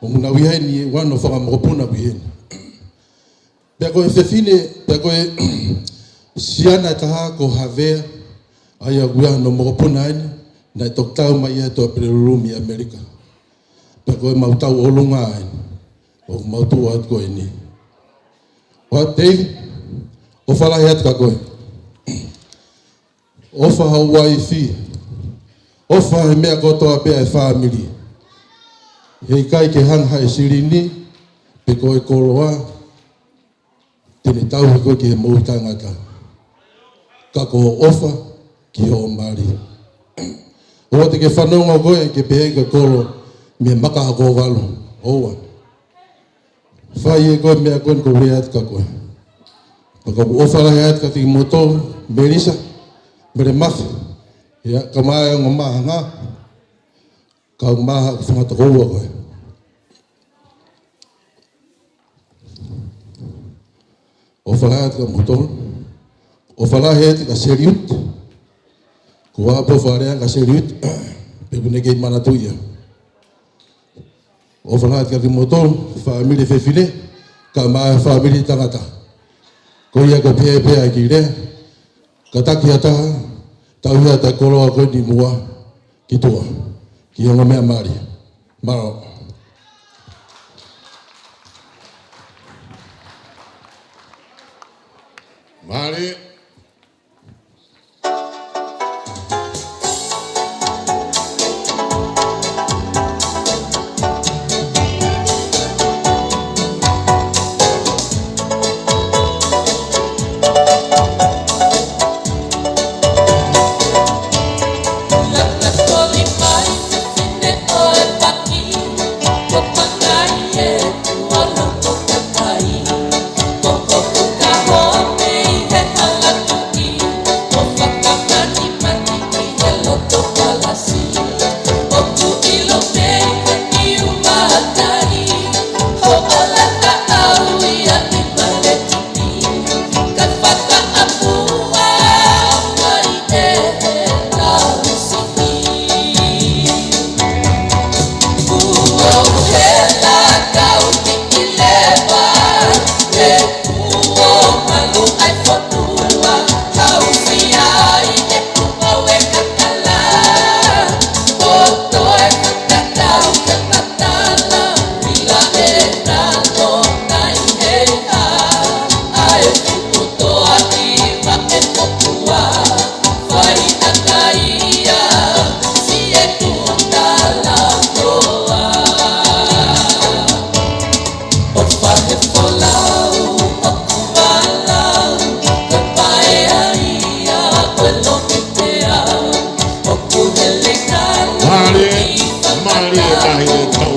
ʻoku nau ʻi heni, ʻoku ʻi ai hono fanga mokopuna ʻoku ʻi heni. Pea ko e fefine, pea ko e siana ʻe taha ko Havea, ʻa ia ʻoku ʻi ai hono mokopuna eni, naʻe toki tau mai ia he Tuʻapulelulu mei ʻAmelika. Pea ko ʻemau tauʻolunga eni, ʻoku mau tuʻu atu ko eni. ʻOatu Teivi, ʻofa lahi atu kia koe. ʻOfa ho uaifi. ʻOfa he meʻa kotoa pē ʻa e fāmili. Heʻikai ke hanga ʻe he silini pe ko e koloa te ne tauhi koe ki he moʻui taʻengata. Ka ko hoʻo ʻofa ki hoʻo mali. ʻOua te ke fanongo koe ke pehē ʻe he kolo mei Makahakovalu. ʻOua. Fai ʻe koe e meʻa ko eni ʻoku ou lea atu kia koe. Pea ʻoku ou ʻofa lahi atu kiate kimoutolu, Melisa, Mele Mafi. Ia, ka mai ongo māhanga, ka mai haʻaku fanga tokoua ko ē. ʻOfa lahi atu kia moutolu. ʻOfa lahi atu kia Seliuti. Ko au pē ʻofa lahi kia Seliuti. Pea ʻoku ne kei manatuʻi au. ʻOfa lahi atu kia kimoutolu, fāmili fefine, ka mai fāmili tangata. Ko ia ko pē pē ʻa e kiʻi lea, kātaki ha taha, tauhi atu e koloa ko eni muʻa ki tuʻa. Ki he ongo meʻa mālie. Mālō. Mālie. Mālie, mālie, mālie, tau.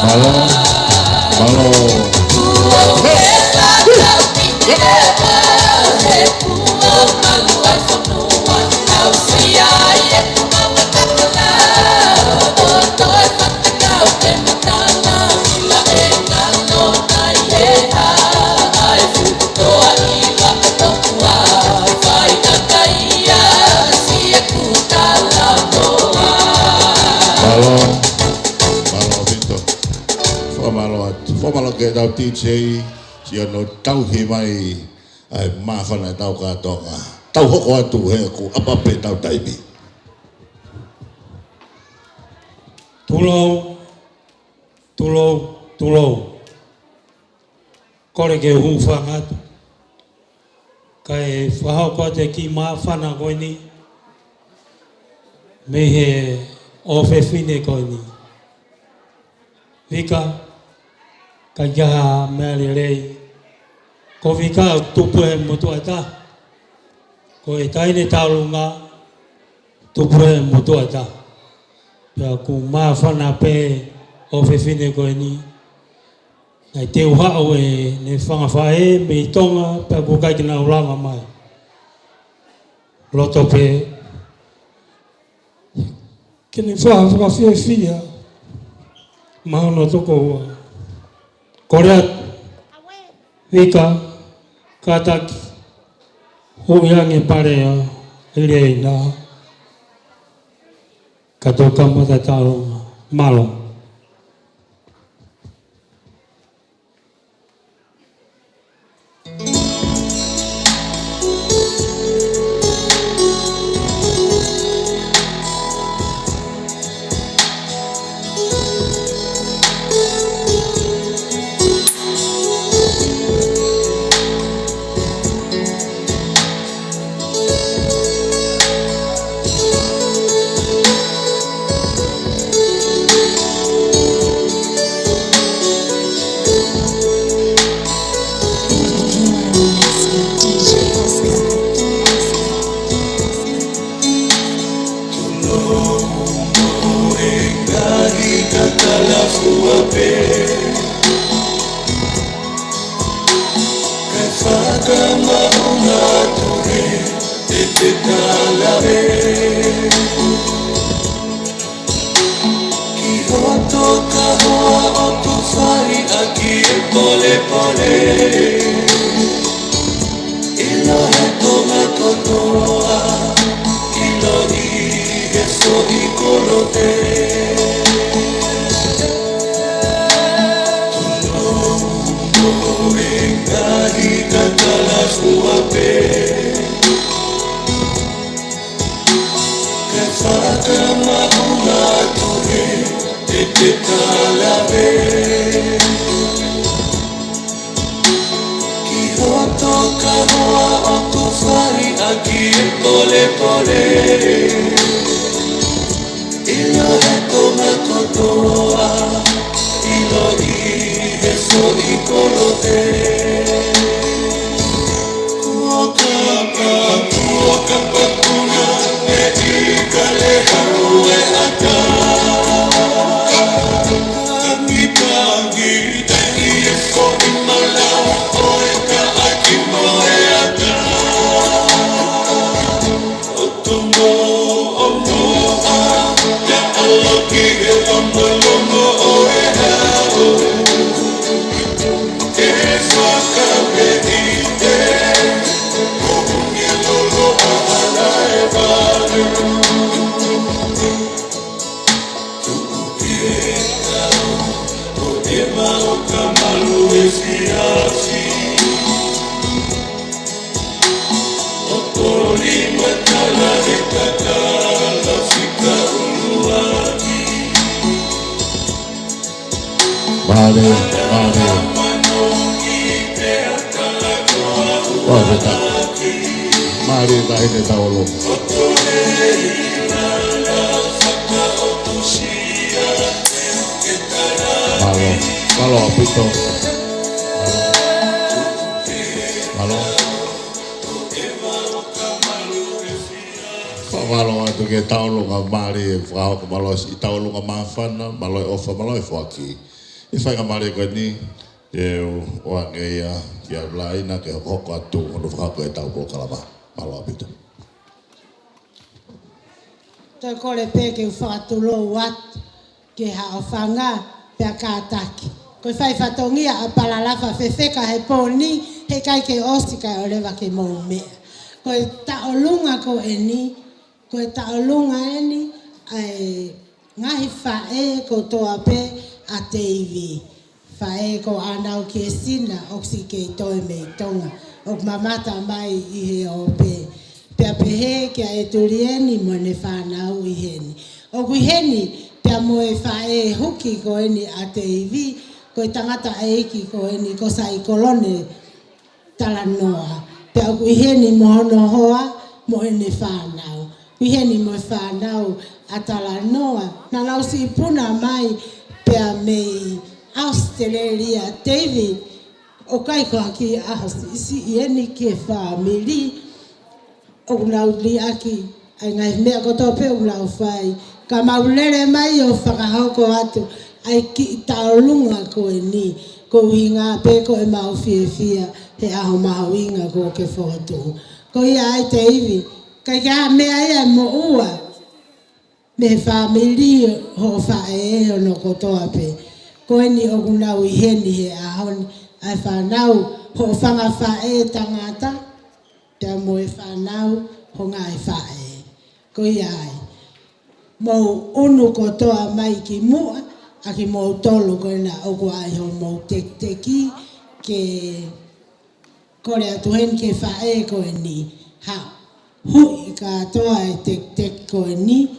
Mālō. Mālō. Mālō. Mālō ʻaupito. Fakamālō atu. Fakamālō ki heʻetau D J, siʻono tauhi mai ʻa e māfana ʻetau kātoanga. Tau hoko atu he kuo ʻapa pē ʻetau taimi. Tulou, tulou, tulou. Kole ke u hūfanga atu. Kae fakahoko atu e kiʻi māfana ko eni mei he ʻofefine ko eni. Vika, ʻikai ke ʻi ai ha meʻa lelei. Ko Vika ʻoku tupu he motuʻa ʻe taha. Ko e taʻahine Taulunga, tupu he motuʻa ʻe taha. Pea ʻoku māfana pē ʻofefine ko eni. Naʻe teu haʻu ʻene fanga faʻē mei Tonga, pea ʻoku ʻikai ke nau lava mai. Loto pē ke ne fai ha fakafiefia maʻa hono tokoua. Kole atu, Vika, kātaki, hū ange pale ʻa Ileina, ka tau kamata Taulunga. Mālō. Ka maʻu atu he te te kalave ki hoto kahoa ʻoku fai ʻaki e polepole. ʻIlo he Tonga kotoa, ʻilo ʻi he soʻi kolote. Tunomo e ngaahi kakala fua pē. Ke fakamaʻunga atu he te te kalave ki hoto kahoa ʻoku fai ʻaki e polepole. ʻIlo he Tonga kotoa, ʻilo ʻi he soʻi kolote. Kuo kapa, kuo kapa puna, e ika le hau e ata. Tangi, tangi, tangi e foʻi mala, ʻo e kaʻaki mo e ata. ʻO Tonga ʻo Moʻa, ia ʻaloki e longolongo ʻo e hau. Ke fakameʻite, kuku nge lolo ʻa ala e valu. Tuku ke tau, ʻo e mao ka malu e siasi. ʻO toli matala e kakala fika ʻuluaki. Mālie, mālie. Mālie, tā. Mālie, tā, hine tau alo. Mālō, mālō ʻaupito. Mālō. Fakamālō atu ki he tauʻolunga mālie, fakahoko mālō siʻi tauʻolunga māfana, mālō e ʻofa, mālō e foaki. ʻI he faingamālie ko eni, ʻe u ʻoange ia kia Laina ke hokohoko atu hono fakahoko e tau polokalama. Mālō ʻaupito. Toe kole pē ke u fakatulou atu ki he haʻofanga pea kātaki. Ko e fai fatongia ʻa Palalafa fefeka he pō ni, heʻikai ke ʻosi kae ʻoleva ke mou meʻa. Ko e tauʻolunga ko eni, ko e tauʻolunga eni ʻa e ngaahi faʻē kotoa pē ʻa Teivi. Faʻē ko ʻĀnau Kiesina, ʻoku siʻi kei toe mei Tonga, ʻoku mamata mai ʻi he ʻope. Pea pehē kia ʻEtulieni mo ʻene fānau ʻi heni. ʻOku ʻi heni pea mo e faʻē huki ko eni ʻa Teivi, ko e tangataʻeiki ko eni ko Saikolone Talanoa. Pea ʻoku ʻi heni mo hono hoa mo ʻene fānau. ʻI heni mo e fānau ʻa Talanoa. Naʻa nau siʻi puna mai pea mei ʻAositelēlia, Teivi. ʻOku ʻikai ko ha kiʻi ʻaho siʻisiʻi eni ki he fāmili. ʻOku nau liʻaki ʻa e ngaahi meʻa kotoa pē ʻoku nau fai. Ka mau lele mai ʻo fakahoko atu ʻa e kiʻi tauʻolunga ko eni, ko e ʻuhinga pē ko ʻemau fiefia he ʻaho mahuʻinga kuo ke fokotuʻu. Ko ia ai Teivi, ʻikai ke ʻi ai ha meʻa ia ʻe moʻua mei he fāmili hoʻo faʻē hono kotoa pē. Ko eni ʻoku nau ʻi heni he ʻaho ni, ʻa e fānau hoʻo fanga faʻē tangata, pea mo e fānau ho ngaahi faʻē. Ko ia ai, mou ʻunu kotoa mai ki muʻa, ʻa kimoutolu ko ena ʻoku ʻi ai hoʻomou tekiteki ke kole atu heni ki he faʻē ko eni. Ha, huʻi kātoa e tekiteki ko eni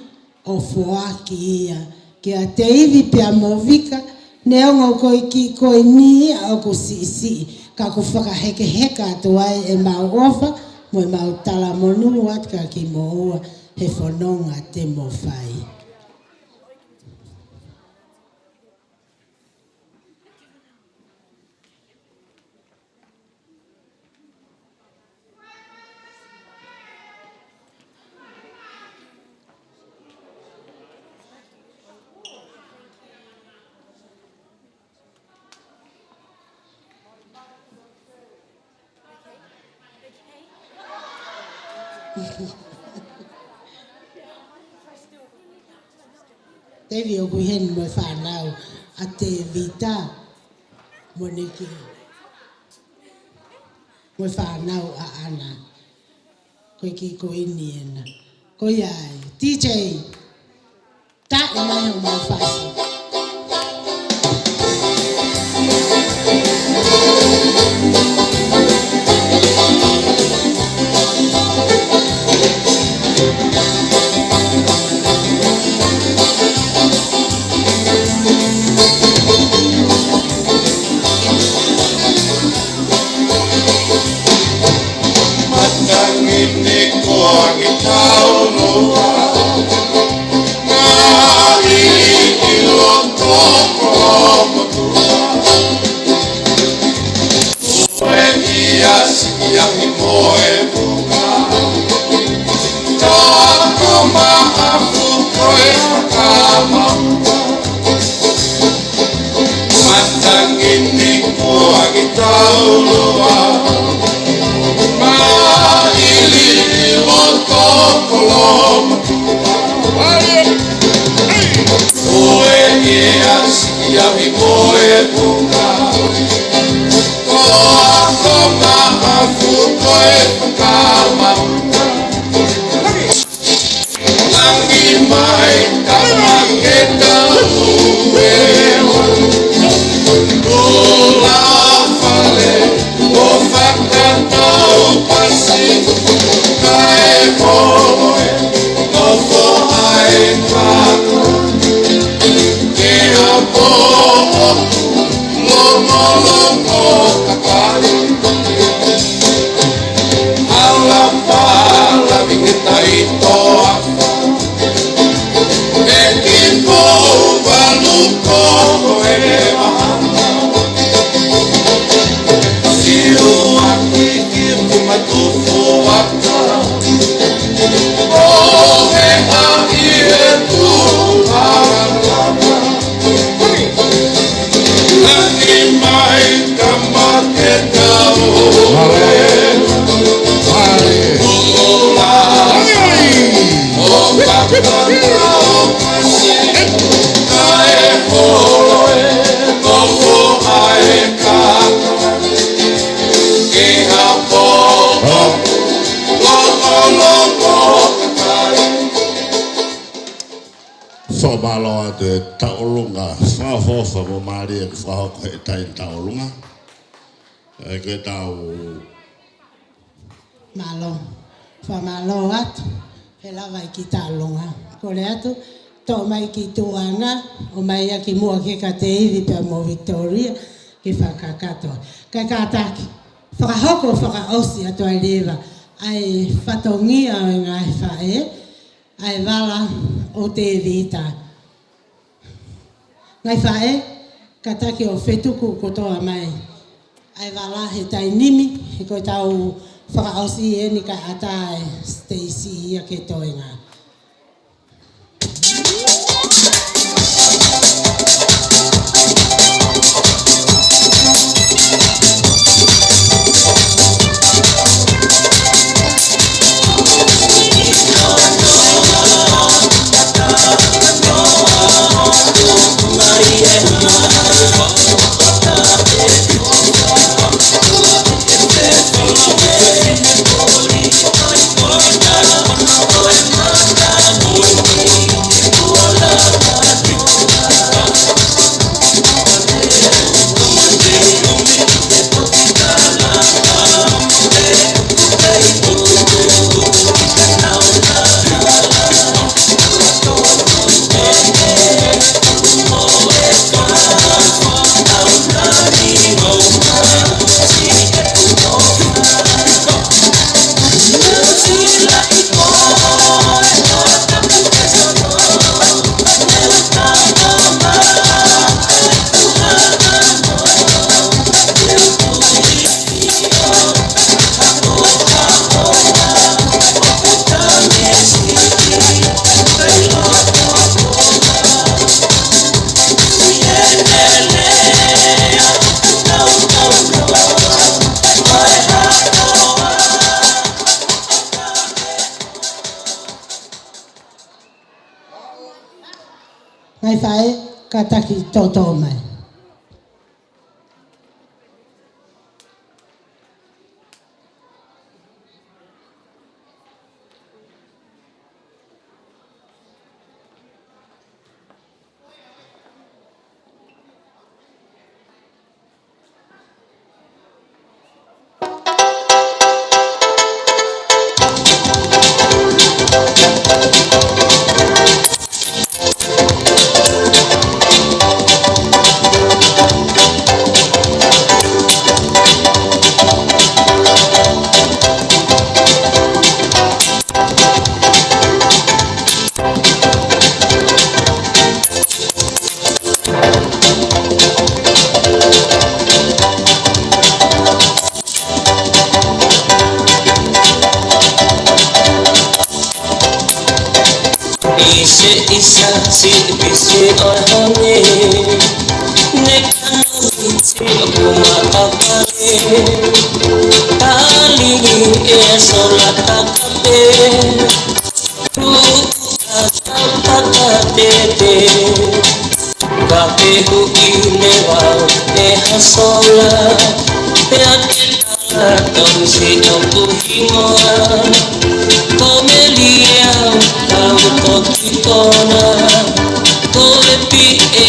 ʻo foaki ia kia Teivi pea mo Vika, neongo ko e kiʻi ko eni ia ʻoku siʻisiʻi, ka ʻoku fakahekeheka atu ai ʻemau ʻofa mo ʻemau talamonū atu kia kimoua he fononga te mou fai. Tēvita ʻoku ʻi heni mo e fānau ʻa Tēvita mo Niki. Mo e fānau ʻaʻana. Ko e kiʻi kuini ena. Ko ia ai. D J. Taʻe mai homau fasi. Matangi ni ko angi tau loa. Ngaahi ʻilo toko motua. Ko e ʻia siʻi ahi mo e vunga. Toko maʻafu ko e fakamau. Matangi ni ko angi tau loa. Maʻili ʻilo toko loa. Ko e ʻia siʻi ahi mo e vunga. Toko maʻafu ko e fakamau. Langi mai, tama ke tau e o. Kula fale, ʻo fakatau pasi, kae moe, ʻo foʻai kako. Ki ha poʻo, longolongo kakai. Ala pala mi ke tai toa. E ki pou valu ko e mahana. Siu aki ki ku matufu aka. Ko e a i e tu ala. Langi mai, tama ke tau e. Hale. Kula. Hale. ʻO kapakala ʻo pasi. Kae holo e, ʻo foʻai kako. Ki ha poʻo, longolongo kakai. Fakamālō atu e tauʻolunga, fakaʻofoʻofa mo mālie ʻoku fakahoko he taimi tauʻolunga. ʻE ke tau. Mālō. Fakamālō atu. He lava e kiʻi tauʻolunga. Kole atu, toʻo mai ki tuʻa na, ʻomai ia ki muʻa kia Tēvita pea mo Victoria, ke fakakakato. Kae kātaki, fakahoko fakaʻosi atu ai leva, ʻa e fatongia ʻo e ngaahi faʻē, ʻa e vala ʻo Tēvita. Ngaahi faʻē, kātaki ʻo fetuku kotoa mai ʻa e vala he taimi ni, he ko e tau fakaʻosi eni kae ʻatā e siteisi ia ke toenga. faʻē, kātaki toʻotoʻo mai. ʻI he ʻisa siʻi pisi ʻo e honi, ne kanohi siʻoku matapale. Tali ʻe sola takape, tuʻu ʻa taupata tete. Ka pehuʻi leva ʻe ha sola, pea ke tala tonsi ʻoku hingoa ko Melia, kau toki kona. Ko e piʻe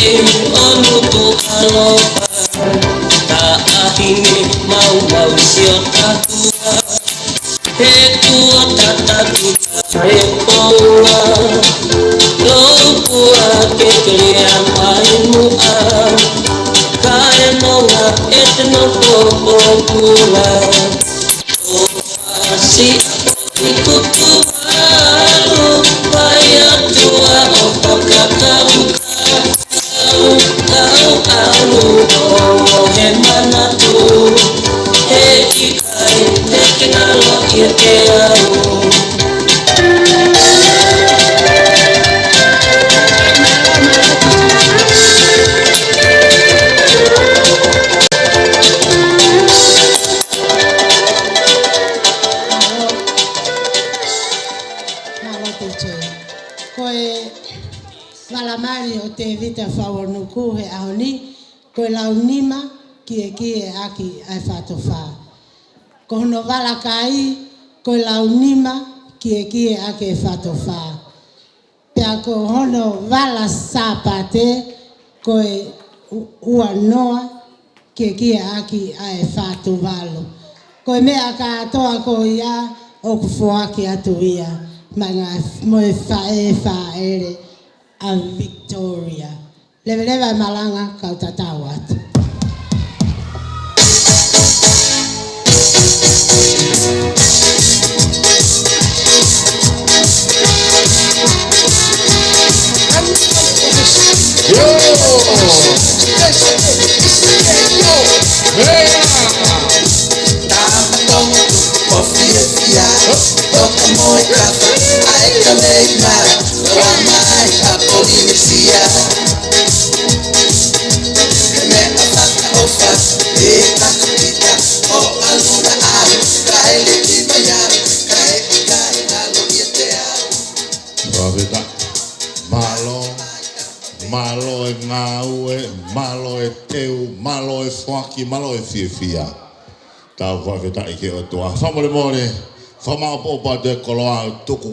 ʻo Nukuʻalofa, taʻahine maumau sio tahua. He kuo tataki taʻe poua, lou pua ke kelea mai muʻa. Kae nonga ʻete nofo ʻo pula. ʻO ʻasi ʻi kuku alu, pai atu ʻo fakakaukau. Kau, kau, kau, ʻo he manatu, he ʻikai te ke ngalo ia ke au. Mālō, T J. Ko e vala mali ʻo Tēvita Fauonuku he ʻaho ni, ko e lau nima, kiekie ʻaki ʻa e fā tofā. Ko hono vala kai, ko e lau nima, kiekie ʻaki e fā tofā. Pea ko hono vala Sāpate, ko e u-, ua noa, kiekie ʻaki ʻa e fā tuvalu. Ko e meʻa kātoa ko ia ʻoku foaki atu ia maʻa e ngaahi, mo e faʻē fāʻele ʻa Victoria. Leveleva e malanga, kau tatau atu. Yo! Yo! Ea! Tama tongo, ko fiefia, toka mo e kafa, ʻa e ka mei ma, ʻo mai ʻa Polinesia. He meʻa fakaʻofa, ʻe taka kita, ʻo ʻalu na ʻalu, kae leti mai ʻalu, kae ʻikai ʻalu ia te au. Fakafetaʻi. Mālō, mālō e ngāue, mālō e teu, mālō e foaki, mālō e fiefia. Tau fakafetaʻi ki he ʻOtua. Fakamolemole, fakamāʻopoʻopo atu e koloa ʻo tuku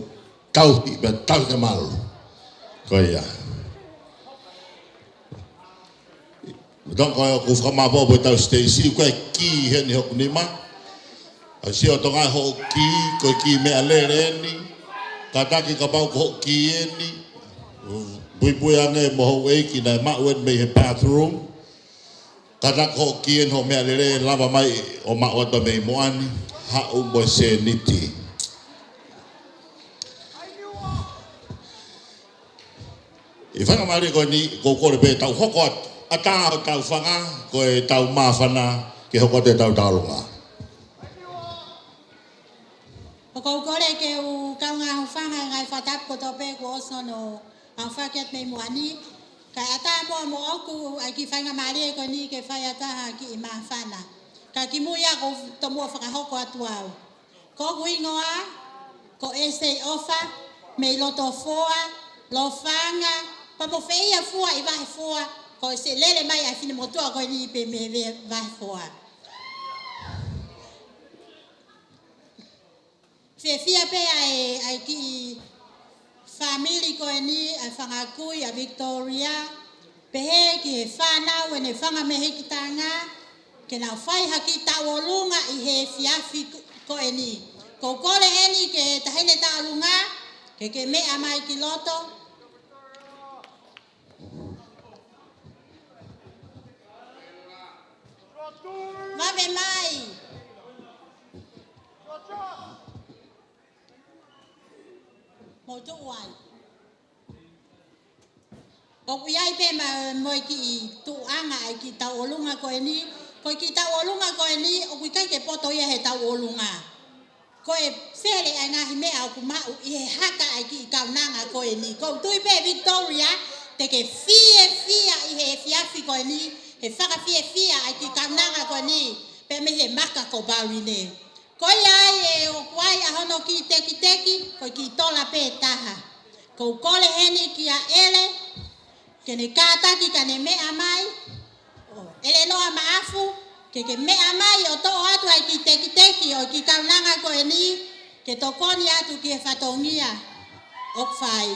tauhi pea tauhi ke malu. Ko ia. Tau ko ē ʻoku fakamāʻopoʻopo ʻetau siteisi, ko e kī heni hoku nima. ʻA sio Tonga hoʻo kī, ko e kī meʻalele eni. Kātaki kapau ko hoʻo kī eni, puipui ange mo houʻeiki naʻe maʻu eni mei he bathroom. Kātaki hoʻo kī eni hoʻo meʻalele, lava mai ʻo maʻu atu mei muʻa ni, haʻu mo e sēniti. ʻI he faingamālie ko eni, ʻoku ou kole pē tau hoko atu, ʻatā hotau fanga, ko ʻetau māfana, ke hoko atu ʻetau tauʻolunga. ʻOku ou kole ke u kaungā hūfanga he ngaahi fakatapu kotoa pē kuo ʻosi hono aofaki atu mei muʻa ni. Kae ʻatā muʻa moʻoku ʻa e kiʻi faingamālie ko eni ke fai ʻa ha kiʻi māfana. Ka kimuʻa ʻoku ou tomuʻa fakahoko atu au. Ko hoku hingoa, ko Esei ʻOfa, mei Lotofoa, Lofanga, Pea mo feia fua ʻi Vahefoa, ko e siʻi lele mai ʻa e finemotuʻa ko eni pē mei Vahefoa. Fiefia pē ʻa e, ʻa e kiʻi fāmili ko eni, ʻa e fanga kui ʻa Victoria, pehē ki he fānau ʻene fanga mehikitanga, ke nau fai ha kiʻi tauʻolunga ʻi he efiafi ko eni. Ko u kole eni ki he taʻahine tauʻolunga, ke ke meʻa mai ki loto. Vave mai. Mou tuʻu ai. ʻOku ʻi ai pē ma-, mo e kiʻi tuʻuʻanga ʻa e kiʻi tauʻolunga ko eni. Ko e kiʻi tauʻolunga ko eni, ʻoku ʻikai ke poto ia he tauʻolunga. Ko e fele ʻa e ngaahi meʻa ʻoku maʻu ʻi he haka ʻa e kiʻi kaunanga ko eni. Ko u tui pē Victoria, te ke fiefia ʻi he efiafi ko eni, he fakafiefia ʻa e kiʻi kaunanga ko eni, pea mei he maka ko Pauline. Ko ia ai ē ʻoku ʻi ai ʻa hono kiʻi tekiteki, ko e kiʻi tola pē taha. Ko u kole heni kia ʻEle, ke ne kātaki ka ne meʻa mai, ʻo ʻElenoa Maʻafu, ke ke meʻa mai ʻo toʻo atu ʻa e kiʻi tekiteki ʻo e kiʻi kaunanga ko eni, ke tokoni atu ki he fatongia ʻoku fai.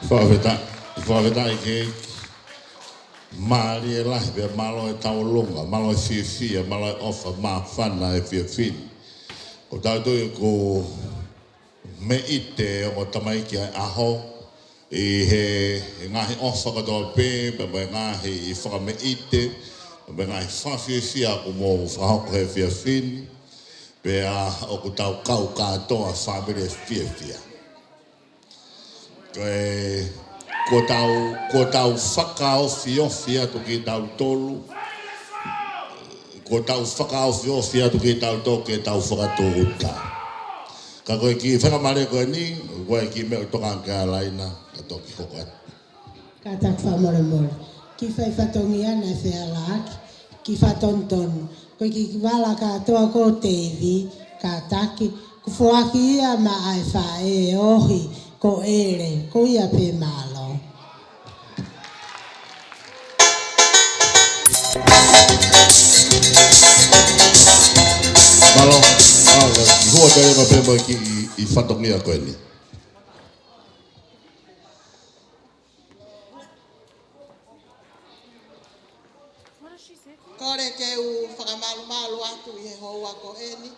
Fakafetaʻi, fakafetaʻi ki he mālie lahi pea mālō e tauʻolunga, mālō e fiefia, mālō e ʻofa māfana he efiafi ni. Ko tautolu ko e meʻite ʻo e tamaiki ʻa e ʻaho, ʻi he, he ngaahi ʻofa kotoa pē, pea mo e ngaahi fakameʻite, pea mo e ngaahi fakafiefia kuo mou fakahoko he efiafi ni, pea ʻoku tau kau kātoa fāmili fiefia. Ko e, kuo tau, kuo tau fakaofiofi atu kitautolu, kuo tau fakaofiofi atu kitautolu ke tau fakatūʻuta. Ka ko e kiʻi faingamālie ko eni, ko e kiʻi meʻa ʻoku tokanga ki ai ʻa Laina, ka toki hoko atu. Kātaki fakamolemole. Kiʻi fai fatongia naʻe fehālaaki, kiʻi fakatonutonu. Ko e kiʻi vala kātoa ko Teivi, kātaki, kuo foaki ia maʻa e faʻē ʻo e ohi, ko ʻEle, ko ia pē mālō. Mālō, mālō, hua tele ma pē mo e kiʻi, ʻi fatongia ko eni. Kole ke u fakamalumalu atu ʻi he houa ko eni,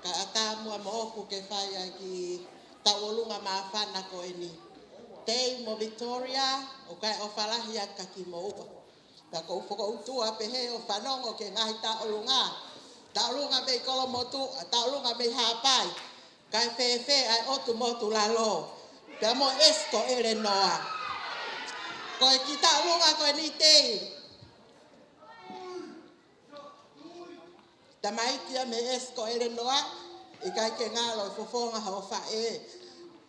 kae ʻatā muʻa moʻoku ke fai ʻa e kiʻi tauʻolunga māfana ko eni. Tei mo Victoria, ʻoku ʻi ai e ʻofa lahi ʻa kimoua. Pea ʻoku ou fokoutua pehē ʻo fanongo ki he ngaahi tauʻolunga. Tauʻolunga mei Kolomotuʻa, tauʻolunga mei Haʻapai. Kae fēfē ʻa e ʻotu motu lalo. Pea mo ʻEsi ko ʻElenoa. Ko e kiʻi tauʻolunga ko eni Tei. Tamaiki ia mei ʻEsi ko ʻElenoa, ʻikai ke ngalo e fofonga hoʻo faʻē.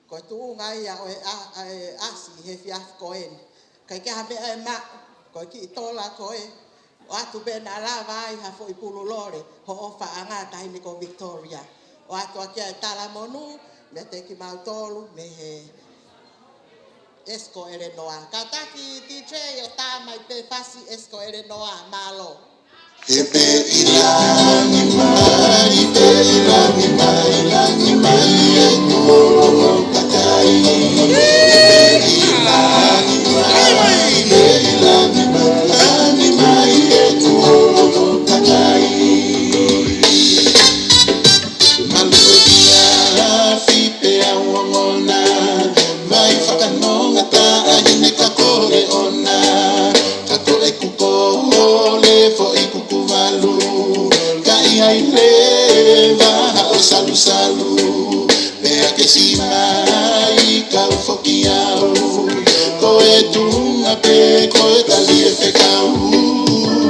Ko e tuʻunga ia ʻo e ʻa-, ʻa e ʻasi he efiafi ko eni. ʻIkai ke ha meʻa ʻe maʻu, ko e kiʻi tola ko ē. ʻOatu pē naʻa lava ai ha foʻi pulu lole, hoʻo ʻofaʻanga taʻahine ko Victoria. ʻOatu ʻaki ʻa e talamonū, meiate kimautolu, mei he ʻEsi ko ʻElenoa. Kātaki D J ʻo tā mai pē fasi ʻEsi ko ʻElenoa, mālō. He pē ʻi langi mai, pē ʻi langi mai, langi mai ʻeku ʻolo kakai. He pē ʻi langi mai, pē ʻi langi mai, langi mai ʻeku ʻolo kakai. Malu ia afi pea ongona, mai fakanonga taʻahine ka kole ʻona. Ka ko ʻeku kole foʻi kuku valu, ka ʻi ai leva haʻo salusalu. Pea ke siʻi mai kau foki au, ko e tuʻunga pē ko e tali e fekau.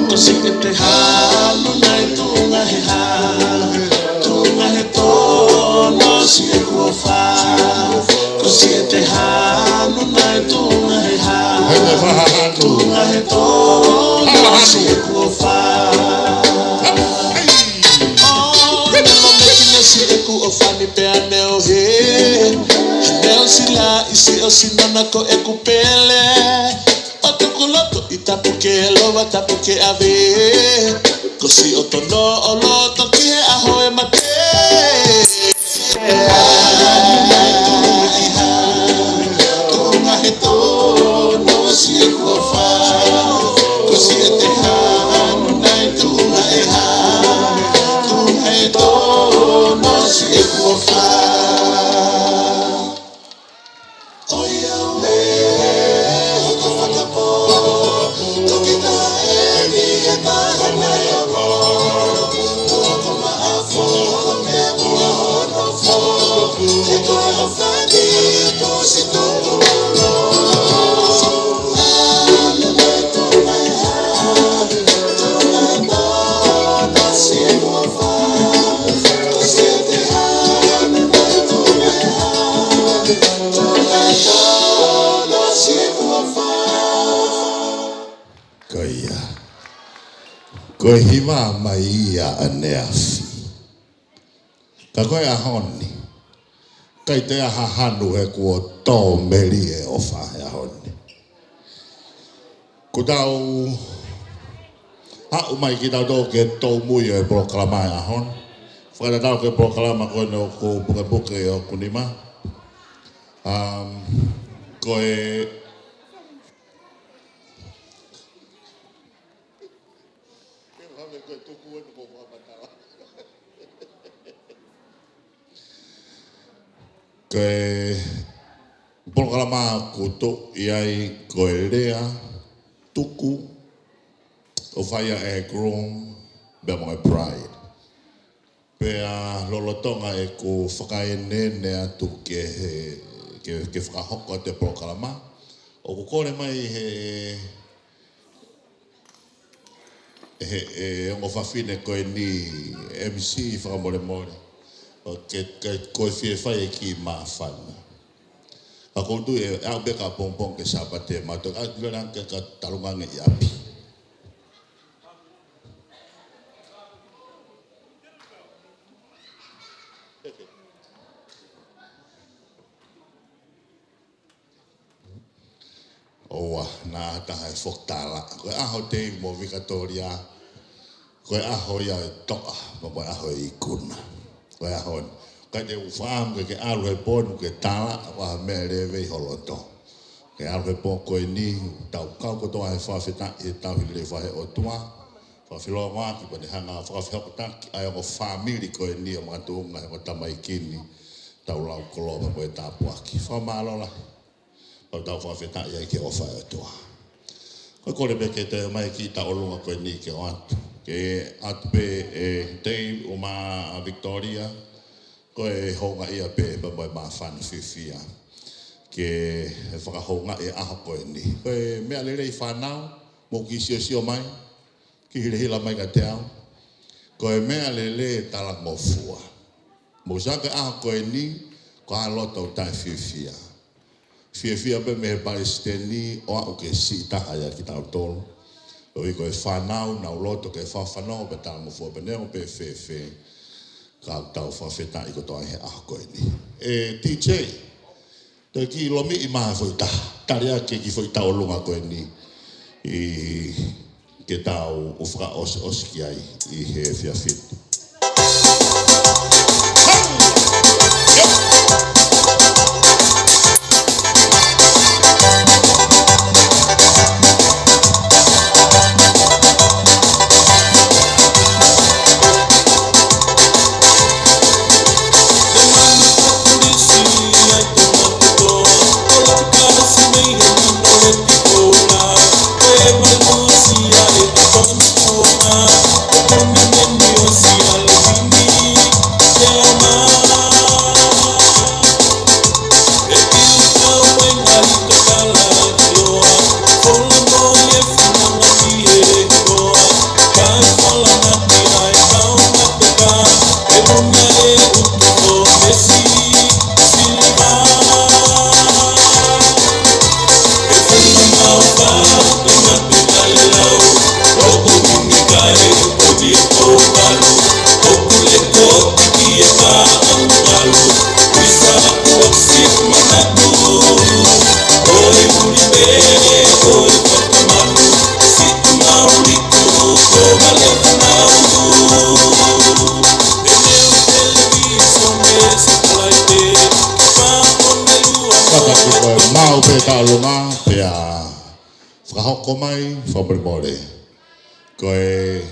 Ko siʻete hanu nai tuʻunga he hā, tuʻunga he tono siʻeku ʻofa. Ko siʻete hanu nai tuʻunga he hā, tuʻunga he tono siʻeku ʻofa. ʻO nelo mekina siʻeku ʻofa ni pea neo he, neo sila ʻi siʻo sinona ko ʻeku pele. ʻO tuku loto ʻi tapu ke lova tapu ke ʻave. Ko siʻo tono ʻo loto ki he ʻaho e mate. Tuʻunga he tono siʻeku ʻofa. Ko siʻete hanu nai tuʻunga he hā, tuʻunga he tono siʻeku ʻofa. Ko ia. Ko e hiva mai ia ʻaneafi. Ka ko e ʻaho ni, ʻikai te aha hanu he kuo tō melie ʻofa he ʻaho ni. Kuo tau Haʻu mai kitautolu ke tau muimui he polokalama ʻo e ʻaho ni. Fakatatau ki he polokalama ko eni ʻoku pukepuke ʻi hoku nima. Um, ko e Ko e polokalama ʻoku toʻo ʻi ai ko e lea tuku ʻoku fai ʻe he groom pea mo e bride. Pea lolotonga ʻeku fakaeneene atu ke, ke, ke fakahoko atu e polokalama, ʻoku kole mai he ʻe he, ʻe he ongo fafine ko eni M C fakamolemole. ʻO ke, ke, ko e fie fai e kiʻi māfana. Ka ʻoku ou tui ʻe aʻu pē ka pongipongi ki he Sāpate, ma to a vela ke ka talungange ʻi ʻapi. ʻOua, naʻa taha e foki tala. Ko e ʻaho Tei mo Vikatolia. Ko e ʻaho ia e toʻa, mo ko e ʻaho e ikuna. Ko e ʻaho ni. Ka te u faam ke ke ʻalu he pō ni ke tala, ʻoku ʻi ai ha meʻa lelei ʻi ho loto. Ke ʻalu he pō ko eni, tau kau kotoa he fakafetaʻi, he tauhi lelei ʻa e ʻOtua. Fakafeʻiloaki pea ne hanga fakafehokotaki ʻa e ongo fāmili ko eni ʻo makatuʻunga he ongo tamaiki ni. Tau lau koloa mo e tāpuaki. Fakamālō lahi. Pea tau fakafetaʻi ai ki he ʻofa ʻa e ʻOtua. Ko e kole pē ke toe mai ki he tauʻolunga ko eni ke ʻoatu. Ke ʻoatu pē ʻe Tei mo Victoria, ko e houngaʻia pē pea mo e māfana fiefia. Ke fakahoungaʻi e ʻaho ko eni. Ko e meʻa lelei fānau, mou kiʻi siosio mai. Kiʻi hilahila mai kiate au. Ko e meʻa lelei e talangofua. Mou sio ki he ʻaho ko eni, ko e loto taʻefiefia. Fiefia pē mei he palesiteni ʻo aʻu ki he siʻi taha ia kitautolu. ʻOi ko e fānau, nau loto ke fafano pē talangofua pē neongo pe fēfē. Ka tau fakafetaʻi kotoa he ʻaho ko eni. ʻE D J, toe kiʻi lomiʻi mai ha foʻi taha. Tali ake ki he foʻi tauʻolunga ko eni. ʻI ke tau ʻo fakaʻosiʻosi ki ai ʻi he efiafi ni. Fakatuʻu ko e mau pē tauʻolunga, pea fakahoko mai, fakamolemole. Ko e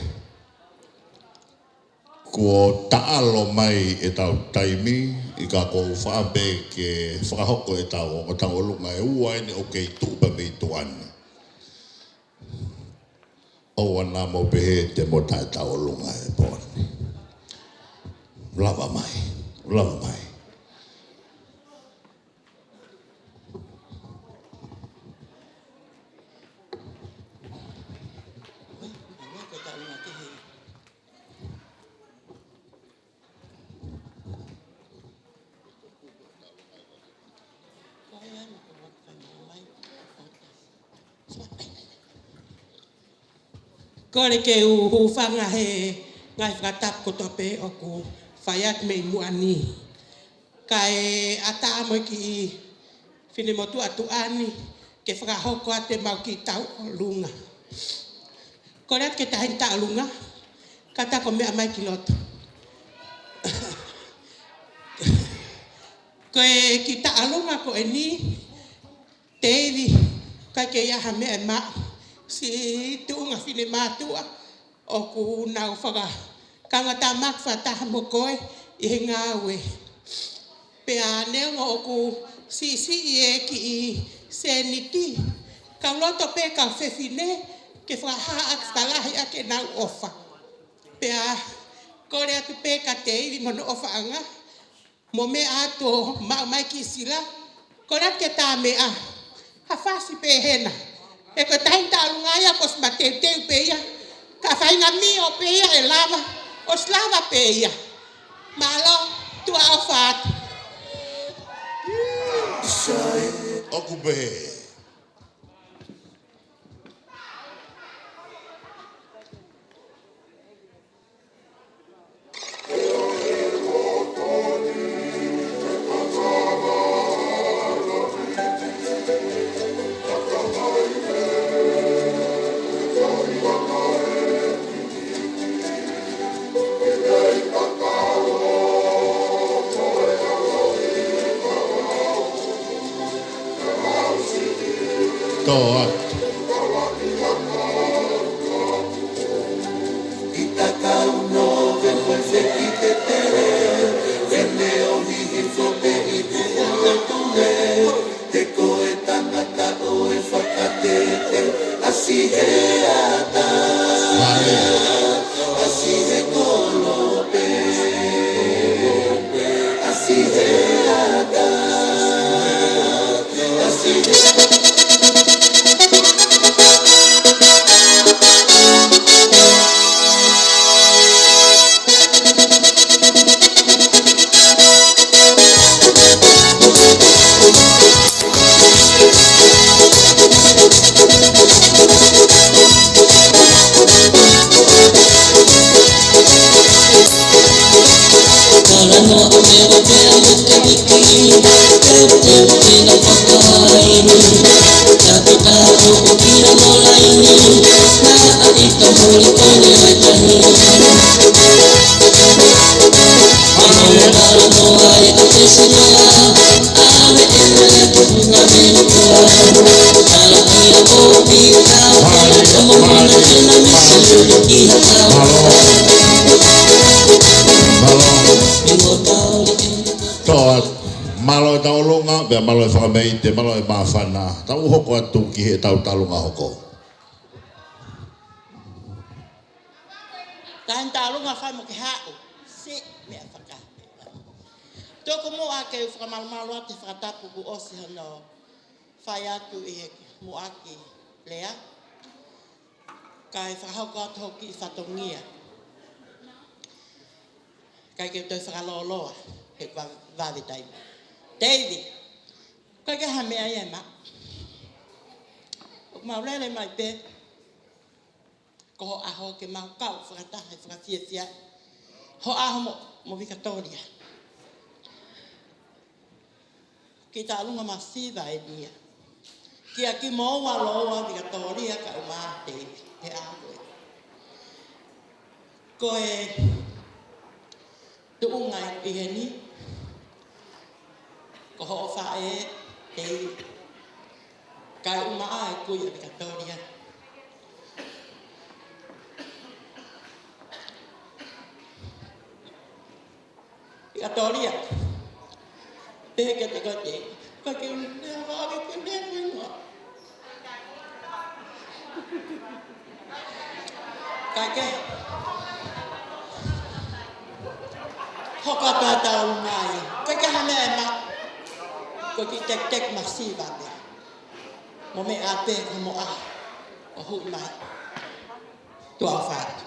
kuo taʻalo mai ʻetau taimi, ʻi ka ko u faʻa pē ke fakahoko ʻetau ongo tauʻolunga ʻe ua eni ʻoku kei tuʻu pē mei tuʻa ni. ʻOua naʻa mou pehē te mou taʻetauʻolunga he pō ni. Lava mai, lava mai. Kole ke u hūfanga he ngaahi fakatapu kotoa pē ʻoku fai atu mei muʻa ni. Kae ʻatā mo e kiʻi finemotuʻa tuʻa ni ke fakahoko atu ʻemau kiʻi tauʻolunga. Kole atu ke taʻe taʻalunga, ka ta ko e meʻa mai ki loto. Ko e kiʻi taʻalunga ko eni, Teivi, ʻikai ke ʻi ai ha meʻa ʻe maʻu, siʻi tuʻunga finemātuʻa ʻoku nau fakakaungātāmaki fakataha mo koe ʻi he ngāue. Pea neongo ʻoku siʻisiʻi e kiʻi sēniti, kau loto pē kau fefine ke fakahā ʻaki fakalahi ʻaki ʻenau ʻofa. Pea kole atu pē kia Teivi mo hono ʻofaʻanga, mo e meʻa atu ʻo maʻu mai ki Sila, kole atu ke ta meʻa ha fasi pē hena. He ko e taʻe taʻalunga ia kuo ʻosi mateuteu pē ia, ka faingamālie pē ia ʻe lava, ʻosi lava pē ia. Mālō, tuʻa ʻofa atu. ʻOku pehē. Tō atu. Tō atu, mālō e tauʻolunga, pea mālō e fakameʻite, mālō e māfana. Tau hoko atu ki heʻetau taʻalunga hoko. Taʻe taʻalunga fai mo ke haʻu, siʻi meʻa faka. Tuku muʻa ke u fakamalumalu atu he fakatapu kuo ʻosi hono fai atu ʻi he muʻaki lea. Kae fakahoko atu hoku kiʻi fatongia. ʻIkai ke u toe fakalōloa, he va-, vave taimi. Teivi, ʻikai ke ha meʻa ia ʻe maʻu. ʻOku mau lele mai pē, ko ho ʻaho ke mau kau fakataha he fakafiefia. Ho ʻaho mo, mo Vikatōlia. Kiʻi taʻalunga masiva eni ia. Kia kimoua lōua Vikatōlia kae ʻumaʻā Teivi he ʻaho ko ē. Ko e tuʻunga ʻi heni, ko hoʻo faʻē Teivi, kae ʻumaʻā e kui ʻa Vikatōlia. Vikatōlia. Pehē kiate koe Teivi. Ko e kiʻi meʻa vave ke meʻa ko ē. Kae kehe. Hoko atu ʻa e taʻalunga ia. ʻIkai ke ha meʻa ʻe maʻu. Ko e kiʻi tektek masiva pē. Mo meʻa pē ko mo a. ʻO hui mai. Tuʻa ʻofa atu.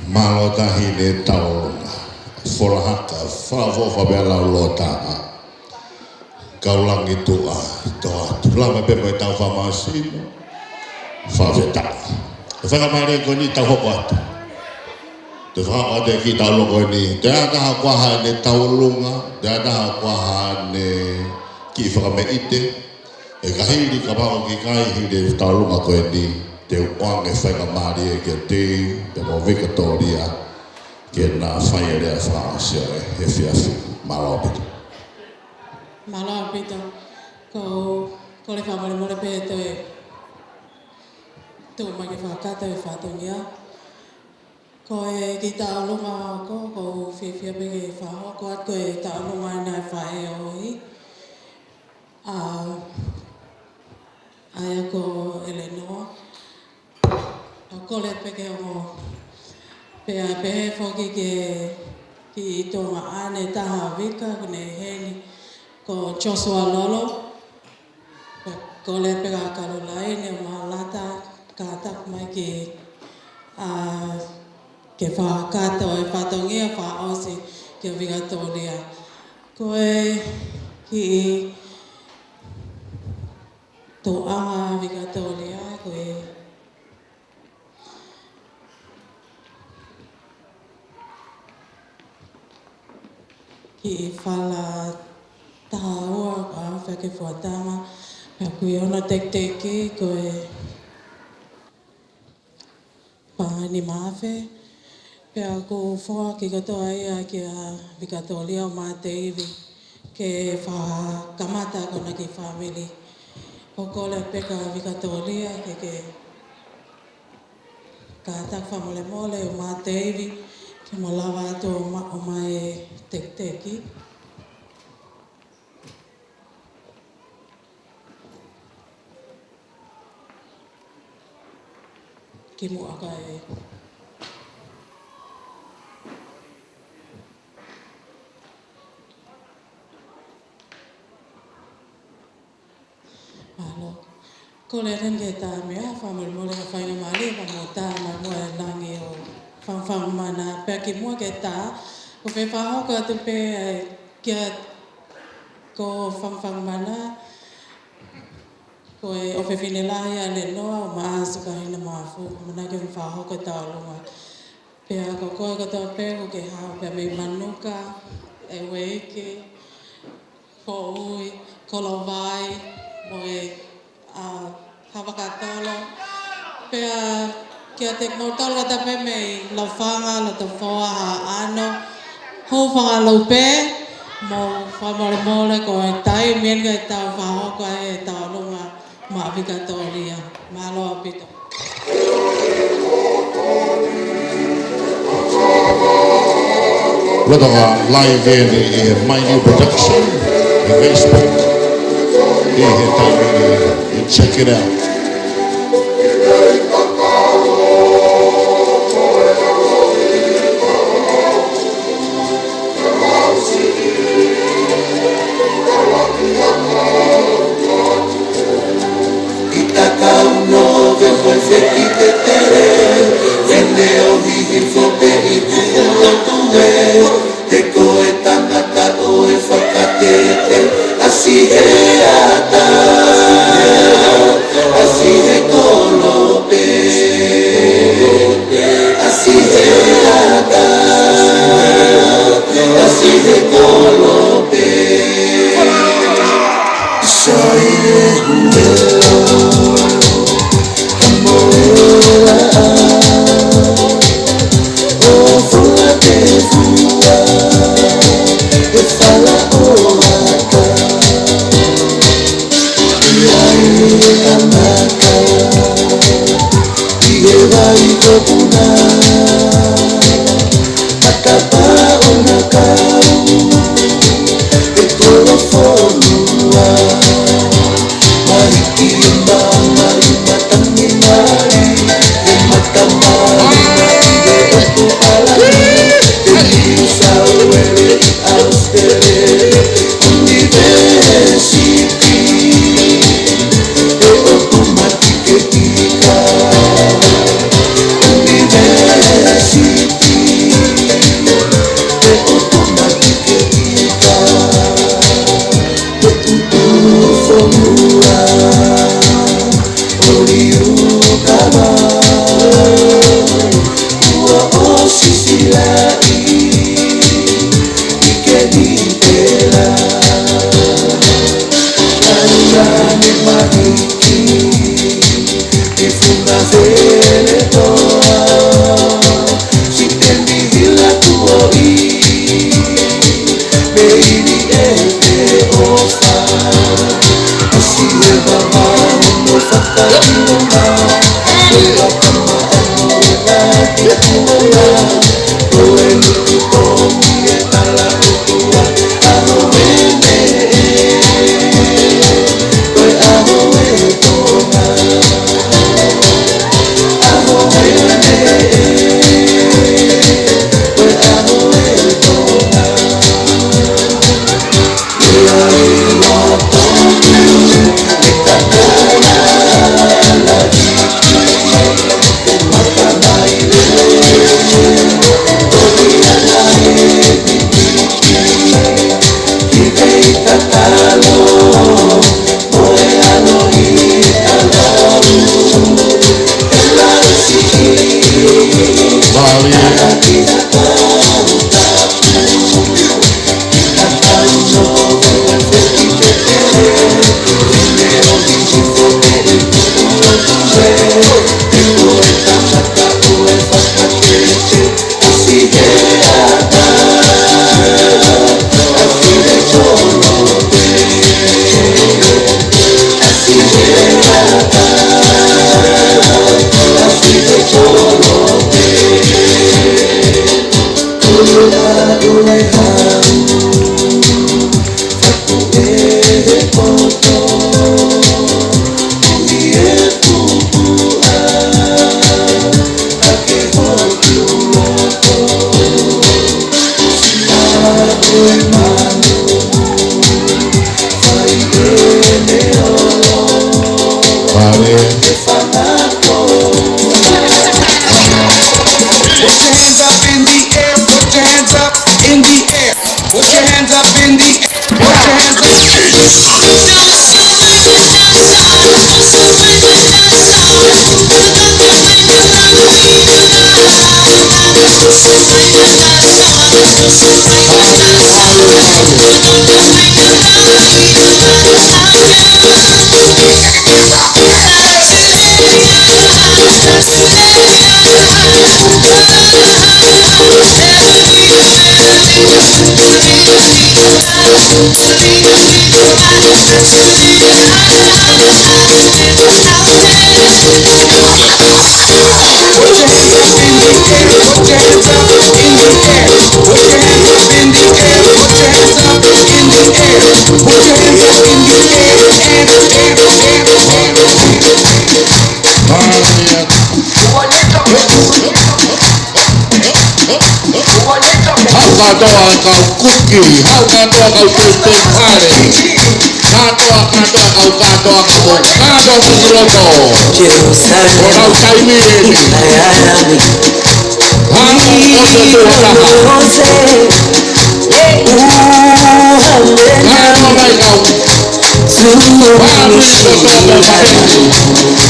Mālō tahi ne tau fola haka, fakaʻofoʻofa pea lau lōtaha. Kau langi tuʻa, toa atu. Lama pē mo e tau fakamāsino. Fakafetaʻi. ʻE fakamālie ko eni tau hoko atu. Te fakahoko atu e kiʻi tau loko eni. Te ata ha kuaha ʻene tau lunga. Te ata ha kuaha ʻene kiʻi fakameʻite. ʻE ka hili ka pau ki kai hili e tau lunga ko eni. Te u ʻoange faingamālie kiate ia, pea mo Vikatolia. Ke na fai e lea fakaʻosi ʻo e efiafi. Mālō ʻaupito. Mālō ʻaupito. Ko, kole fakamolemole pē toe tuʻu mai ke fakakata e fatongia. Ko e kiʻi tau lunga ko, ʻoku ou fiefia pē ke fakahoko atu ko e tau lunga ʻa e faʻē ʻo e ʻOhi. ʻA, ʻa ia ko ʻElenoa. ʻOku ou kole pē ke ongo. Pea pehē foki ki he kiʻi tuongaʻane taha ʻo Vika, ko ʻene ʻi heni, ko Joshua Lolo. Pea kole pē kia Kalolaine ʻo Malata, kātaki mai ke, ʻa, ke fakakata e fatongia fakaʻosi kia Vikatolia. Ko e kiʻi tuʻunga Vikatolia, ko e kiʻi fala taha ua, ʻa, fake fuatanga, pea ʻoku ʻi hono tekiteki, ko e paʻanga ʻe nima afe, pea ʻoku foaki kotoa ia kia Vikatolia ʻo Māteivi ke fakakamata ko ʻena kiʻi fāmili. ʻOku ou kole pē kia Vikatolia ke, ke kātaki fakamolemole ʻo Māteivi ke mo lava atu ʻo ma-, ʻomai e tekiteki. Kimuʻa kae. Mālō. Kole atu ke tā meʻa, fakamolemole ka faingamālie, ka mo tā mai mo e langi ʻo Fangufangu Mana, pea kimuʻa ke tā, ʻoku ou fie fakahoko atu pē, ē, kia ko Fangufangu Mana, ko e ʻofefine lahi ʻa ʻElenoa, ʻo Maʻasu Kahina Mafu, ʻamanaki ke fakahoko e tau lunga. Pea ko koe kotoa pē ʻoku ke haʻu pē mei Manuka, ʻEueike, Foʻui, Kolovai, mo e, ā, Havakatolo. Pea kiate kimoutolu ʻoku tapu mei Lofanga, Lotofoa, Haʻano, Hūfangalupe, mou fakamolemole ko e taimi eni ka ʻe tau fakahoko ai e tauʻolunga maʻa Vikatolia. Mālō ʻaupito. Lotonga live eni ʻi he My New Production ʻi he Facebook. ʻI he taimi ni, you check it out. Ita kau no ve mo e feki tetele, vene o hihi fo pe i kuku lotu e, te ko e tangata ʻo e fakatete, ʻasi he ata, ʻasi he kolope, ʻasi he ata, ʻasi he kolope. Matapā ʻo Nakau, e kolo fonua, mahiki mama i matamimali, e matamali mai e ʻotu ʻalani, e Niu Sauele ʻi ʻAositelēlia, ʻunivēsiti, e ʻotu mati ke tika, ʻunivēsiti, e ʻotu mati ke tika, e ʻotu fonua, ʻo liu kama, ua ʻosi silaʻi, ʻi ke ni pela, ʻalu la ni mahi. Ki funga vele toa, si te mi hila tuoʻi, me ini e te ofa, ʻasi he mama mo fakailonga, mo fakama anu e la ki kuonga, ko e luku tomi e tala ʻotua, ʻaho mene e, ko e ʻaho e Tonga. Put your hands up in the air. Put your hands up in the air. Put your hands up. Haʻu kātoa kau kuki, haʻu kātoa kau teuteu hale, kātoa, kātoa kau kātoa kau kātoa ki loto. Ko lau taimi eni. Haʻu ʻo te tuʻu taha. Kātoa mai kau. Mālō ʻi loto mo maheni.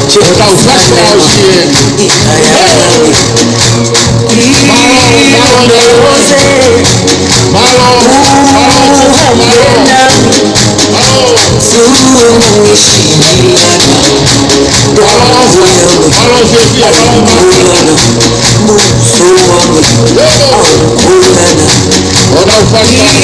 Ko tau fasi au si eni. Mālō, mālō, mālō, mālō, mālō. Mālō, mālō, mālō, mālō. ʻO tau fasi au.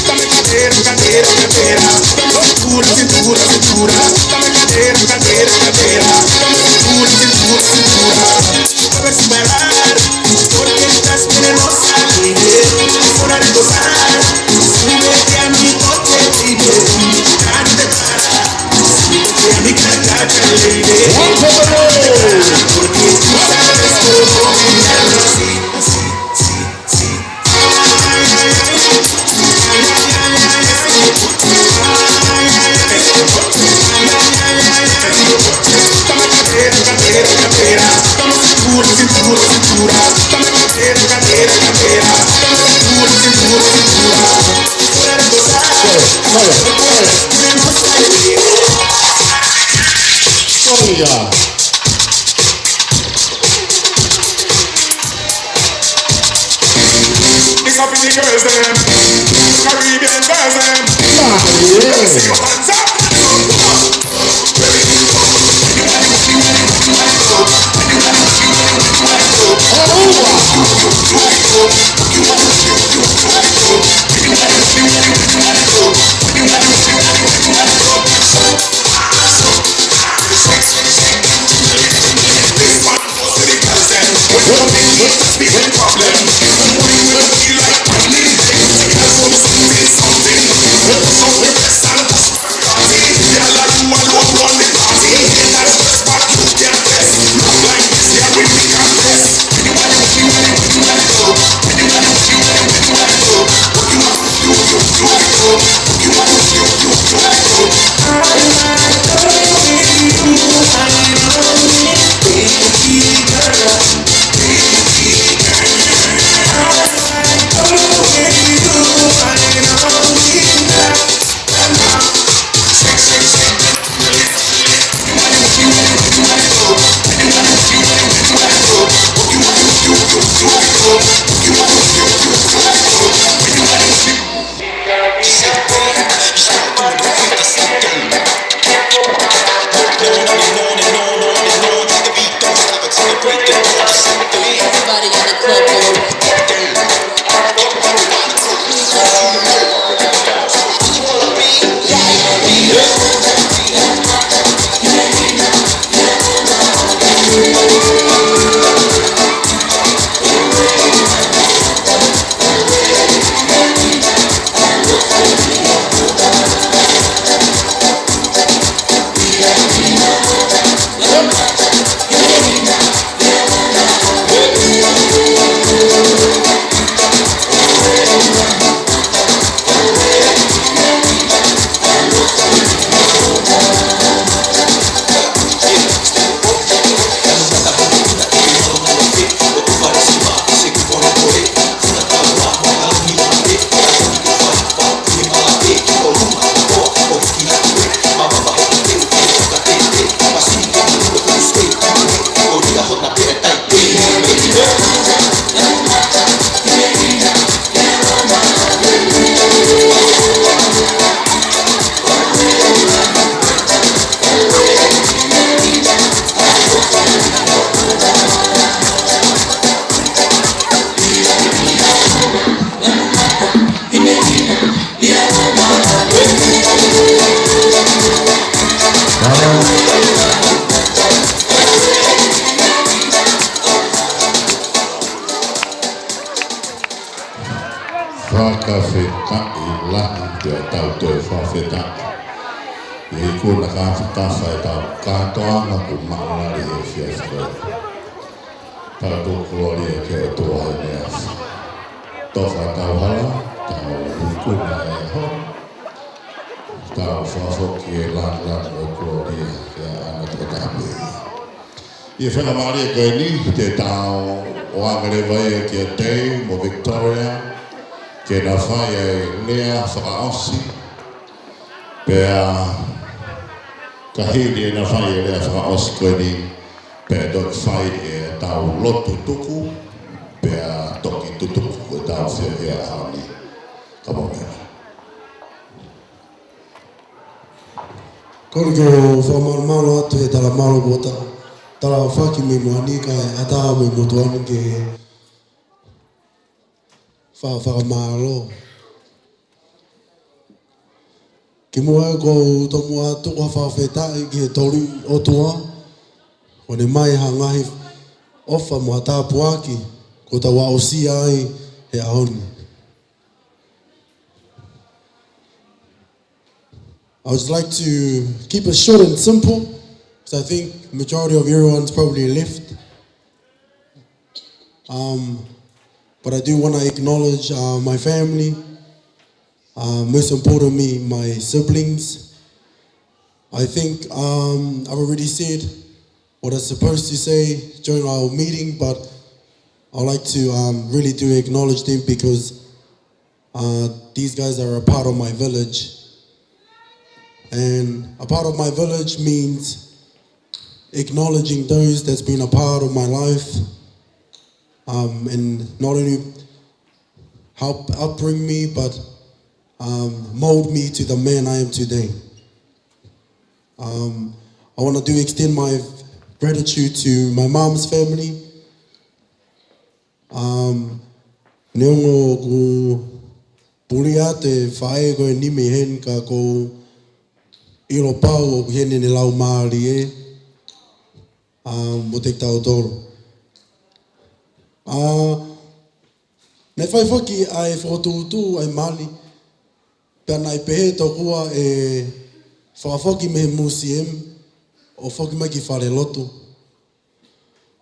Dame cadera, cadera, cadera. Dame cintura, cintura, cintura. Dame cadera, cadera, cadera. Dame cintura, cintura, cintura. Sabes bailar, porque estás venenosa, baby. Es hora de gozar. Súbete a mi coche, baby. Date para. Súbete a mi carcacha, baby. Porque tú sabes cómo me llamas. Sí, sí, sí. Sorry, uh, Big up the girls dem, Caribbean girls dem. Ah, yeah. Let me see your hands up. Fakafetaʻi lahi, pea tau toe fakafetaʻi. ʻI he ikuna kāfakafa ʻetau kātoanga kuo maʻu ʻi he efiafi ko eni. Tau tuku kolōlia ki he ʻOtua he meʻa. Tofa ʻetau hala, tau ikuna e hou. Tau fakafoki e lāngilangi mo e kolōlia ki he ʻAlo Toketā pē. ʻI he faingamālie ko eni, te tau ʻoange leva ia kia Tei mo Victoria, ke na fai e lea fakaʻosi, pea ka hili ʻena fai e lea fakaʻosi ko eni, pea toki fai ʻetau lotu tuku, pea toki tutuku ʻetau fiefia ʻaho ni. Ka mou meʻa. Kole ke u fakamalumalu atu he talamalu kuo ta-, talafaki mei muʻa ni kae ʻatā mei motuʻa ni ke fa-, fakamālō. Kimuʻa ʻoku ou tomuʻa tuku ha fakafetaʻi ki he Tolu ʻOtua, ʻoku ne ʻomai ha ngaahi ʻofa mo ha tāpuaki kuo tau aʻusia ai he ʻaho ni. I would just like to keep it short and simple, because I think majority of everyone's probably left. Um, but I do wanna acknowledge, uh, my family, uh, most importantly, my siblings. I think, um, I've already said what I'm supposed to say during our meeting, but I'd like to, um, really do acknowledge them because Uh, these guys are a part of my village. And a part of my village means acknowledging those that's been a part of my life, um, and not only help upbring me, but, um, mold me to the man I am today. Um, I wanna do extend my gratitude to my mom's family. Um, neongo ʻoku puli atu e faʻē ko eni mei heni ka ʻoku ou ʻilo pau ʻoku ʻi heni ʻene laumālie, um, mo kitautolu. Uh, naʻe fai foki ʻa e fokotuʻutuʻu ʻa e mali, pea naʻe pehē tokua ʻe fakafoki mei he museum ʻo foki mai ki falelotu.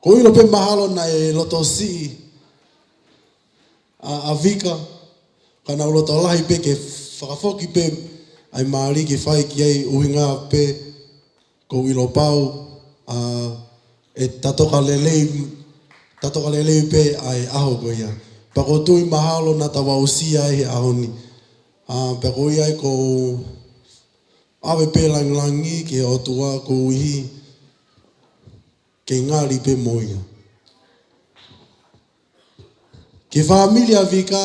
ʻOku ou ʻilo pē mahalo naʻe loto siʻi ʻa, ʻa Vika, ka naʻá ku loto lahi pē ke fakafoki pē ʻa e mali ke fai ki ai ʻuhinga pē ʻoku ou ʻilo pau, ʻa, ʻe tatoka lelei, tatoka lelei pē ʻa e ʻaho ko ia. Pea ʻoku ou tui mahalo naʻa tau aʻusia ai he ʻaho ni. ʻA, pea ko ia ai ʻoku ou ʻave pē lāngilangi ki he ʻOtua koeʻuhi ke ngali pē mo ia. Ki he fāmili ʻa Vika,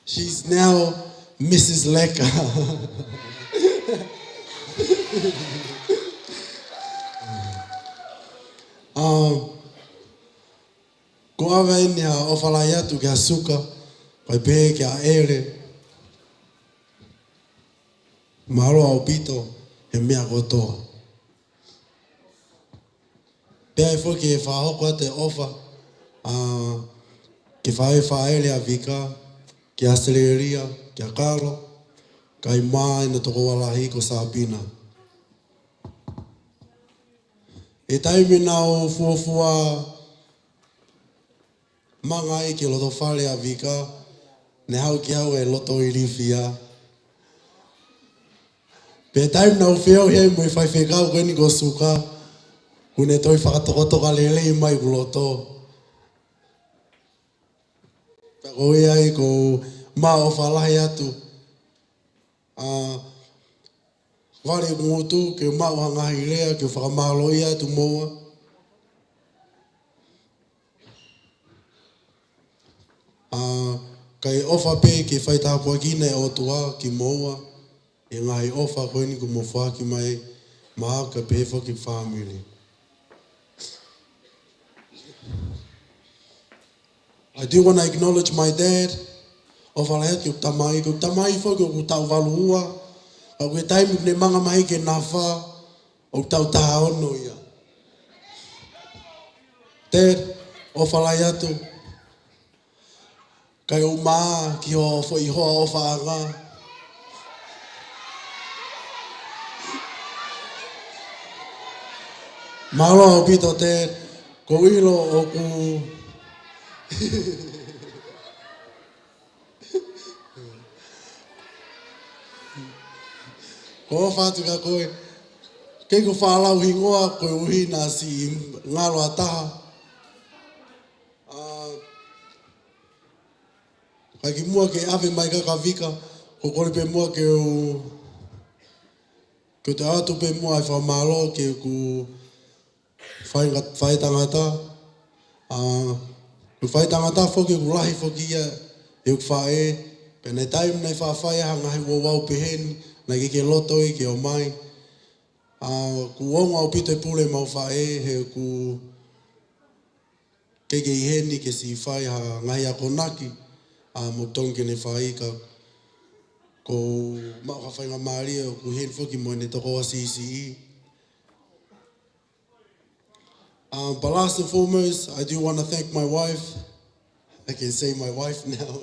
she's now Missus Leka. Um, ʻoku ou ʻave eni ha ʻofa lahi atu kia Suka, pea pehē kia ʻEle. Mālō ʻaupito he meʻa kotoa. Pea ʻe foki ke fakahoko atu e ʻofa, ʻa, ki he faʻē fāʻele ʻa Vika, ki ʻAositelēlia, kia Kalo, kae ʻumaʻā ʻena tokoua lahi ko Sāpina. ʻI he taimi naʻá ku fuofua manga ai ki loto fale ʻa Vika, ne haʻu ki au e loto ilifia. Pea taimi naʻá ku feohi ai mo e faifekau ko eni ko Suka, kuo ne toe fakatokotoka lelei mai ʻeku loto. Pea ko ia ai ʻoku ou ʻofa lahi atu. ʻA, vale ʻeku ngutu ke maʻu ha ngaahi lea ke fakamālōʻia atu moua. ʻA, kae ʻofa pē ke fai tāpuekina e ʻOtua kimoua, ʻi he ngaahi ʻofa ko eni kuo mou foaki mai maʻaku pea pehē foki ki he fāmili. I do wanna acknowledge my dad. ʻOfa lahi atu ki heʻeku tamai, ko ʻeku tamai foki ʻoku taʻu valu ua. Ka ko e taimi ne manga mai ki he nafa, ʻoku taʻu taha ono ia. Dad, ʻofa lahi atu. Kae ʻumaʻā ki hoʻo foʻi hoa ʻofaʻanga. Mālō ʻaupito Dad, ʻoku ou ʻilo ʻoku ʻoku ou ʻofa atu kia koe. Kei ko faʻa lau hingoa koeʻuhi naʻa siʻi ngalo ʻa taha. ʻA, ka kimuʻa ke ʻave mai kaka Vika, ʻoku ou kole pē muʻa ke u, ke u toe ʻoatu pē muʻa e fakamālō ki heʻeku faʻē, faʻētangata. ʻA, ko e faʻētangata foki ʻoku lahi foki ia ʻi heʻeku faʻē. Pea naʻe taimi naʻe faʻa fai ha ngaahi ouau pehē ni, naʻe ʻikai ke loto ia ke ʻomai. ʻA, ʻoku ongo ʻaupito e pule ʻemau faʻē, he ʻoku ʻikai ke ʻi heni ke siʻi fai ha ngaahi akonaki, ʻa, mo tongi ke ne fai ka ʻoku ou maʻu ha faingamālie ʻoku ʻi heni foki mo ʻene tokoua siʻisiʻi. Um, but last and foremost, I do wanna thank my wife. I can say my wife now.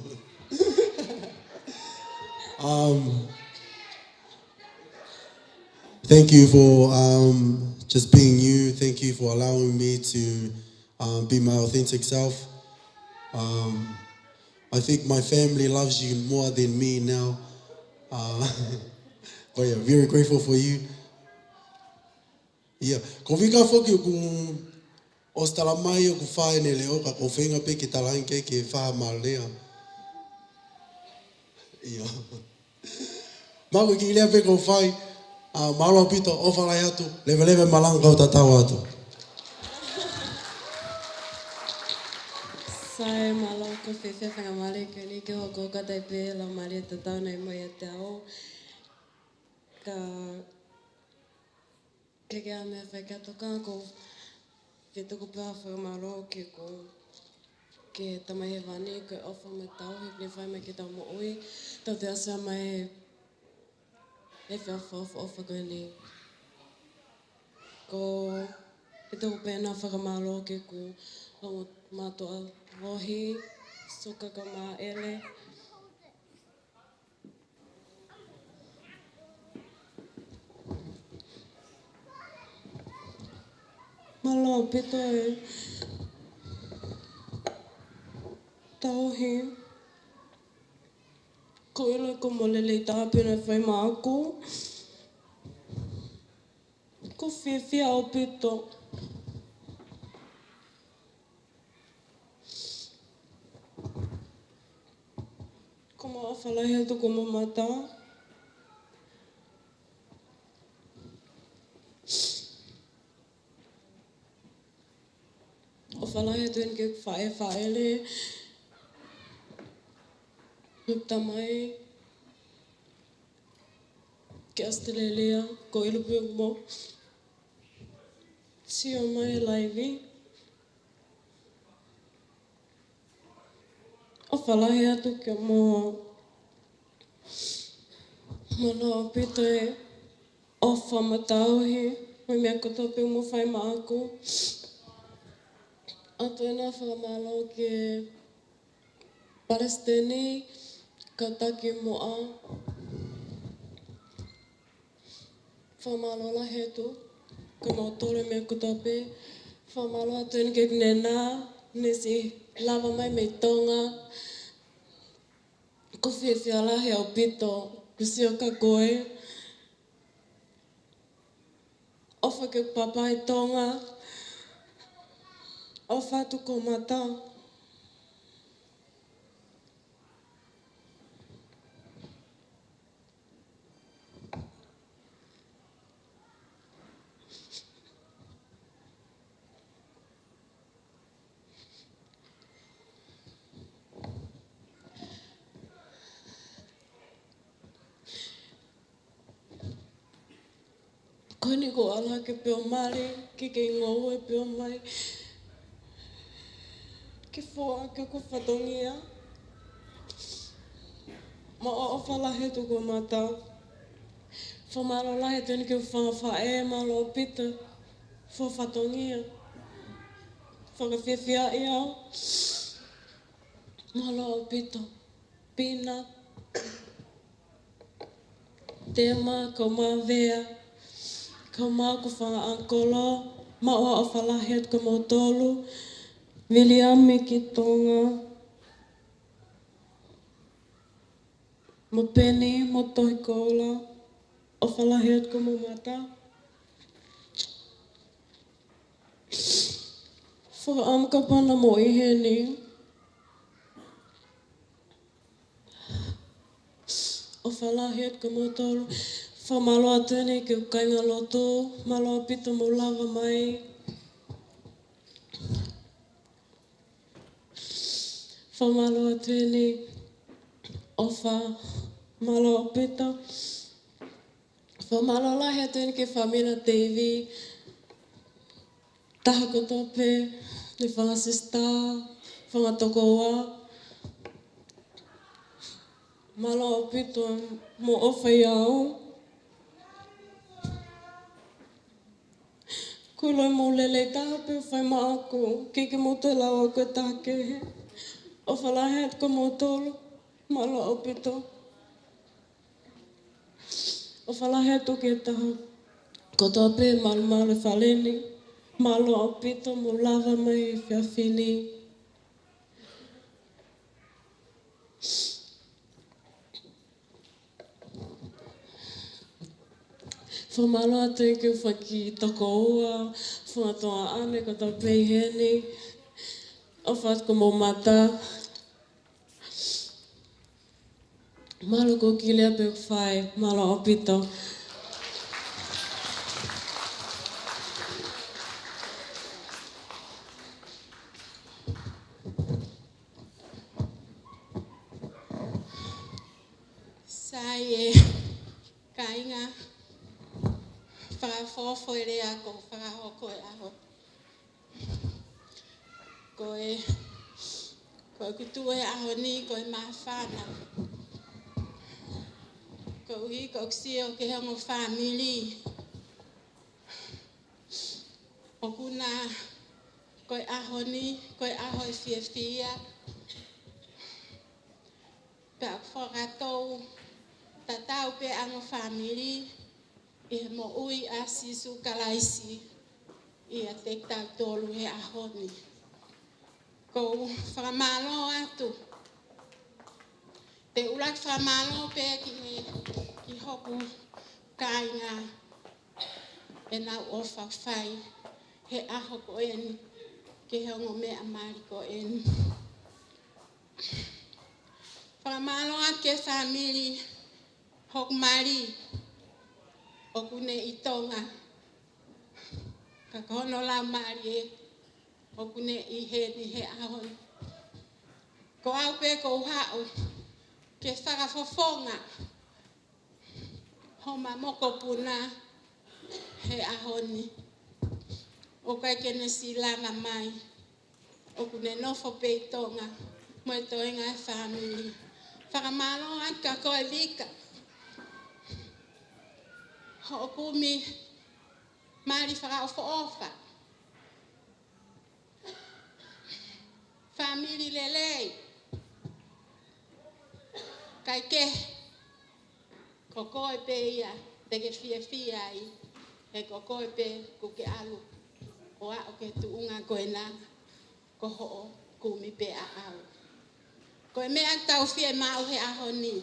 Um, thank you for, um, just being you. Thank you for allowing me to, um, be my authentic self. Um, I think my family loves you more than me now. Uh, but yeah, very grateful for you. ʻIa, ko Vika foki ʻoku ʻosi tala mai ʻoku fai ʻene leʻo ka ʻoku ou feinga pē ke talaange ke fai ha mālie. ʻIa. Maʻu e kiʻi lea pē ʻoku ou fai, ʻa, mālō ʻaupito, ʻofa lahi atu, leveleva e malanga kau tatau atu. Sai, mālō ʻoku ou fiefia fakamālō ko eni ke hoko ʻo kātaki pē lau mālie tatau naʻe ʻomai ʻiate au. Ka ke ke ame fai ka toka ko ke tuku pē ha fakamālō ke ko ke Tamai Hēvani, ko e ʻofa mo e tauhi ne fai mai ki heʻetau moʻui, tau toe ʻasi mai he efiafi ʻofa, ʻofa ko eni. Ko ke tuku pē ʻena fakamālō ki heʻeku ongo mātuʻa Vohi, Suka kae ʻumaʻā ʻEle. Mālō ʻaupito e tauhi. ʻOku ou ʻilo ko e moʻoni lelei taha pē naʻe fai maʻaku. ʻOku ou fiefia ʻaupito. ʻOku mau ʻofa lahi atu, ʻoku mau mamata. ʻOfa lahi atu eni ki he faʻē fāʻele, mo e tamai, ki ʻAositelēlia, ʻoku ou ʻilo pē ʻoku mou sio mai e laivi. ʻOfa lahi atu kia moua. Mālō ʻaupito e ʻofa mo e tauhi, mo e meʻa kotoa pē ʻoku mou fai maʻaku. ʻOatu ʻena fakamālō ki he Palesiteni, Kautaki Moʻa. Fakamālō lahi atu kiate kimoutolu mei he kotoa pē. Fakamālō atu ʻeni ki he Nena, ne siʻi lava mai mei Tonga. ʻOku fiefia lahi ʻaupito, kuo sio kia koe. ʻOfa ke pāpā ʻi Tonga. ʻOfa atu ko Mata. Ko eni ko e ʻalu hake pē ʻo mali, ke ke ngoue pē ʻo mai. Ke foaki hoku fatongia. Maʻu ʻa e ʻofa lahi atu ko Mata. Fakamālō lahi atu ʻeni ki he fanga faʻē, mālō ʻaupito. Fua fatongia. Fakafiefiaʻi au. Mālō ʻaupito. Pina. Tema, kau Mavea. Kau mau ko e fanga ʻangikolo. Maʻu ʻa e ʻofa lahi atu kiate kimoutolu. Viliami ki Tonga. Mo Peni, mo Tohi Koula, ʻofa lahi atu ko Mata. Fakaʻamu kapau naʻa mou ʻi heni. ʻOfa lahi atu kimoutolu. Fakamālō atu ʻeni ki he kāingalotu. Mālō ʻaupito mou lava mai. Fakamālō atu ʻeni, ʻofa, mālō ʻaupito. Fakamālō lahi atu ʻeni ki he fāmili Teivi, taha kotoa pē, ʻa e fanga sisitā, fanga tokoua. Mālō ʻaupito hoʻomou ʻofa ʻiate au. Kuo loi mou lelei taha pē ʻo fai maʻaku, ʻikai ke mou toe lau au ko e taha kehe. ʻOfa lahi atu kimoutolu, mālō ʻaupito. ʻOfa lahi atu ki he taha kotoa pē malumalu he fale ni, mālō ʻaupito mou lava mai he efiafi ni. Fakamālō atu ki he fanga kiʻi tokoua, fanga tuongaʻane kotoa pē ʻi heni. ʻOfa atu ko Mata. Mālō ko e kiʻi lea pē ʻoku fai, mālō ʻaupito. Sai e kāinga, fakaʻofoʻofa e lea kuo fakahoko he ʻaho. Ko e, ko e kutu e ʻaho ni, ko e māfana. Koeʻuhi, ko e sio ki he ongo fāmili. ʻOku na, ko e ʻaho ni, ko e ʻaho e fiefia. Pea ʻoku fakatou tatau pē ongo fāmili ʻi he moʻui ʻa Sīsū Kalaisi ʻiate kitautolu he ʻaho ni. ʻOku ou fakamālō atu. Te u ʻuluaki fakamālō pē ki he, ki hoku kāinga ʻenau ʻofa fai he ʻaho ko eni, ki he ongo meʻa mali ko eni. Fakamālō atu ki he fāmili hoku mali ʻoku ne ʻi Tonga. Ka ko hono laumālie ʻoku ne ʻi heni he ʻaho ni. Ko au pē ʻoku ou haʻu ke fakafofonga homa mokopuna he ʻaho ni. ʻOku ʻikai ke ne siʻi lava mai. ʻOku ne nofo pē ʻi Tonga mo e toenga e fāmili. Fakamālō atu kia koe Vika. Hoʻo kumi mali fakaʻofoʻofa. Lelei. Kae kehe, ko koe pē ia te ke fiefia ai, he ko koe pē ʻoku ke ʻalu ʻo aʻu ki he tuʻunga ko ena, ko hoʻo kumi pē ʻaʻau. Ko e meʻa ʻoku tau fiemaʻu he ʻaho ni,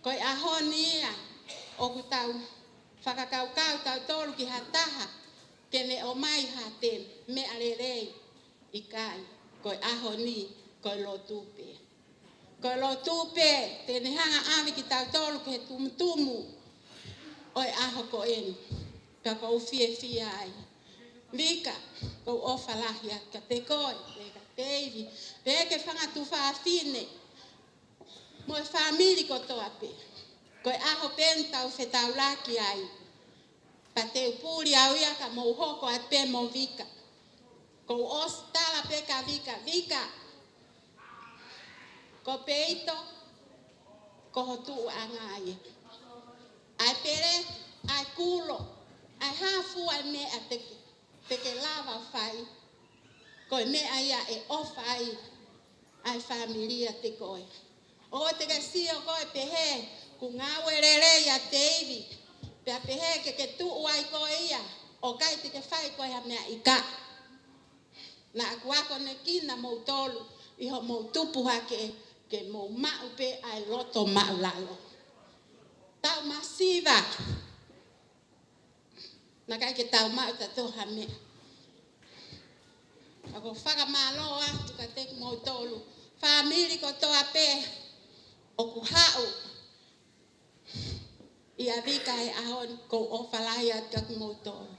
ko e ʻaho ni ia ʻoku tau fakakaukau tautolu ki ha taha ke ne ʻomai ha te meʻa lelei. ʻIkai, ko e ʻaho ni, ko e lotu pē. Ko e lotu pē te ne hanga ʻave kitautolu ki he tumutumu ʻo e ʻaho ko eni. Pea ʻoku ou fiefia ai. Vika, ʻoku ou ʻofa lahi atu kiate koe, pea kia Teivi, pea ki he fanga tuofāfine, mo e fāmili kotoa pē. Ko e ʻaho pē eni ʻoku tau fetaulaki ai. Pea te u puli au ia ka mou hoko atu pē mo Vika. ʻOku ou ʻosi tala pē kia Vika, Vika, ko Peito, ko ho tuʻuʻanga ia. ʻA e pele, ʻa e kulo, ʻa e hā fua e meʻa te ke, te ke lava fai, ko e meʻa ia ʻe ʻofa ai ʻa e fāmili ʻiate koe. ʻOua te ke sio koe pehē ʻoku ngāue lelei ʻa Teivi, pea pehē ke ke tuʻu ai koe ia, ʻoku ʻikai te ke fai koe ha meʻa ʻikai. Naʻa ku akonekina moutolu ʻi hoʻomou tupu hake, ke mou maʻu pē ʻa e loto māʻulalo. Tau masiva. Naʻe ʻikai ke tau maʻu tautolu ha meʻa. ʻOku ou fakamālō atu kiate kimoutolu fāmili kotoa pē ʻoku haʻu ʻia Vika he ʻaho ni, ʻoku ou ʻofa lahi atu kiate kimoutolu.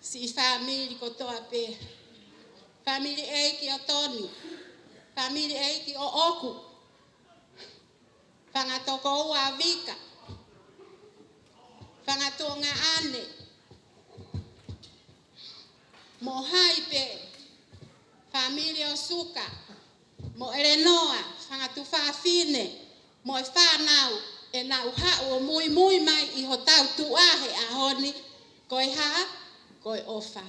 Siʻi fāmili kotoa pē. Fāmili ʻeiki ʻo Toni. Fāmili ʻeiki ʻoʻoku. Fanga tokoua ʻa Vika. Fanga tuongaʻane. Mo hai pē. Fāmili ʻo Suka. Mo ʻElenoa, fanga tuofāfine, mo e fānau, ʻenau haʻu ʻo muimui mai ʻi hotau tuʻa he ʻaho ni, ko e hā, ko e ʻofa.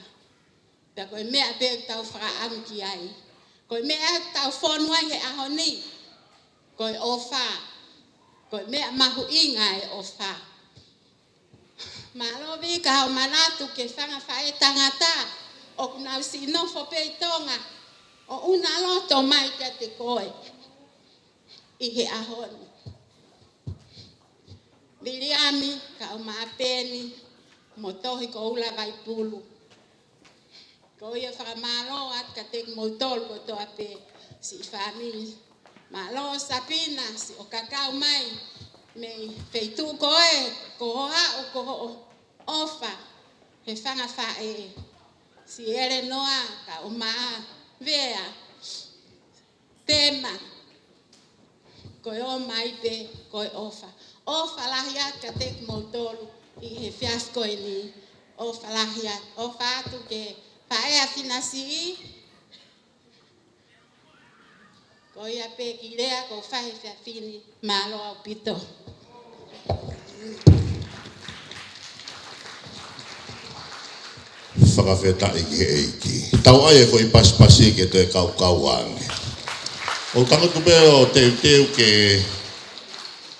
Pea ko e meʻa pē ʻoku tau fakaʻamu ki ai. Ko e meʻa ʻoku tau fonu ai he ʻaho ni, ko e ʻofa. Ko e meʻa mahuʻinga e ʻofa. Mālō Vika hoʻo manatu ki he fanga faʻētangata ʻoku nau siʻi nofo pē ʻi Tonga ʻo ʻuna loto mai kiate koe ʻi he ʻaho ni. Viliami, kau Mapeni, mo Tohi Koula Vaipulu. ʻOku ou fakamālō atu kiate kimoutolu kotoa pē siʻi fāmili. Mālō Sapina, siʻo kakau mai mei he feituʻu ko ē, ko hoʻo haʻu, ko hoʻo ʻofa he fanga faʻē. Siʻi ʻElenoa, kau Mavea. Tema, ko e ō mai pē, ko e ʻofa. ʻOfa lahi atu kiate kimoutolu ʻi he efiafi ko eni. ʻOfa lahi atu, ʻofa atu ki he faʻē ʻa Finasiʻi. Ko ia pē ki lea ʻoku ou fai he efiafi ni. Mālō ʻaupito. Fakafetaʻi ki he ʻEiki. Tau ʻai e foʻi pasipasi ke toe kaukau ange. ʻOku ou tangutu pē ʻo teuteu ke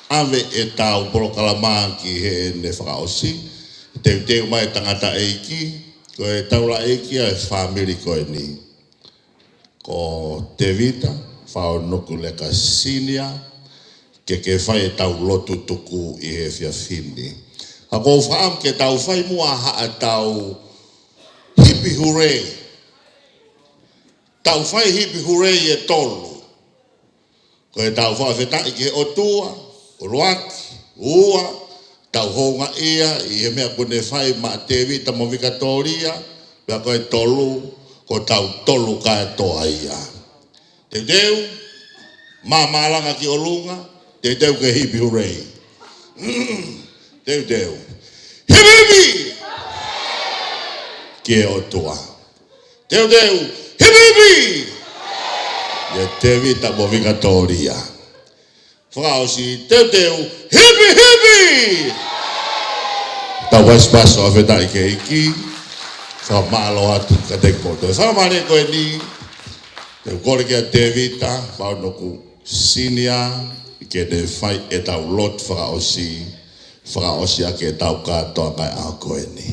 ʻave ʻetau polokalama ki heʻene fakaʻosi. Teuteu mai e tangataʻeiki, ko e taulaʻeiki ʻa e fāmili ko eni, ko Tevita Faonukuleka Senior, ke ke fai ʻetau lotu tuku ʻi he efiafi ni. Ka ʻoku ou fakaʻamu ke tau fai muʻa haʻatau hipi hūlei. Tau fai hipi hūlei ʻe tolu. Ko ʻetau fakafetaʻi ki he ʻOtua, ʻuluaki, ua, tau houngaʻia ʻi he meʻa kuo ne fai maʻa Tevita mo Vikatōlia, pea ko e tolu, ko tautolu kātoa ia. Teuteu, māmālanga ki ʻolunga, teuteu ke hipi hūlei. Teuteu. Hipi hipi! Ki he ʻOtua. Teuteu, hipi hipi! ʻIa Tevita mo Vikatōlia. Fakaʻosi, teuteu, hipi hipi! Tau pasipasi ʻo fakafetaʻi ki he ʻEiki. Fakamālō atu kiate kimoutolu. Fakamālō ko eni, te u kole kia Tēvita Paunoku Senior, ke ne fai ʻetau lotu fakaʻosi, fakaʻosi ʻaki ʻetau kātoanga ʻi he ʻaho ko eni.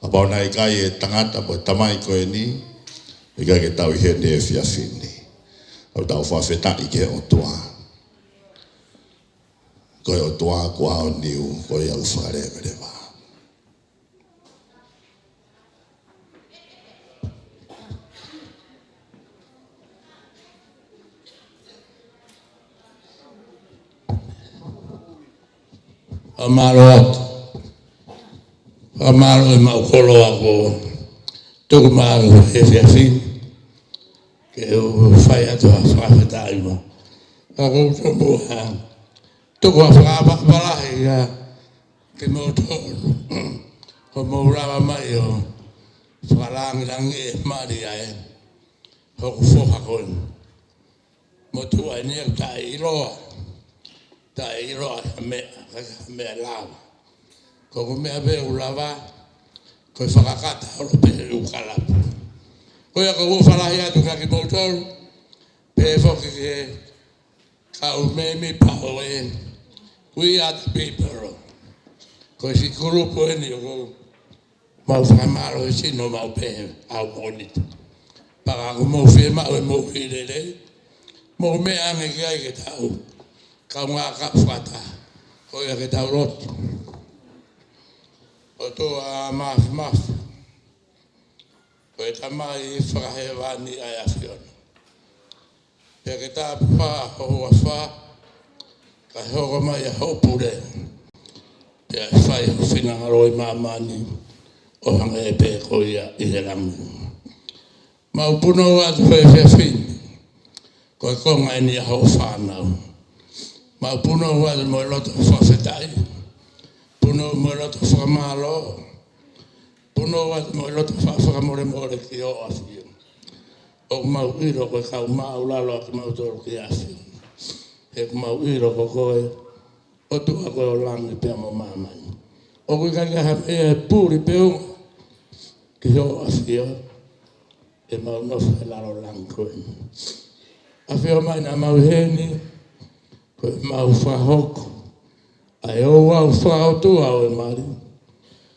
Kapau naʻe ʻikai e tangata mo e tamai ko eni, ʻikai ke tau ʻi heni he efiafi ni. ʻOku tau fakafetaʻi ki he ʻOtua. Ko e ʻOtua kuo aoniu, ko ia ʻoku fakaleveleva. Fakamālō atu. Fakamālō ʻi he maʻu koloa kuo tuku maʻau he efiafi ni. Ke u fai atu ha fakafetaʻi mo. Ka ko u tomuʻa. Tuku ha fakapapalahi ia ke mou tō. Ko mou lava mai ʻo fakalāngilangiʻi e mali ʻa e hoku foha ko eni. Motuʻa eni ʻoku taʻeʻiloa. Taʻeʻiloa ha meʻa, ha meʻa lava. Ko hoku meʻa pē ʻoku lava, ko e fakakata holo pē ʻi he kalapu. Ko ia ko u fakalahi atu kia kimoutolu, pehē foki ki he kau mēmipa ʻo e We Are the People. Ko e siʻi kulupu eni ʻoku mau fakamālō he sino mau pehē au Mōnite. Pea ka ʻoku mou fiemaʻu e moʻui lelei, mou meʻa ange ki ai ke tau kaungā kapu fakataha. Ko ia ke tau lotu. ʻOtua Māfimafi, ko e Tamai fakahēvani ʻa e ʻAfiona. Pea ke tāpuhā ho huafa, kae hoko mai ʻa hoʻo pule. Pea ʻe fai ho finangalo ʻi māmani, ʻo hangē pē ko ia ʻi he langi. Mau punou atu he efiafi ni, ko e konga eni ʻa hoʻo fānau. Mau punou atu mo e loto fakafetaʻi. Punou mo e loto fakamālō. Punou atu mo e loto fa-, fakamolemole ki hoʻo ʻAfio. ʻOku mau ʻilo ko e kau māʻulalo ʻa kimautolu ki he ʻAfio. He ʻoku mau ʻilo ko koe, ʻOtua ko e ʻo langi pea mo māmani. ʻOku ʻikai ke ʻi ai ha meʻa ʻe puli pe unga ki hoʻo ʻAfio, ʻemau nofo he lalo langi ko eni. ʻAfio mai naʻa mau ʻi heni, ko ʻemau fakahoko ʻa e ouau fakaʻotua ʻo e mali.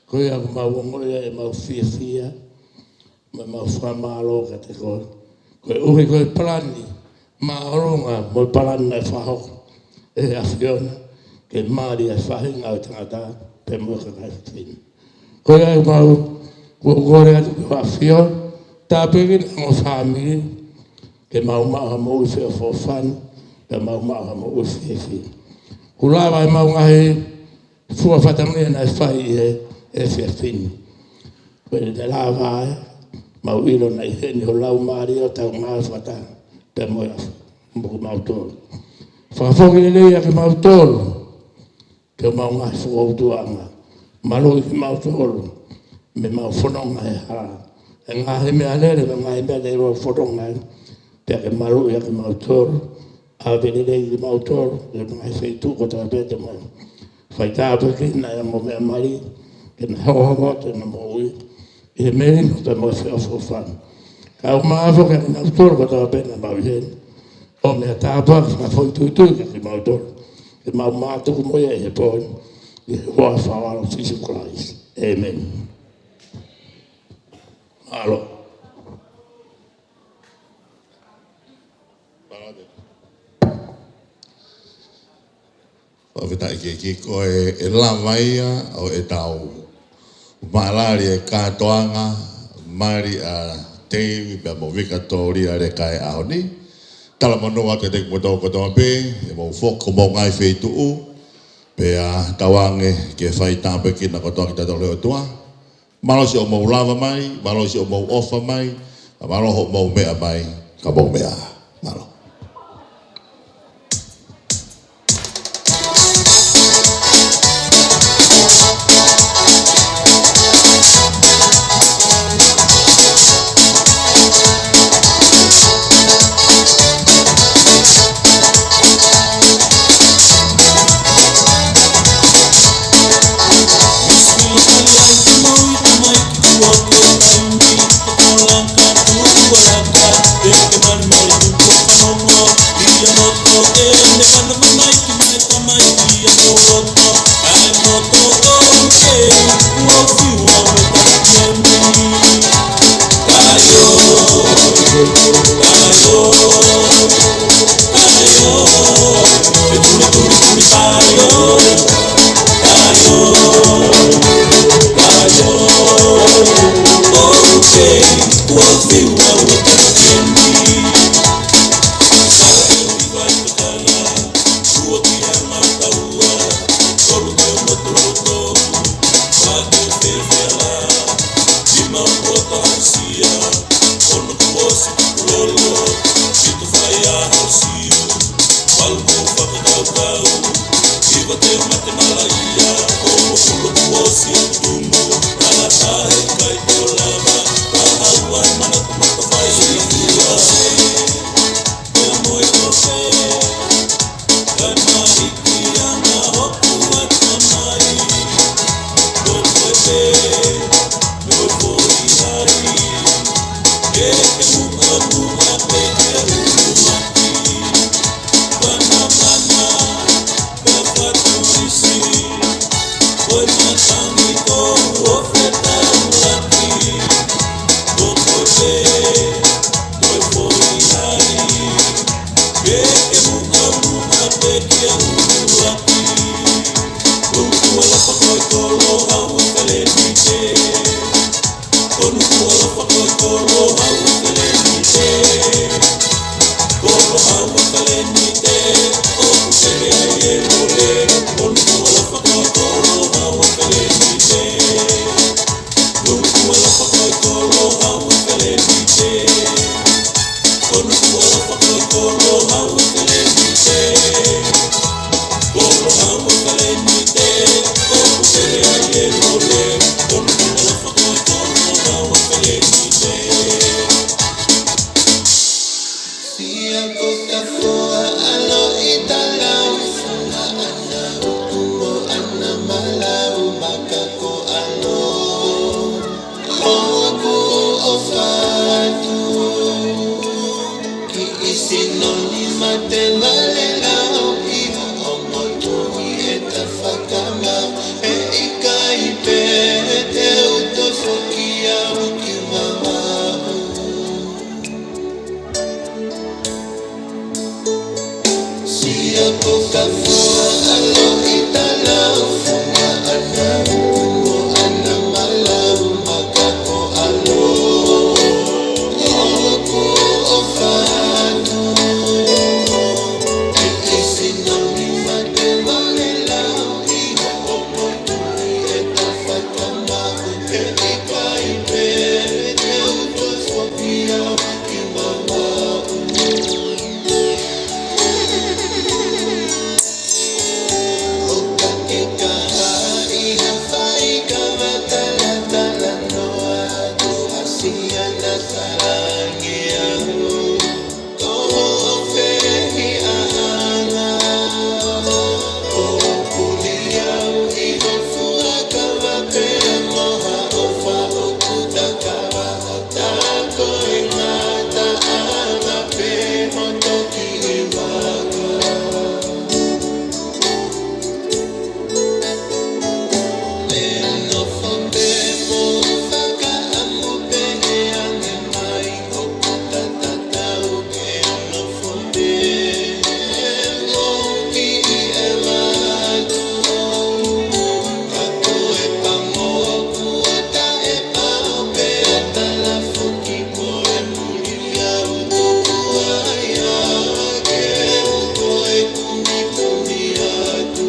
Ko ia ʻoku mau ongoʻi ai ʻemau fiefia, mo ʻemau fakamālō kiate koe. Koeʻuhi ko e palani māʻolunga mo e palani naʻe fakahoko ʻe he ʻAfiona, ke mali ʻa e faʻahinga ʻo e tangata pea mo e kakai fefine. Ko ia ʻoku mau, ʻoku ou kole atu ki hoʻo ʻAfio, tāpuekina ʻa e ongo fāmili, ke mau maʻu ha moʻui feʻofoʻofani, ke mau maʻu ha moʻui fiefia. Kuo lava ʻemau ngaahi fua fatongia naʻe fai ʻi he efiafi ni. Ko e lava ʻemau ʻilo naʻe ʻi heni ho Laumālie ʻo tau ngāue fakataha pea mo e ʻAfio mo kimautolu. Fakafoki lelei ʻa kimautolu, ke mau ngaahi fokoutuʻanga. Maluʻi kimautolu mei heʻemau fononga he hala. ʻE ngaahi meʻalele, mo e ngaahi meʻalele ʻo fononga ai. Pea ke maluʻi ʻa kimautolu. ʻAve lelei kimautolu, ʻi he ngaahi feituʻu kotoa pē te mau fai tāpuekina ʻa e ongo meʻa mali, ke na hokohoko atu ʻena moʻui ʻi he melino pea mo e feʻofoʻofani. Kau maʻu foki ʻa kinautolu kotoa pē naʻa mau ʻi heni. ʻO meʻa tāpuaki fakafoʻituitui kia kimautolu, ke mau mātuku mo ia ʻi he pō ni, ʻi he huafa ʻo ho ʻAlo ko Sīsū Kalaisi. ʻĒmeni. Mālō. Fakafetaʻi ki he ʻEiki ko e, ʻe lava ia ʻo ʻetau maʻalali e kātoanga mali ʻa Teivi pea mo Vikatōlia Leka he ʻaho ni. Talamonū atu kiate kimoutolu kotoa pē, ʻemau foki ki homou ngaahi feituʻu, pea tauange ke fai tāpuekina kotoa kitautolu ʻe he ʻOtua. Mālō siʻomou lava mai, mālō siʻomou ʻofa mai, mālō hoʻomou meʻa mai, ka mou meʻa. Mālō. Asia, ono kuo ʻosi tukulolo, fitu faiʻaho Siu, valu kuo fakakaukau, hiva te mate malaʻia, hongofulu kuo ʻosi tumu, ala tahe kai te o lava, ʻa Hawaii manatu matafai ʻi ʻUluaki. Pea mo e kofe, kai mai ki anga hoku ʻatamai. Kofe, mo e foʻi hai, ke ke muʻamuʻa pē ki ʻUluaki. Panamana, pea fatu isi, ko e matangi kou ʻo fetaulaki. Kofe, mo e foʻi hai, ke ke muʻamuʻa pē ki ʻUluaki. Ko Nukuʻalofa ko e kolo ʻa Uefelenite. Ko Nukuʻalofa ko e kolo ʻa Uefelenite. Kolo ʻa Uefelenite, ʻoku sele ai e lole. Ko Nukuʻalofa ko e kolo ʻa Uefelenite. Ko Nukuʻalofa ko e kolo ʻa Uefelenite. Ko Nukuʻalofa ko e kolo ʻa Uefelenite. Kolo ʻa Uefelenite, ʻoku sele ai e lole. Ko Nukuʻalofa ko e kolo ʻa Uefelenite. Sia ko ka foa ʻa Loʻi Talaufunga, ʻana uku mo ʻana malau makako ʻalo. ʻOku ou ʻofa atu ki Isinoni Mate Valelau ʻi hoʻo motuʻi e tafakama, he ʻikai pē te u toe foki au ki Vavaʻu. Sia ko ka foa ʻa Loʻi Talaufunga, ʻana uku mo ʻana malau makako ʻalo. ʻOku ou ʻofa atu ki Isinoni Mate Valelau ʻi hoʻo motuʻi e tafakama, he ʻikai pē te u toe foki au ki Vavaʻu. ʻO ka ke kahaʻi ha faikava talatalanoa atu, ʻasi ana talange au. Ko hoʻo fehiʻaʻanga, ʻoku puli au ʻi ho fuakava pea mo ha ʻofa ʻoku takava, ʻo tā ko e ngataʻanga pē hoto kiʻi vaka. Mo nofo pē mo fakaʻamu pē he ange mai, ʻoku tatatau ke nofo pē mo kiʻi ʻeva atu. Ka ko e pango kuo taʻepau pea tala foki ko e muli au tuku ai ake, ko e kumikumi atu.